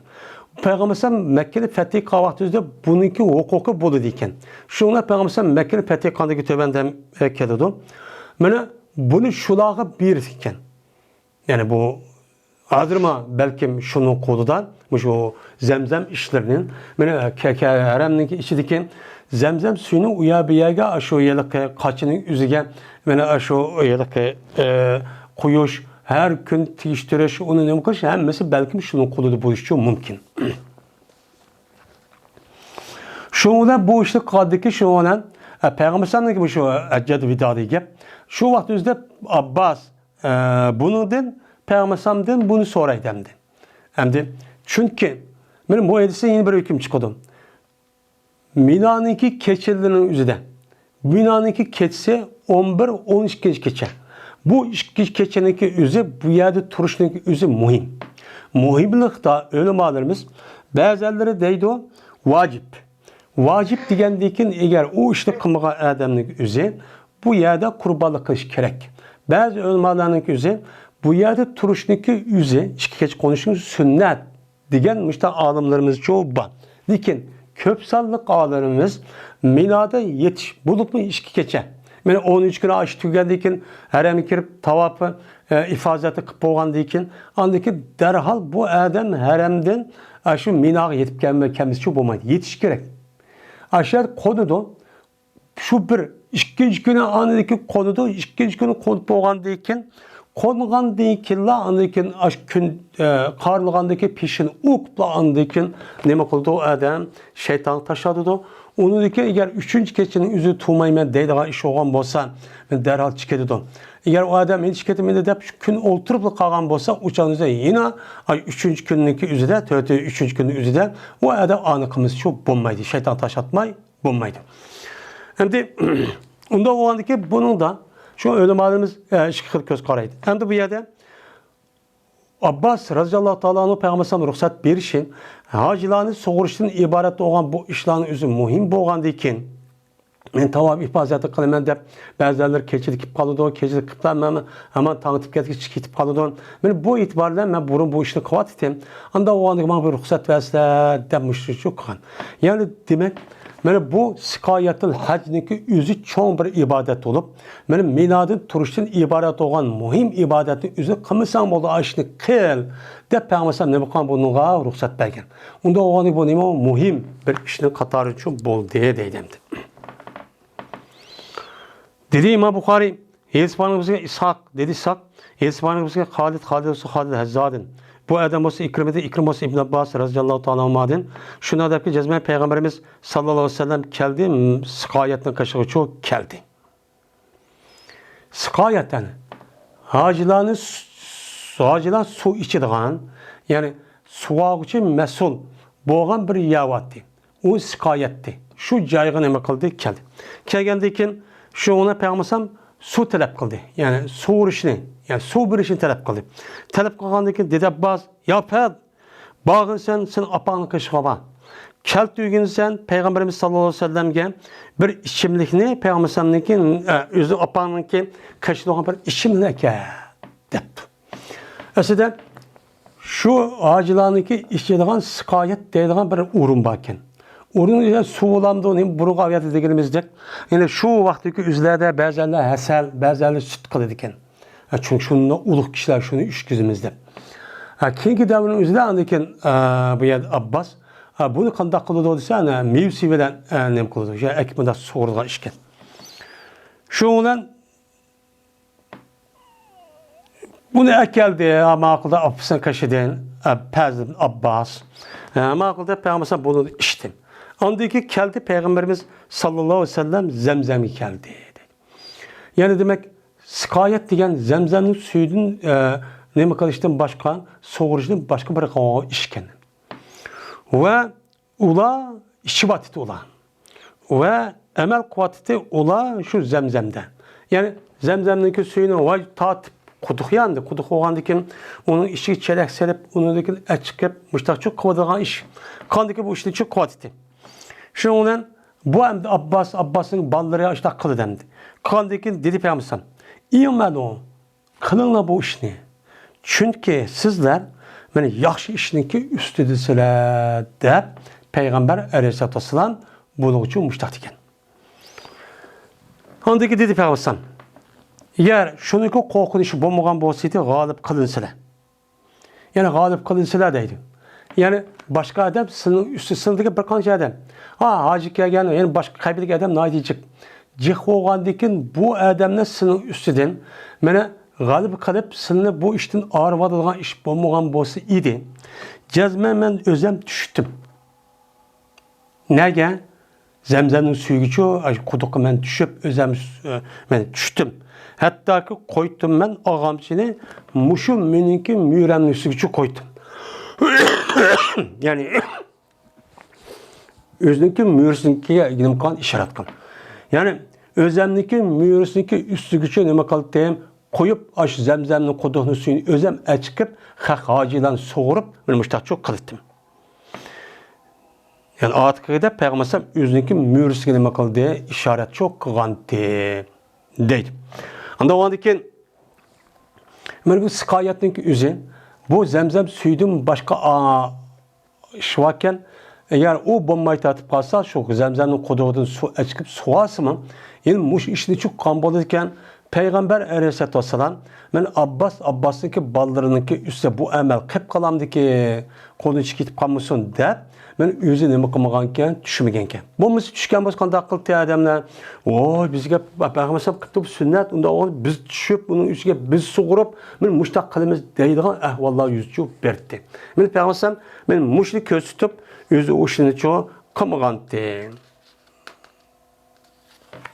پەيغەمبەر ئەلەيھىسسالام مەككىنى فەتھى قىلغان ۋاقتىدا بۇنىڭكى ھوقۇقى بولىدىكەن. شۇڭا پەيغەمبەر ئەلەيھىسسالام مەككىنى فەتھى قىلغاندىكى تۆۋەندە، ئە، كېلىدۇ. مانا بۇنى شۇلارغا بېرىدىكەن. يەنى بۇ ھازىرمۇ بەلكىم شۇنىڭ قولىدا مۇشۇ زەمزەم ئىشلىرىنى، مانا، كە-، كە-، ھەرەمنىڭ ئىچىدىكى زەمزەم سۈيىنى ئۇ يەر بۇ يەرگە، ئاشۇ ھېلىقى قاچىنىڭ ئۆزىگە، مانا، ئاشۇ ھېلىقى، ئە، قۇيۇش، ھەر كۈن تېگىشتۈرۈش، ئۇنى نېمە قىلىش، ھەممىسى بەلكىم شۇنىڭ قولىدا بولۇشىچۇ مۇمكىن. شۇنىڭ بىلەن بۇ ئىشنى قىلغاندىكىن، شۇنىڭ بىلەن، ئە، پەيغەمبەر ئەلەيھىسسالامنىڭكى مۇشۇ ھەججەت ۋىدادىكى گەپ. شۇ ۋاقىت ئۆزىدە ئابباس، ئە، بۇنىڭدىن، پەيغەمبەر ئەلەيھىسسالامدىن بۇنى سورايدۇ ئەمدى. ئەمدى، چۈنكى، مانا بۇ ھەدىستىن يەنە بىر ھۆكۈم چىقىدۇ. مىنانىڭكى كېچىلىرىنىڭ ئۆزىدە، مىنانىڭكى كېچىسى ئون بىر، ئون ئىككىنچى كېچە. بۇ ئىككى كېچىنىڭكى ئۆزى، بۇ يەردە تۇرۇشنىڭكى ئۆزى مۇھىم. مۇھىملىقتا ئۆلىمالىرىمىز بەزىلىرى دەيدۇ، ۋاجىپ. ۋاجىپ دېگەندىن كېيىن، ئەگەر ئۇ ئىشنى قىلمىغان ئادەمنىڭ ئۆزى بۇ يەردە قۇربانلىق قىلىش كېرەك. بەزى ئۆلىمالارنىڭ ئۆزى بۇ يەردە تۇرۇشنىڭكى ئۆزى، ئىككى كېچە قونۇشنىڭ سۈننەت دېگەن مۇشۇنداق ئالىملىرىمىزچۇ بار. لېكىن كۆپ سانلىق ئالىمىمىز مىنادا يېتىش، بولۇپمۇ ئىككى كېچە. مانا ئونىنچى كۈنى ئاشۇ تۈگىگەندىن كېيىن، ھەرەمگە كىرىپ، تاۋاپى، ئە، ئىفازەتنى قىلىپ بولغاندىن كېيىن، ئاندىن كېيىن دەرھال بۇ ئادەم ھەرەمدىن، ئە، شۇ مىناغا يېتىپ كەلمە-، كەلمىسىچۇ بولمايدۇ. يېتىش كېرەك. ئاشۇ يەردە قونىدۇ. شۇ بىر، ئىككىنچى كۈنى ئاندىن كېيىن قونىدۇ. ئىككىنچى كۈنى قونۇپ بولغاندىن كېيىن، قونغاندىن كېيىنلا، ئاندىن كېيىن ئاشۇ كۈن، ئە، قارىلغاندىن كېيىن پېشىنى ئوقۇپلا، ئاندىن كېيىن نېمە قىلىدۇ ئۇ ئادەم؟ شەيتانغا تاشلىتىدۇ. ئۇنىڭدىن كېيىن ئەگەر ئۈچىنچى كېچىنىڭ ئۆزى تۇرمايمەن دەيدىغان ئىش بولغان بولسا، دەرھال چىقىدۇ. ئەگەر ئۇ ئادەم ھېچ كېتىمىدى دەپ شۇ كۈن ئولتۇرۇپلا قالغان بولسا، ئۇ چاغنىڭ ئۆزىدە يەنە، ئاي، ئۈچىنچى كۈننىڭكى ئۆزىدە، تۆتىنچى، ئۈچىنچى كۈننىڭ ئۆزىدە ئۇ ئادەم ئانى قىلمىسىچۇ بولمايدۇ. شەيتان تاشلاتماي بولمايدۇ. ئەمدى ئۇنداق بولغاندىكىن بۇنىڭدا شۇ ئۆلىمالىرىمىز، ئە، ئىككى خىل كۆز قارايدۇ. ئەمدى بۇ يەردە ئابباس رەزىياللاھۇ تائالا ئەنھۇ پەيغەمبەر ئەلەيھىسسالام رۇخسەت بېرىشى، ھاجىلارنى سۇغۇرۇشتىن ئىبارەت بولغان بۇ ئىشلارنىڭ ئۆزى مۇھىم بولغاندىكىن، مەن تاۋاپ ئىپازەتنى قىلىمەن دەپ، بەزىلەر كېچىدە كېلىپ قالىدۇ، كېچىدە قىلىپ ھەمان تاڭ ئېتىپ كەتكىچە كېتىپ قالىدۇ. مانا بۇ ئېتىبار بىلەن مەن بۇرۇن بۇ ئىشنى قىلىۋاتىتتىم. ئانداق بولغاندىكىن ماڭا بىر رۇخسەت بەرسىلە دەپ مۇشۇنچە قىلغان. يەنى دېمەك، مانا بۇ سىقايەتۇل ھەجنىڭكى ئۆزى چوڭ بىر ئىبادەت بولۇپ، مانا مىنادىن تۇرۇشتىن ئىبارەت بولغان مۇھىم ئىبادەتنى ئۆزى قىلمىساڭ بولدى، ئاشۇنى قىل دەپ پەيغەمبەر ئەلەيھىسسالام نېمە قىلغان، بۇنىڭغا رۇخسەت بەرگەن. ئۇنداق بولغاندىكىن بۇ نېمە؟ مۇھىم بىر ئىشنىڭ قاتارىچۇ بولدى دەيدۇ ئەمدى. دېدى ئىمام بۇخارىي، ھەدىس بارنىڭ بىزگە ئىسھاق، دېدى ئىسھاق، ھەدىس بارنىڭ بىزگە خالىد، خالىد بولسا خالىد ھەززادىن. بۇ ئادەم بولسا ئىكرىمىدىن، ئىكرىم بولسا ئىبن ئابباس رەزىياللاھۇ تائالا ئەنھۇمادىن. شۇنداق دەپكى جەزمەن پەيغەمبىرىمىز ساللاللاھۇ ئەلەيھى ۋەسەللەم كەلدى، سىقايەتنىڭ قېشىغىچۇ كەلدى. سىقايەت، يەنى ھاجىلارنى س-، ھاجىلار سۇ ئىچىدىغان، يەنى سۇۋارغۇچى مەسئۇل بولغان بىر يەر بارتى. ئۇ سىقايەتتى. شۇ جايغا نېمە قىلدى؟ كەلدى. كەلگەندىن كېيىن شۇ ئۇنى پەيغەمبەر ئەلەيھىسسالام سۇ تەلەپ قىلدى. يەنى سۇغۇرۇشنى، يەنى سۇ بېرىشنى تەلەپ قىلدى. تەلەپ قىلغاندىن كېيىن دېدى ئابباس، يا پەت، بارغىنسەن سېنىڭ ئاپاڭنىڭ قېشىغا بار. كەلتۈرگىنسەن پەيغەمبىرىمىز ساللاللاھۇ ئەلەيھى ۋەسەللەمگە بىر ئىچىملىكنى، پەيغەمبەر ئەلەيھىسسالامنىڭكى، ئە، ئۆزىنىڭ ئاپاڭنىڭكى قېشىدا بولغان بىر ئىچىملىكنى ئەكەل دەپتۇ. ئەسلىدە شۇ ھاجىلارنىڭكى ئىچىدىغان سىقايەت دەيدىغان بىر ئورۇن باركەن. ئورۇن ئىچىدە سۇ بولامدۇ، نېمە، بۇرۇنقى ئايەتتە دېگىنىمىزدەك، يەنى شۇ ۋاقىتتىكى ئۆزلەردە بەزەنلەر ھەسەل، بەزەنلەر سۈت قىلىدىكەن. ھە، چۈنكى شۇنداق ئۇلۇغ كىشىلەر شۇنى ئىچكۈزىمىز دەپ. ھە، كېيىنكى دەۋرنىڭ ئۆزىدە ئاندىن كېيىن، ئە، بۇ يەردە ئابباس، ھە، بۇنى قانداق قىلىدۇ دېسە، ئەنە مېۋىسى بىلەن، ئە، نېمە قىلىدۇ، شۇ ئەكىپ مۇنداق سۇغۇرىدىغان ئىشكەن. شۇنىڭ بىلەن بۇنى ئەكەلدى، ھە، ماقۇلدا ئاپىسىنىڭ قېشىدىن، ئە، پەزلىدىن ئابباس. ھە، ماقۇلدا پەيغەمبەر بۇنى ئىچتى. ئاندىن كېيىن كەلدى پەيغەمبىرىمىز ساللاللاھۇ ئەلەيھى ۋەسەللەم زەمزەمگە كەلدى. يەنى دېمەك، سىقايەت دېگەن زەمزەمنىڭ سۈيىدىن، ئە، نېمە قىلىشتىن باشقا، سۇغۇرۇشتىن باشقا بىر ئىش ئىكەن. ۋە ئۇلار ئىچىۋاتىتى ئۇلار. ۋە ئەمەل قىلىۋاتىتى ئۇلار شۇ زەمزەمدە. يەنى زەمزەمنىڭكى سۈيىنى ۋاي تارتىپ قۇدۇق ياندى. قۇدۇق بولغاندىن كېيىن ئۇنىڭ ئىچىگە چېلەك سېلىپ، ئۇنىڭدىن كېيىن ئەچىقىپ، مۇشتاقچۇ قىلىدىغان ئىش. قاندىكى بۇ ئىشنى چۇ قىلىۋاتىتى. شۇنىڭ بىلەن بۇ ئەمدى ئابباس، ئابباسنىڭ بالىلىرى ئاشۇنداق قىلىدۇ ئەمدى. قىلغاندىن كېيىن دېدى پەيغەمبەر ئەلەيھىسسالام، ئىمەلۇ، قىلىڭلار بۇ ئىشنى. چۈنكى سىزلەر مانا ياخشى ئىشنىڭكى ئۈستىدىسىلەر دەپ پەيغەمبەر ئەلەيھىسسالاتۇ ۋەسسالام بۇنىڭ ئۈچۈن مۇشتاق دېگەن. ئاندىن كېيىن دېدى پەيغەمبەر ئەلەيھىسسالام، يەر شۇنىڭكى قورقۇنچى بولمىغان بولسىدى، غالىب قىلىنسىلەر. يەنى غالىب قىلىنسىلەر دەيدۇ. يەنى باشقا ئادەم سېنىڭ ئۈستىدە، سېنىڭدىكى بىر قانچە ئادەم. ھا، ھاجىگە كەلگەن، يەنى باشقا قەبىلىدىكى ئادەم ناھايىتى جىق. جىق بولغاندىكىن بۇ ئادەملەر سېنىڭ ئۈستىدىن مانا غەلىبە قىلىپ، سېنى بۇ ئىشتىن ئايرىۋالىدىغان ئىش بولمىغان بولسا ئىدى، جەزمەن مەن ئۆزەم چۈشتۈم. نەگە؟ زەمزەمنىڭ سۈيىگىچۇ، ئاشۇ قۇدۇققا مەن چۈشۈپ، ئۆزەم، ئە، مەن چۈشتۈم. ھەتتاكى قويدۇم مەن ئاغامچىنى مۇشۇ مېنىڭكى مۈرەمنىڭ ئۈستىگىچۇ قويدۇم. يەنى، ئۆزىنىڭكى مۈرىسىنىڭكىگە نېمە قىلغان، ئىشارەت قىلغان. يەنى، ئۆزەمنىڭكى مۈرىسىنىڭكى ئۈستىگىچۇ نېمە قىلدىم؟ قويۇپ، ئاشۇ زەمزەمنىڭ قۇدۇقنىڭ سۈيىنى ئۆزەم ئەچىقىپ، خەق ھاجىلارنى سۇغۇرۇپ، مانا مۇشتاقچۇ قىلدىم. يەنى ئارتۇقىغا دەپ پەيغەمبەر ئەلەيھىسسالام ئۆزىنىڭكى مۈرىسىگە نېمە قىلدى؟ ئىشارەتچۇ قىلغانتى دەيدۇ. ئاندىن ئۇنىڭدىن كېيىن، مانا بۇ سىقايەتنىڭكى ئۆزى، بۇ زەمزەم سۈيىدىن باشقا، ئا، ئىش باركەن، ئەگەر ئۇ بولماي تارتىپ قالسا، شۇ زەمزەمنىڭ قۇدۇقىدىن سۇ ئەچىقىپ سۇغارسىمۇ، يەنە مۇشۇ ئىشنى چۇققان بولىدىكەن. پەيغەمبەر ئەلەيھىسسالاتۇ ۋەسسالام، مەن ئابباس، ئابباسنىڭكى بالىلىرىنىڭكى ئۈستىدە بۇ ئەمەل قىلىپ قالامدىكى، قولدىن چىقىپ كېتىپ قالمىسۇن دەپ، مەن ئۆزى نېمە قىلمىغانكەن، چۈشمىگەنكەن. بولمىسا چۈشكەن بولسا قانداق قىلدى ئادەملەر؟ ۋوي، بىزگە پەيغەمبەر قىپتۇ بۇ سۈننەت، ئۇنداق بولغان بىز چۈشۈپ، ئۇنىڭ ئۈستىگە بىز سۇغۇرۇپ، مانا مۇشۇنداق قىلىمىز دەيدىغان ئەھۋاللار يۈز چۇ بەردى. مانا پەيغەمبەر مەن مۇشۇنى كۆرسىتىپ، ئۆزى ئۇ ئىشنى چۇ قىلمىغانتى.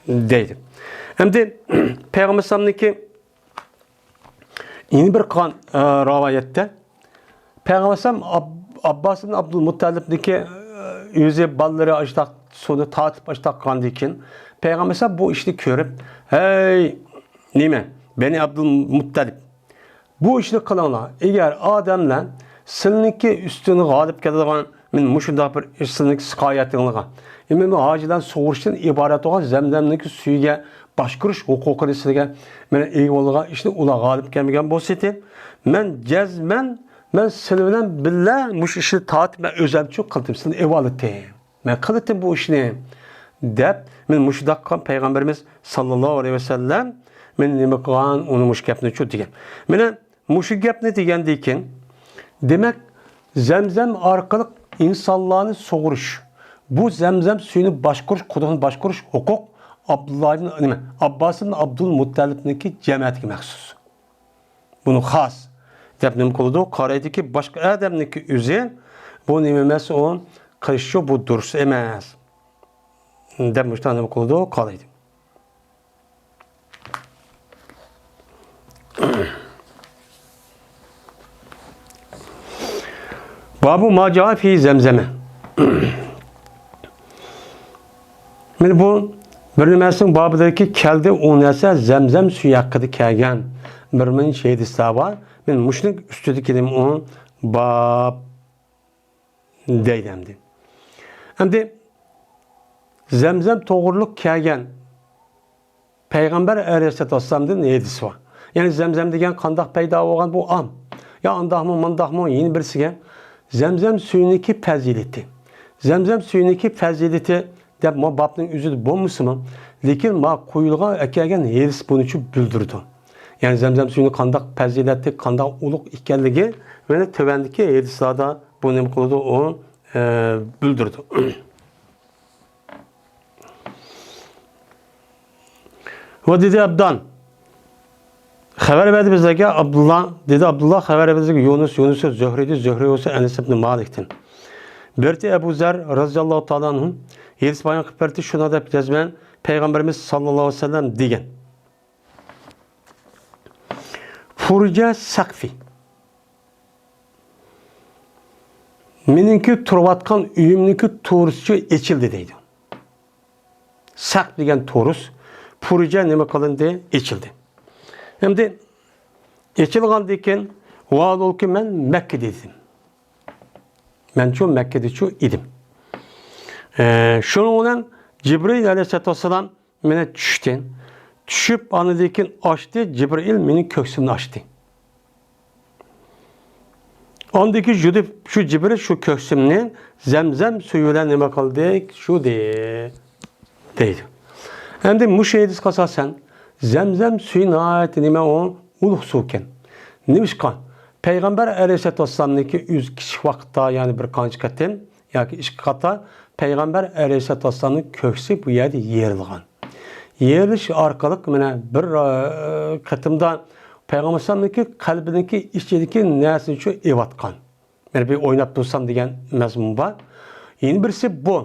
دەيدۇ. ئەمدى پەيغەمبەر ئەلەيھىسسالامنىڭكى يەنە بىر قىلغان، ئە، رىۋايەتتە پەيغەمبەر ئەلەيھىسسالام ئاب-، ئابباس ئىبن ئابدۇل مۇتتەلىبنىڭكى، ئە، ئۆزى بالىلىرى ئاشتاق سۇنى تارتىپ ئاشتاق قىلغاندىن كېيىن پەيغەمبەر ئەلەيھىسسالام بۇ ئىشنى كۆرۈپ، ھەي، نېمە، بەنى ئابدۇل مۇتتەلىب، بۇ ئىشنى قىلىڭلار. ئەگەر ئادەملەر سىلىنىڭكى ئۈستىدىن غالىب كېلىدىغان، مەن مۇشۇنداق بىر سىلىنىڭكى سىقايەتىڭلارغا، ئىمام ھاجىلار سۇغۇرۇشتىن ئىبارەت بولغان زەمزەمنىڭكى سۈيىگە باشقۇرۇش ھوقۇقىنى سىلىگە، مەن ئىگە بولغان ئىشنى ئۇلار غالىب كەلمىگەن بولسا ئىدى، مەن جەزمەن، مەن سىلەر بىلەن بىللە مۇشۇ ئىشنى تارتىپ، مەن ئۆزەمچۇ قىلدىم، سىلىنى ئېۋالىتىم. مەن قىلىتتىم بۇ ئىشنى، دەپ، مەن مۇشۇنداق قىلغان پەيغەمبىرىمىز ساللاللاھۇ ئەلەيھى ۋەسەللەم، مەن نېمە قىلغان، ئۇنى مۇشۇ گەپنى شۇ دېگەن. مانا مۇشۇ گەپنى دېگەندىن كېيىن، دېمەك، زەمزەم ئارقىلىق ئىنسانلارنى سۇغۇرۇش، بۇ زەمزەم سۈيىنى باشقۇرۇش، قۇدۇقنى باشقۇرۇش ھوقۇق ئابدۇللا ئىبن، نېمە، ئابباس ئىبن ئابدۇل مۇتتەلىبنىڭكى جەمەتىگە مەخسۇس. بۇنى خاس دەپ نېمە قىلىدۇ؟ قارايدۇكى، باشقا ئادەمنىڭكى ئۆزى بۇ نېمە ئەمەس، ئۇ قىلىشچۇ، بۇ دۇرۇس ئەمەس دەپ مۇشۇنداق نېمە قىلىدۇ؟ قارايدۇ. بابۇ ما جاء في زمزم. مانا بۇ بىر نېمىسىنىڭ بابىدىكى كەلدى، ئۇ نەرسە زەمزەم سۈيى ھەققىدە كەلگەن بىر مۇنچە ھەدىسلەر بار. مانا مۇشۇنىڭ ئۈستىدىكى نېمە ئۇ باب دەيدۇ ئەمدى. ئەمدى زەمزەم توغرۇلۇق كەلگەن پەيغەمبەر ئەلەيھىسسالاتۇ ۋەسسالامدىن ھەدىس بار. يەنى زەمزەم دېگەن قانداق پەيدا بولغان بۇ ئام؟ يا ئانداقمۇ، مانداقمۇ، يەنە بىرسىگە زەمزەم سۈيىنىڭكى پەزىلىتى. زەمزەم سۈيىنىڭكى پەزىلىتى دەپ مۇ بابنىڭ ئۆزىدە بولمىسىمۇ، لېكىن ما قويۇلغان ئەكەلگەن ھەدىس بۇنى شۇ بىلدۈرىدۇ. يەنى زەمزەم سۈيىنىڭ قانداق پەزىلەتلىك، قانداق ئۇلۇغ ئىكەنلىكى مانا تۆۋەندىكى ھەدىسلاردا بۇ نېمە قىلىدۇ، ئۇ، ئە، بىلدۈرىدۇ. ۋە دېدى ئابدان. خەۋەر بەردى بىزلەرگە ئابدۇللا. دېدى ئابدۇللا، خەۋەر بەردى بىزگە يۇنۇس، يۇنۇس زۆھرىدىن، زۆھرى بولسا ئەنەس ئىبن مالىكتىن. بېرىتى ئەبۇ زەر رەزىياللاھۇ تائالا ئەنھۇ ھەدىس بايان قىلىپ بەردى، شۇنداق دەپ جەزمەن پەيغەمبىرىمىز ساللاللاھۇ ئەلەيھى ۋەسەللەم دېگەن. فۇرىجە سەقفى. مېنىڭكى تۇرۇۋاتقان ئۆيۈمنىڭكى تورۇسى ئېچىلدى دەيدۇ. سەقف دېگەن تورۇس، پۇرىجە نېمە قىلىندى؟ ئېچىلدى. ئەمدى ئېچىلغاندىن كېيىن، ۋاھالۇلكى مەن مەككىدە ئىدىم. مەنچۇ مەككىدىچۇ ئىدىم. ئە، شۇنىڭ بىلەن جىبرىئىل ئەلەيھىسسالاتۇ ۋەسسالام مېنى چۈشتى. چۈشۈپ، ئاندىن كېيىن ئاچتى، جىبرىئىل مېنىڭ كۆكسۈمنى ئاچتى. ئاندىن كېيىن شۇ دەپ، شۇ جىبرىئىل شۇ كۆكسۈمنى زەمزەم سۈيى بىلەن نېمە قىلدى؟ شۇدى، دەيدۇ. ئەمدى مۇشۇ ھەدىسكە ئاساسەن، زەمزەم سۈيى ناھايىتى نېمە ئۇ؟ ئۇلۇغ سۇ ئىكەن. نېمىشقا؟ پەيغەمبەر ئەلەيھىسسالاتۇ ۋەسسالامنىڭكى ئۆزى كىچىك ۋاقىتتا، يەنى بىر قانچە قېتىم ياكى ئىككى قېتىم پەيغەمبەر ئەلەيھىسسالاتۇ ۋەسسالامنىڭ كۆكسى بۇ يەردە يېرىلغان. يېرىلىش ئارقىلىق مانا بىر، ئە، قېتىمدا پەيغەمبەر ئەلەيھىسسالامنىڭكى قەلبىنىڭكى ئىچىدىكى نەرسىنى شۇ ئېۋاتقان. مانا بىر ئويناپ تۇرسام دېگەن مەزمۇن بار. يەنە بىرسى بۇ.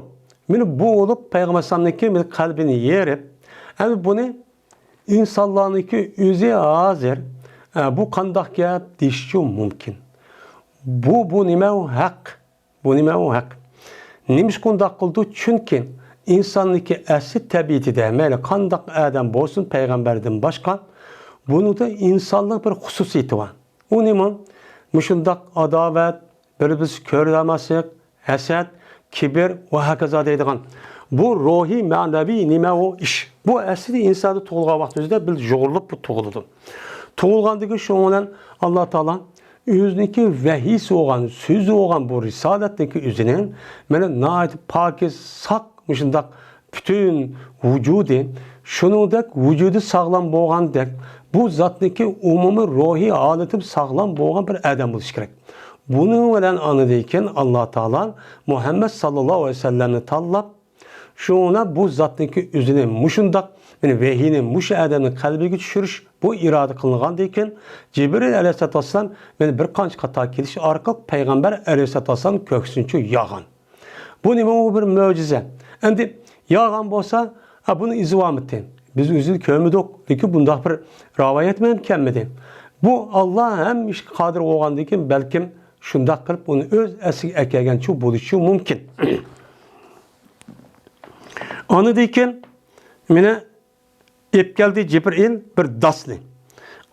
مانا بۇ بولۇپ پەيغەمبەر ئەلەيھىسسالامنىڭكى مانا قەلبىنى يېرىپ، ئەمدى بۇنى ئىنسانلارنىڭكى ئۆزى ھازىر، ئە، بۇ قانداق گەپ دېيىشىچۇ مۇمكىن. بۇ، بۇ نېمە ئۇ ھەق؟ بۇ نېمە ئۇ ھەق؟ نېمىشقا ئۇنداق قىلىدۇ؟ چۈنكى ئىنساننىڭكى ئەسلى تەبىئىتىدە، مەيلى قانداق ئادەم بولسۇن، پەيغەمبەردىن باشقا، بۇنىڭدا ئىنسانلىق بىر خۇسۇسىيىتى بار. ئۇ نېمە؟ مۇشۇنداق ئاداۋەت، بىر-بىرسى كۆرەلمەسلىك، ھەسەت، كىبىر ۋە ھاكازا دەيدىغان بۇ روھىي، مەنىۋى نېمە ئۇ ئىش؟ بۇ ئەسلى ئىنساندا تۇغۇلغان ۋاقتى ئۆزىدە بىر يۇغۇرۇلۇپ بۇ تۇغۇلىدۇ. تۇغۇلغاندىن كېيىن شۇنىڭ بىلەن ئاللا تائالا ئۆزىنىڭكى ۋەھىيسى بولغان، سۆزى بولغان بۇ رىسالەتنىڭكى ئۆزىنى مانا ناھايىتى پاكىز، ساق، مۇشۇنداق پۈتۈن ۋۇجۇدى، شۇنىڭدەك ۋۇجۇدى ساغلام بولغاندەك، بۇ زاتنىڭكى ئومۇمىي روھىي ھالىتى ساغلام بولغان بىر ئادەم بولۇشى كېرەك. بۇنىڭ بىلەن ئاندىن كېيىن ئاللا تائالا مۇھەممەد ساللاللاھۇ ئەلەيھى ۋەسەللەمنى تاللاپ، شۇڭا بۇ زاتنىڭكى ئۆزىنى مۇشۇنداق، يەنى ۋەھىينى مۇشۇ ئادەمنىڭ قەلبىگە چۈشۈرۈش، بۇ ئىرادە قىلىنغاندىن كېيىن، جىبرىئىل ئەلەيھىسسالاتۇ ۋەسسالام مانا بىر قانچە قاتار كېلىش ئارقىلىق پەيغەمبەر ئەلەيھىسسالاتۇ ۋەسسالام كۆكسىنچۇ ياغان. بۇ نېمە؟ ئۇ بىر مۆجىزە. ئەمدى ياغان بولسا، ھە، بۇنى ئىزى بارمىدى؟ بىز ئۆزىنى كۆرمىدۇق، لېكىن بۇنداق بىر رىۋايەت بىلەن كەلمىدى. بۇ ئاللا ھەممە ئىشقا قادىر بولغاندىن كېيىن، بەلكىم شۇنداق قىلىپ ئۇنى ئۆز ئەسلىگە ئەكەلگەنچۇ بولۇشى مۇمكىن. ئاندىن كېيىن مانا ئېلىپ كەلدى جىبرىئىل بىر داسنى.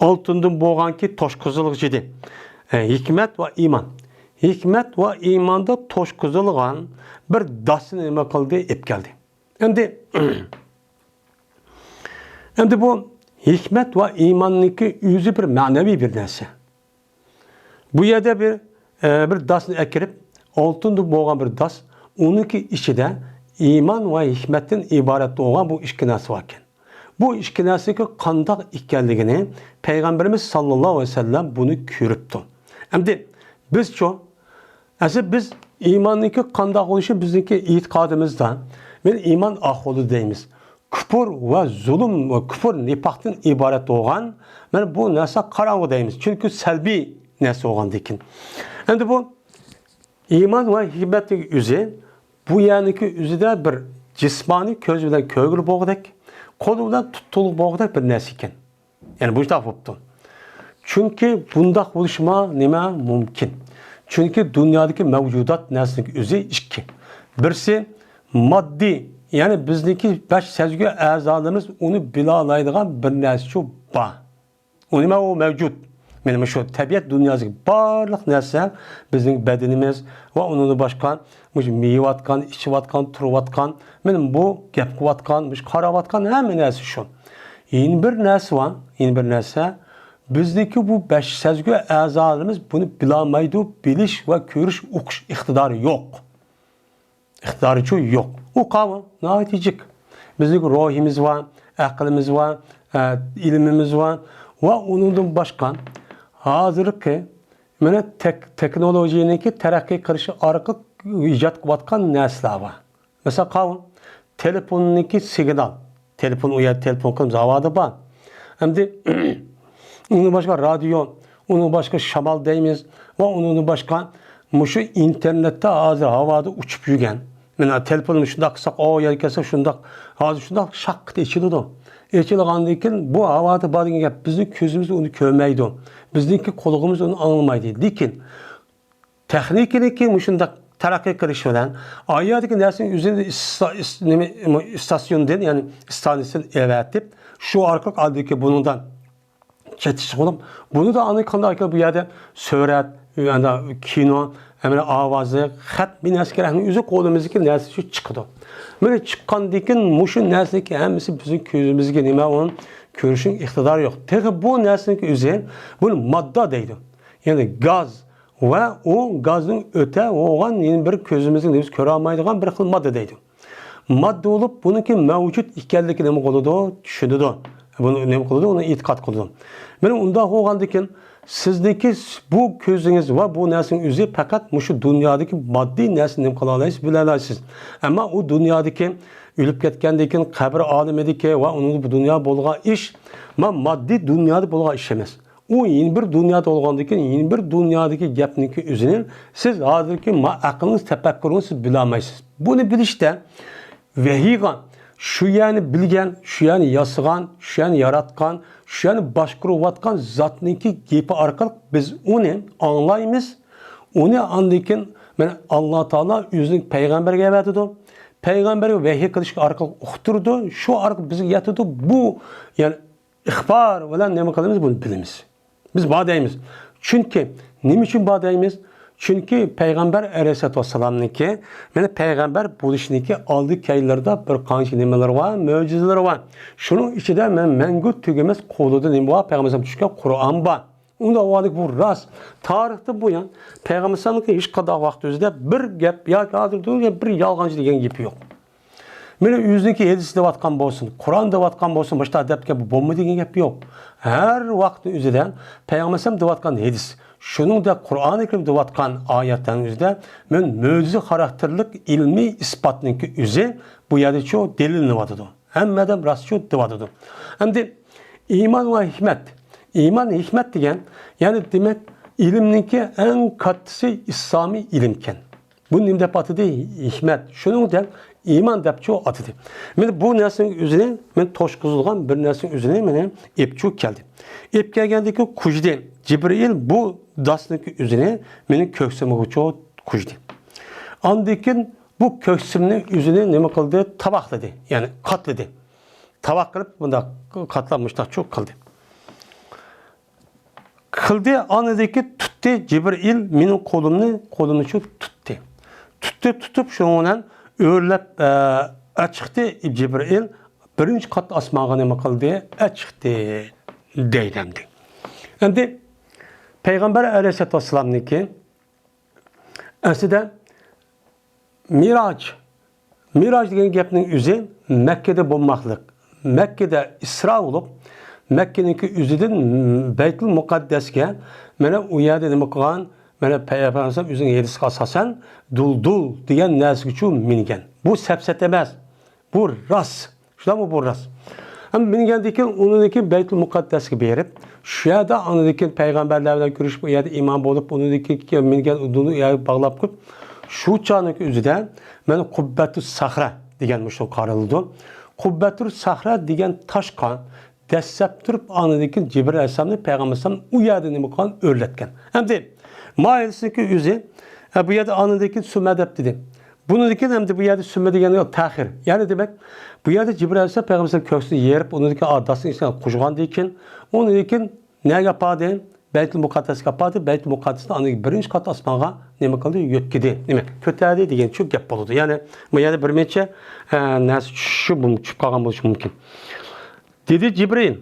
ئالتۇندىن بولغانكى توشقۇزۇلغۇچ ئىدى. ئە، ھېكمەت ۋە ئىمان. ھېكمەت ۋە ئىماندا توشقۇزۇلغان بىر داسنى نېمە قىلدى؟ ئېلىپ كەلدى. ئەمدى، ئەمدى بۇ ھېكمەت ۋە ئىماننىڭكى ئۆزى بىر مەنىۋى بىر نەرسە. بۇ يەردە بىر، ئە، بىر داسنى ئەكىرىپ، ئالتۇندىن بولغان بىر داس، ئۇنىڭكى ئىچىدە ئىمان ۋە ھېكمەتتىن ئىبارەت بولغان بۇ ئىككى نەرسە باركەن. بۇ ئىككى نەرسىنىڭكى قانداق ئىكەنلىكىنى پەيغەمبىرىمىز ساللاللاھۇ ئەلەيھى ۋەسەللەم بۇنى كۆرۈپتۇ. ئەمدى بىزچۇ؟ ئەسلى بىز ئىماننىڭكى قانداق بولۇشى بىزنىڭكى ئېتىقادىمىزدا، مەن ئىمان ئاقۇلى دەيمىز. كۇپۇر ۋە زۇلۇم ۋە كۇپۇر نىپاقتىن ئىبارەت بولغان، مانا بۇ نەرسە قاراڭغۇ دەيمىز. چۈنكى سەلبىي نەرسە بولغاندىكىن. ئەمدى بۇ ئىمان ۋە ھېكمەتنىڭ ئۆزى، بۇ يەرنىڭكى ئۆزىدە بىر جىسمانىي كۆز بىلەن كۆرگىلى بولغۇدەك، قول بىلەن تۇتقىلى بولغۇدەك بىر نەرسە ئىكەن. يەنى بۇنداق بوپتۇ. چۈنكى بۇنداق بولۇشما نېمە مۇمكىن؟ چۈنكى دۇنيادىكى مەۋجۇدات نەرسىنىڭ ئۆزى ئىككى. بىرسى ماددىي، يەنى بىزنىڭكى بەش سەزگۈ ئەزالىرىمىز ئۇنى بىلالايدىغان بىر نەرسىچۇ بار. ئۇ نېمە؟ ئۇ مەۋجۇت. مانا مۇشۇ تەبىئەت دۇنياسىدىكى بارلىق نەرسە، بىزنىڭ بەدىنىمىز ۋە ئۇنىڭدىن باشقا مۇشۇ يەۋاتقان، ئىچىۋاتقان، تۇرۇۋاتقان، مانا بۇ گەپ قىلىۋاتقان، مۇشۇ قاراۋاتقان ھەممە نەرسە شۇ. يەنە بىر نەرسە بار، يەنە بىر نەرسە. بىزنىڭكى بۇ بەش سەزگۈ ئەزالىرىمىز بۇنى بىلالمايدۇ، بىلىش ۋە كۆرۈش، ئۇقۇش ئىقتىدارى يوق. ئىقتىدارىچۇ يوق. ئۇ قاۋۇل ناھايىتى جىق. بىزنىڭ روھىمىز بار، ئەقلىمىز بار، ئە، ئىلمىمىز بار ۋە ئۇنىڭدىن باشقا ھازىرقى مانا تېك-، تېخنولوگىيەنىڭكى تەرەققىي قىلىشى ئارقىلىق ئىجاد قىلىۋاتقان نەرسىلەر بار. مەسىلەن، قاۋۇل، تېلېفوننىڭكى سىگنال. تېلېفون، ئۇ يەردە تېلېفون قىلىمىز، ھاۋادا بار. ئەمدى ئۇنىڭدىن باشقا رادىيو، ئۇنىڭدىن باشقا شامال دەيمىز ۋە ئۇنىڭدىن باشقا مۇشۇ ئىنتېرنېتتا ھازىر ھاۋادا ئۇچۇپ يۈرگەن. مانا تېلېفوننى شۇنداق قىلساق، ئو يەرگە كەلسەك شۇنداق، ھازىر شۇنداق شاققىدە ئېچىلىدۇ. ئېچىلغاندىن كېيىن بۇ ھاۋادا بار دېگەن گەپ، بىزنىڭ كۆزىمىز ئۇنى كۆرمەيدۇ. بىزنىڭكى قۇلىقىمىز ئۇنى ئاڭلىمايدۇ. لېكىن تېخنىكىنىڭكى مۇشۇنداق تەرەققىي قىلىشى بىلەن، ئايەردىكى نەرسىنى ئۆزىنى ئىستا-، ئىس-، نېمە، ئىستاسيوندىن، يەنى ئىستانسىيىسىدىن ئەۋەتىپ، شۇ ئارقىلىق ئالدىكى بۇنىڭدا چېتىشقا بولۇپ، بۇنىدا ئاندىن كېيىن بۇ يەردە سۈرەت، يەنە كىنو، يەنە ئاۋازى، خەت، بىر نەرسە كېرەكنىڭ ئۆزى قولىمىزدىكى نەرسە شۇ چىقىدۇ. مانا چىققاندىن كېيىن مۇشۇ نەرسىنىڭكى ھەممىسى بىزنىڭ كۆزىمىزگە نېمە ئۇنى كۆرۈشنىڭ ئىقتىدارى يوق. تېخى بۇ نەرسىنىڭكى ئۆزى، بۇنى ماددا دەيدۇ. يەنى گاز ۋە ئۇ گازنىڭ ئۆتە بولغان يەنە بىر كۆزىمىزنىڭ بىز كۆرەلمەيدىغان بىر خىل ماددا دەيدۇ. ماددا بولۇپ، بۇنىڭكى مەۋجۇت ئىكەنلىكى نېمە قىلىدۇ؟ چۈشىنىدۇ. بۇنى نېمە قىلىدۇ؟ ئۇنى ئېتىقاد قىلىدۇ. مانا ئۇنداق بولغاندىكىن، سىزنىڭكى بۇ كۆزىڭىز ۋە بۇ نەرسىنىڭ ئۆزى پەقەت مۇشۇ دۇنيادىكى ماددىي نەرسىنى نېمە قىلالايسىز، بىلەلايسىز. ئەمما ئۇ دۇنيادىكى ئۆلۈپ كەتكەندىن كېيىن قەبرە ئالىمىدىكى ۋە ئۇنىڭ بۇ دۇنيا بولغان ئىش، ما-، ماددىي دۇنيادا بولغان ئىش ئەمەس. ئۇ يەنە بىر دۇنيادا بولغاندىن كېيىن، يەنە بىر دۇنيادىكى گەپنىڭكى ئۆزىنى سىز ھازىرقى ما-، ئەقلىڭىز، تەپەككۇرىڭىز سىز بىلەلمەيسىز. بۇنى بىلىشتە ۋەھىيغا شۇ يەرنى بىلگەن، شۇ يەرنى ياسىغان، شۇ يەرنى ياراتقان، شۇ يەرنى باشقۇرۇۋاتقان زاتنىڭكى گېپى ئارقىلىق بىز ئۇنى ئاڭلايمىز. ئۇنى ئاندىن كېيىن مانا ئاللا تائالا ئۆزىنىڭ پەيغەمبەرگە ئەۋەتىدۇ. پەيغەمبەرگە ۋەھىي قىلىش ئارقىلىق ئۇقتۇرىدۇ. شۇ ئارقىلىق بىزگە يەتىدۇ. بۇ، يەنى ئىخبار بىلەن نېمە قىلىمىز؟ بۇنى بىلىمىز. بىز بار دەيمىز. چۈنكى نېمە ئۈچۈن بار دەيمىز؟ چۈنكى پەيغەمبەر ئەلەيھىسسالاتۇ ۋەسسالامنىڭكى، مانا، پەيغەمبەر بولۇشنىڭكى ئالدى كەينىلىرىدە بىر قانچە نېمىلىرى بار، مۆجىزىلىرى بار. شۇنىڭ ئىچىدە مانا مەڭگۈ تۈگىمەس قولىدا نېمە بار؟ پەيغەمبەر چۈشكەن قۇرئان بار. ئۇنداق بولغاندىكىن بۇ راست. تارىختىن بۇيان پەيغەمبەر ئەلەيھىسسالامنىڭكى ھېچقانداق ۋاقىت ئۆزىدە بىر گەپ ياكى ھازىر بىر يالغانچى دېگەن گېپى يوق. مانا ئۆزىنىڭكى ھەدىس دەۋاتقان بولسۇن، قۇرئان دەۋاتقان بولسۇن، مۇشۇنداق دەپ گەپ بولمىدى دېگەن گەپ يوق. ھەر ۋاقىتنىڭ ئۆزىدە پەيغەمبەر ئەلەيھىسسالام دەۋاتقان ھەدىس، شۇنىڭدەك قۇرئانى كەرىم دەۋاتقان ئايەتلەرنىڭ ئۆزىدە مانا مۆجىزە خاراكتېرلىك ئىلمىي ئىسپاتنىڭكى ئۆزى بۇ يەردە شۇ دەلىللىنىۋاتىدۇ. ھەممە ئادەم راست شۇ دەۋاتىدۇ. ئەمدى ئىمان ۋە ھېكمەت. ئىمان، ھېكمەت دېگەن، يەنى دېمەك، ئىلىمنىڭكى ئەڭ كاتتىسى ئىسلامىي ئىلىمكەن. بۇنى نېمە دەپ ئاتىدى؟ ھېكمەت. شۇنىڭدەك ئىمان دەپچۇ ئاتىدى. مانا بۇ نەرسىنىڭ ئۆزىنى، مانا توشقۇزۇلغان بىر نەرسىنىڭ ئۆزىنى مانا ئېپچۇ كەلدى. ئېپ كەلگەندىكى كۈجدى جىبرىئىل بۇ داسنىڭكى ئۆزىنى مېنىڭ كۆكسۈمگىچۇ كۈجدى. ئاندىن كېيىن بۇ كۆكسۈمنى ئۆزىنى نېمە قىلدى؟ تاۋاقلىدى، يەنى قاتلىدى. تاۋاق قىلىپ، بۇنداق قاتلاپ مۇشتاقچۇ قىلدى. قىلدى، ئاندىن كېيىن تۇتتى، جىبرىئىل مېنىڭ قولۇمنى، قولۇمنى شۇ تۇتتى. تۇتتى، تۇتۇپ، شۇنىڭ بىلەن ئۆرلەپ، ئە، ئەچىقتى جىبرىئىل. بىرىنچى قات ئاسمانغا نېمە قىلدى؟ ئەچىقتى دەيدۇ ئەمدى. ئەمدى پەيغەمبەر ئەلەيھىسسالاتۇ ۋەسسالامنىڭكى ئەسلىدە مىراج، مىراج دېگەن گەپنىڭ ئۆزى مەككىدە بولماقلىق. مەككىدە ئىسرا بولۇپ، مەككىنىڭكى ئۆزىدىن بەيتۇل مۇقەددەسكە، مانا ئۇ يەردە نېمە قىلغان؟ مانا پەيغەمبەر ئەلەيھىسسالام ئۆزىنىڭ ھەدىسىگە ئاساسەن، دۇلدۇل دېگەن نەرسىگىچۇ مىنگەن. بۇ سەپسەتە ئەمەس. بۇ راست. شۇنداقمۇ؟ بۇ راست. ھەم مىنگەندىن كېيىن، ئۇنىڭدىن كېيىن بەيتۇل مۇقەددەسكە بېرىپ، شۇ يەردە ئاندىن كېيىن پەيغەمبەرلەر بىلەن كۆرۈشۈپ، ئۇ يەردە ئىمان بولۇپ، ئۇنىڭدىن كېيىن مىنگەن ئۇنى يەرگە باغلاپ قويۇپ، شۇ چاغنىڭ ئۆزىدە مانا قۇببەتۇ سەخرە دېگەن مۇشۇ قارىلىدۇ. قۇببەتۇ سەخرە دېگەن تاشقا دەسسەپ تۇرۇپ، ئاندىن كېيىن جىبرىل ئەلەيھىسسالامنى پەيغەمبەر ئەلەيھىسسالام ئۇ يەردە نېمە قىلغان؟ ئۆرلەتكەن. ئەمدى ماھىيەتىنىڭكى ئۆزى، ئە، بۇ يەردە ئاندىن كېيىن سۈممە دەپ دېدى. بۇنىڭدىن كېيىن ئەمدى بۇ يەردە سۈممە دېگەن تەخىر. يەنى دېمەك، بۇ يەردە جىبرىل ئەلەيھىسسالام پەيغەمبەر ئەلەيھىسسالام كۆكسىنى يېرىپ، ئۇنىڭدىن كېيىن داسنىڭ ئىچىگە قۇژغاندىن كېيىن، ئۇنىڭدىن كېيىن نەگە ئاپاردى؟ بەيتۇل مۇقەددەسكە ئاپاردى. بەيتۇل مۇقەددەستىن ئاندىن كېيىن بىرىنچى قات ئاسمانغا نېمە قىلدى؟ يۆتكىدى. نېمە؟ كۆتەردى دېگەن شۇ گەپ بولىدۇ. يەنى بۇ يەردە بىر نەچچە، ئە، نەرسە چۈشۈشى مۇم-، چۈشۈپ قالغان بولۇشى مۇمكىن. دېدى جىبرىل،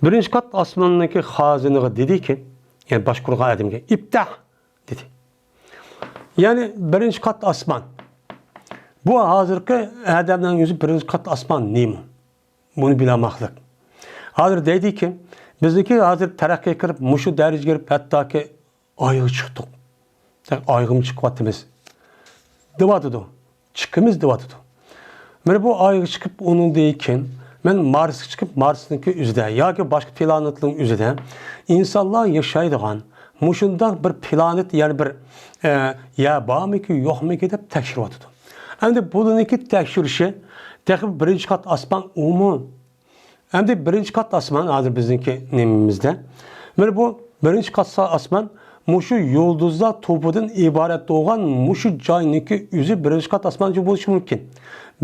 بىرىنچى قات ئاسماننىڭكى خازىنىغا دېدىكى، يەنى باشقۇرغان ئادەمگە، «ئىپتەھ» دېدى. يەنى بىرىنچى قات ئاسمان. بۇ ھازىرقى ئادەمنىڭ ئۆزى بىرىنچى قات ئاسمان نېمە؟ بۇنى بىلەلمەسلىك. ھازىر دەيدىكى، بىزنىڭكى ھازىر تەرەققىي قىلىپ، مۇشۇ دەرىجىگە كىرىپ، ھەتتاكى ئايغا چىقتۇق. ئايغىمۇ چىقىۋاتىمىز دەۋاتىدۇ. چىقىمىز دەۋاتىدۇ. مانا بۇ ئايغا چىقىپ، ئۇنىڭدىن كېيىن مەن مارسقا چىقىپ، مارسنىڭكى ئۆزىدە ياكى باشقا پلانېتلارنىڭ ئۆزىدە ئىنسانلار ياشايدىغان مۇشۇنداق بىر پلانېت، يەنى بىر، ئە، يەر بارمىكى، يوقمىكى دەپ تەكشۈرۈۋاتىدۇ. ئەمدى بۇنىڭكى تەكشۈرۈشى تېخى بىرىنچى قات ئاسمان ئۇمۇ. ئەمدى بىرىنچى قات ئاسمان ھازىر بىزنىڭكى نېمىمىزدە. مانا بۇ بىرىنچى قات سا-، ئاسمان مۇشۇ يۇلدۇزلار توپىدىن ئىبارەت بولغان مۇشۇ جاينىڭكى ئۆزى بىرىنچى قات ئاسمان بولۇشى مۇمكىن.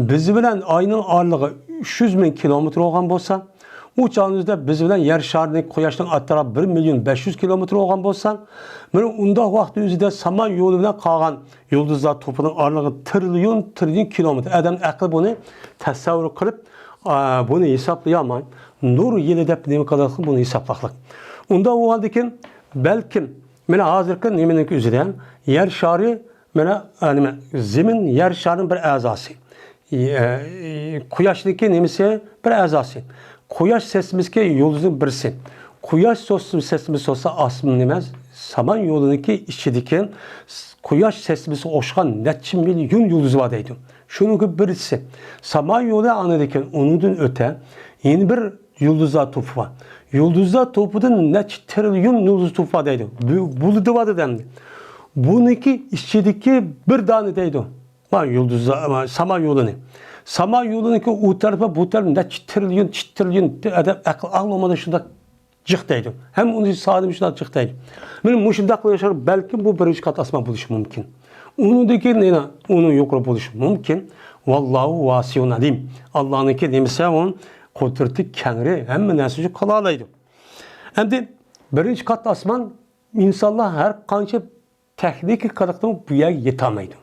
بىز بىلەن ئاينىڭ ئارىلىقى ئۈچ يۈز مىڭ كىلومېتىر بولغان بولسا، ئۇ چاغنىڭ ئۆزىدە بىز بىلەن يەر شارىنىڭ، قۇياشنىڭ ئەتراپى بىر مىليون بەش يۈز كىلومېتىر بولغان بولسا، مانا ئۇنداق ۋاقىتنىڭ ئۆزىدە سامان يولى بىلەن قالغان يۇلدۇزلار توپىنىڭ ئارىلىقى تىرىليون، تىرىليون كىلومېتىر. ئادەمنىڭ ئەقلى بۇنى تەسەۋۋۇر قىلىپ، ئا، بۇنى ھېسابلىيالماي، نۇر يىلى دەپ نېمە قىلىدىغان بۇنى ھېسابلاقلىق. ئۇنداق بولغاندىكىن، بەلكىم، مانا ھازىرقى نېمىنىڭكى ئۆزىدە يەر شارى، مانا، ئا، نېمە، زېمىن يەر شارىنىڭ بىر ئەزاسى. ئى، ئە، قۇياشنىڭكى نېمىسى؟ بىر ئەزاسى. قۇياش سىستېمىسىدىكى يۇلدۇزنىڭ بىرسى. قۇياش سىستېمىسى بولسا ئاسمىنىڭ نېمە؟ سامان يولىنىڭكى ئىچىدىكى قۇياش سىستېمىسىغا ئوخشىغان نەچچە مىليون يۇلدۇز بار دەيدۇ. شۇنىڭكى بىرسى. سامان يولى ئاندىن كېيىن ئۇنىڭدىن ئۆتە يەنە بىر يۇلدۇزلار توپى بار. يۇلدۇزلار توپىدىن نەچچە تىرىليون يۇلدۇز توپى بار دەيدۇ. بۇ، بۇ دەۋاتىدۇ ئەمدى. بۇنىڭكى ئىچىدىكى بىر دانە دەيدۇ. ما يۇلدۇزلار، ما سامان يولىنى. سامان يولىنىڭكى ئۇ تەرىپى، بۇ تەرىپى نەچچە تىرىليون، چىت تىرىليون ئادەم ئەقىل ئاڭلىمىغان شۇنداق جىق دەيدۇ. ھەم ئۇنى سادىم شۇنداق جىق دەيدۇ. مانا مۇشۇنداق ياشار، بەلكىم بۇ بىرىنچى قات ئاسمان بولۇشى مۇمكىن. ئۇنىڭدىن كېيىن يەنە ئۇنىڭ يۇقىرى بولۇشى مۇمكىن. ۋاللاھۇ ۋاسىئۇن ئەلىم. ئاللانىڭكى نېمىسى ئۇ؟ قۇدرىتى كەڭرى، ھەممە نەرسە ئۈچۈن قىلالايدۇ. ئەمدى بىرىنچى قات ئاسمان ئىنسانلار ھەر قانچە تېخنىكا قىلىقتىمۇ بۇ يەرگە يېتەلمەيدۇ.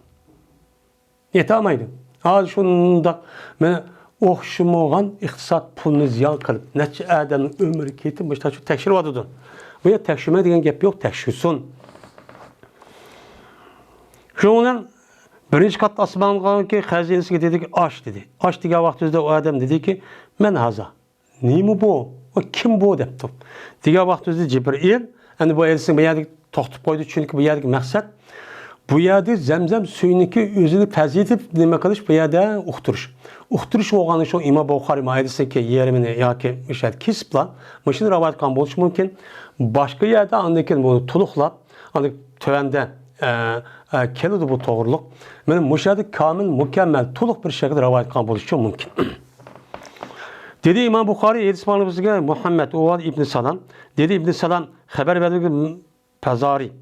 يېتەلمەيدۇ. ھازىر شۇنداق مانا ئوخشىمىغان ئىقتىساد پۇلنى زىيان قىلىپ، نەچچە ئادەمنىڭ ئۆمرى كېتىپ، مۇشۇنداق شۇ تەكشۈرۈۋاتىدۇ. بۇ يەر تەكشۈرمە دېگەن گەپ يوق، تەكشۈرسۇن. شۇنىڭ بىلەن بىرىنچى قات ئاسمانغىكى خەزىنىسىگە دېدىكى، «ئاچ» دېدى. «ئاچ» دېگەن ۋاقتىمىزدا ئۇ ئادەم دېدىكى، «مەن ھازا.» «نېمە بۇ؟ ئۇ كىم بۇ؟» دەپتۇ. دېگەن ۋاقتىمىزدا جىبرىئىل، ئەمدى بۇ ھەدىسنى بۇ يەردە توختىتىپ قويدى، چۈنكى بۇ يەردىكى مەقسەت، بۇ يەردە زەمزەم سۈيىنىڭكى ئۆزىنى پەزىلىتىپ نېمە قىلىش، بۇ يەردە ئۇقتۇرۇش. ئۇقتۇرۇش بولغاندا شۇ ئىمام بۇخارىي مۇ ھەدىسنىڭكى يېرىمىنى ياكى مۇشۇ يەردە كېسىپلا، مۇشۇنى رىۋايەت قىلغان بولۇشى مۇمكىن. باشقا يەردە ئاندىن كېيىن بۇنى تولۇقلاپ، ئاندىن تۆۋەندە، ئە، ئە، كېلىدۇ بۇ توغرىلىق. مانا مۇشۇ يەردە كامىل، مۇكەممەل، تولۇق بىر شەكىلدە رىۋايەت قىلغان بولۇشى مۇمكىن. دېدى ئىمام بۇخارىي، ھەدىس مۇئەللىپىگە مۇھەممەد، ئۇ ۋاقىت ئىبنى سالام. دېدى ئىبنى سالام، خەۋەر بەردى فازارى.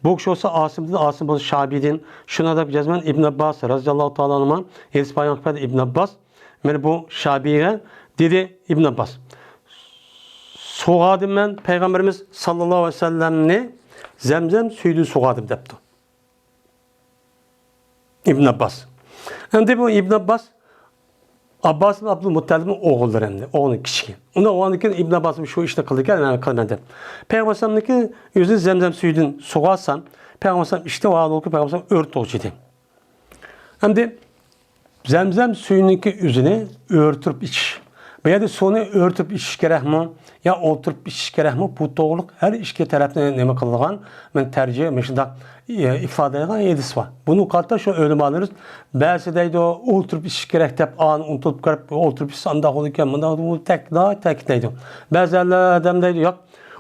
بۇ كىشى بولسا ئاسىمدىن، ئاسىم بولسا شابىدىن، شۇنىڭ دەپ جەزمەن ئىبن ئابباس رازىياللاھۇ تائالا ئەنھۇما ھەدىس بايان قىلىپ بەردى. ئىبن ئابباس، مانا بۇ شابىيغا دېدى ئىبن ئابباس، سۇغاردىم مەن پەيغەمبىرىمىز ساللاللاھۇ ئەلەيھى ۋەسەللەمنى زەمزەم سۈيىدىن سۇغاردىم دەپتۇ. ئىبن ئابباس. ئەمدى بۇ ئىبن ئابباس، ئابباس ئىبن ئابدۇل مۇتتەلىبنىڭ ئوغۇللىرى ئەمدى، ئوغلىنىڭ كىچىكى. ئۇنىڭ ئوغلىدىن كېيىن ئىبن ئابباس شۇ ئىشنى قىلىدىكەن، مەن قىلىمەن دەپ. پەيغەمبەر ئەلەيھىسسالامنىڭكى ئۆزى زەمزەم سۈيىدىن سۇغارسام، پەيغەمبەر ئەلەيھىسسالام ئىچتى، ۋە ھالبۇكى پەيغەمبەر ئەلەيھىسسالام ئۆرتە ئوغچى ئىدى. ئەمدى زەمزەم سۈيىنىڭكى ئۆزىنى ئۆرتۈرۈپ ئىچىش. بۇ يەردە سۇنى ئۆرتۈپ ئىچىش كېرەكمۇ؟ يا ئولتۇرۇپ ئىچىش كېرەكمۇ؟ بۇ توغرىلىق ھەر ئىككى تەرەپنى نېمە قىلىدىغان، مەن تەرجىمە مۇشۇنداق، ئى، ئىپادىلەيدىغان ھەدىس بار. بۇنى قارىتا شۇ ئۆلىمالىرىمىز بەزى دەيدۇ، ئولتۇرۇپ ئىچىش كېرەك دەپ، ئانى ئۇنتۇلۇپ كىرىپ، ئولتۇرۇپ ئىچسە ئانداق بولىدىكەن، مۇنداق بولىدۇ، تەك-، تەكىتلەيدۇ. بەزى ئادەم دەيدۇ، ياق،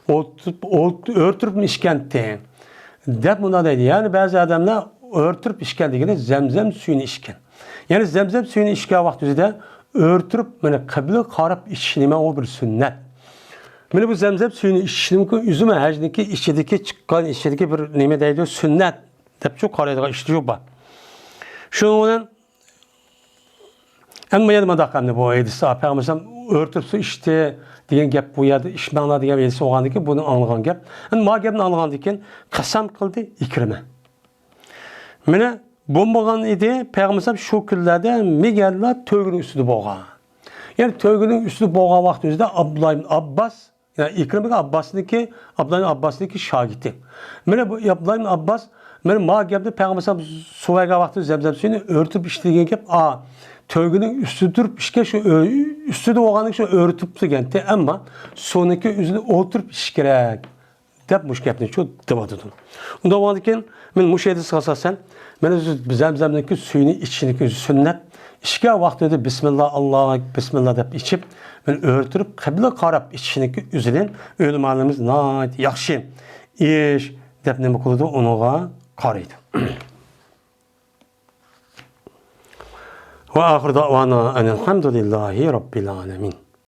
ئولتۇرۇپ، ئولت-، ئۆرتۈرۈپمۇ ئىچكەنتى دەپ مۇنداق دەيدۇ. يەنى بەزى ئادەملەر ئۆرتۈرۈپ ئىچكەن دېگىنى زەمزەم سۈيىنى ئىچكەن. يەنى زەمزەم سۈيىنى ئىچكەن ۋاقتىمىزدا ئۆرتۈرۈپ، مانا قىبلىگە قاراپ ئىچىش نېمە، ئۇ بىر سۈننەت. مانا بۇ زەمزەم سۈيىنى ئىچىشنىڭكى ئۆزىمۇ ھەجنىڭكى ئىچىدىكى چىققان، ئىچىدىكى بىر نېمە دەيدۇ، سۈننەت دەپ شۇ قارايدىغان ئىشلىرى بار. شۇنىڭ بىلەن ئەمما يەنە مۇنداق ئەمدى بۇ ھەدىس، پەيغەمبەر ئۆرتۈپ سۇ ئىچتى دېگەن گەپ، بۇ يەردە ئىچمەڭلار دېگەن ھەدىس بولغاندىن كېيىن بۇنى ئاڭلىغان گەپ. ئەمدى ما گەپنى ئاڭلىغاندىن كېيىن قەسەم قىلدى ئىكرىمە. مانا بولمىغان ئىدى، پەيغەمبەر شۇ كۈنلەردە مىگەللا تۆگىنىڭ ئۈستىدە بولغان. يەنى تۆگىنىڭ ئۈستىدە بولغان ۋاقتىمىزدا ئابدۇللا ئىبن ئابباس، يەنى ئىكرىمىگە ئابباسنىڭكى، ئابدۇللا ئىبن ئابباسنىڭكى شاگىرتى. مانا بۇ ئابدۇللا ئىبن ئابباس، مانا ما گەپنى پەيغەمبەر سۇ بەرگەن ۋاقتىدا زەمزەم سۈيىنى ئۆرتۈپ ئىچتى دېگەن گەپ، ئا، تۆگىنىڭ ئۈستىدە تۇرۇپ ئىچكەن، شۇ ئۆ-، ئۈستىدە بولغاندىن كېيىن شۇ ئۆرتۈپ دېگەنتى، ئەمما سۇنىڭكى ئۆزىنى ئولتۇرۇپ ئىچىش كېرەك. دەپ مۇشۇ گەپنى شۇ دەۋاتىدۇ. ئۇنداق بولغاندىكىن، مەن مۇشۇ ھەدىسكە ئاساسەن، مەن ئۆزى زەمزەمنىڭكى سۈيىنى ئىچىشنىكى ئۆزى سۈننەت. ئىچكەن ۋاقتىدا بىسمىللا، ئاللا، بىسمىللا دەپ ئىچىپ، مەن ئۆرتۈرۈپ قىبلىگە قاراپ ئىچىشنىكى ئۆزىدىن ئۆلىمالىرىمىز ناھايىتى ياخشى ئىش دەپ نېمە قىلىدۇ، ئۇنىڭغا قارايدۇ. ۋە ئاخىر دەۋانا ئەنىل ھەمدۇلىللاھى رەببىل ئالەمىن.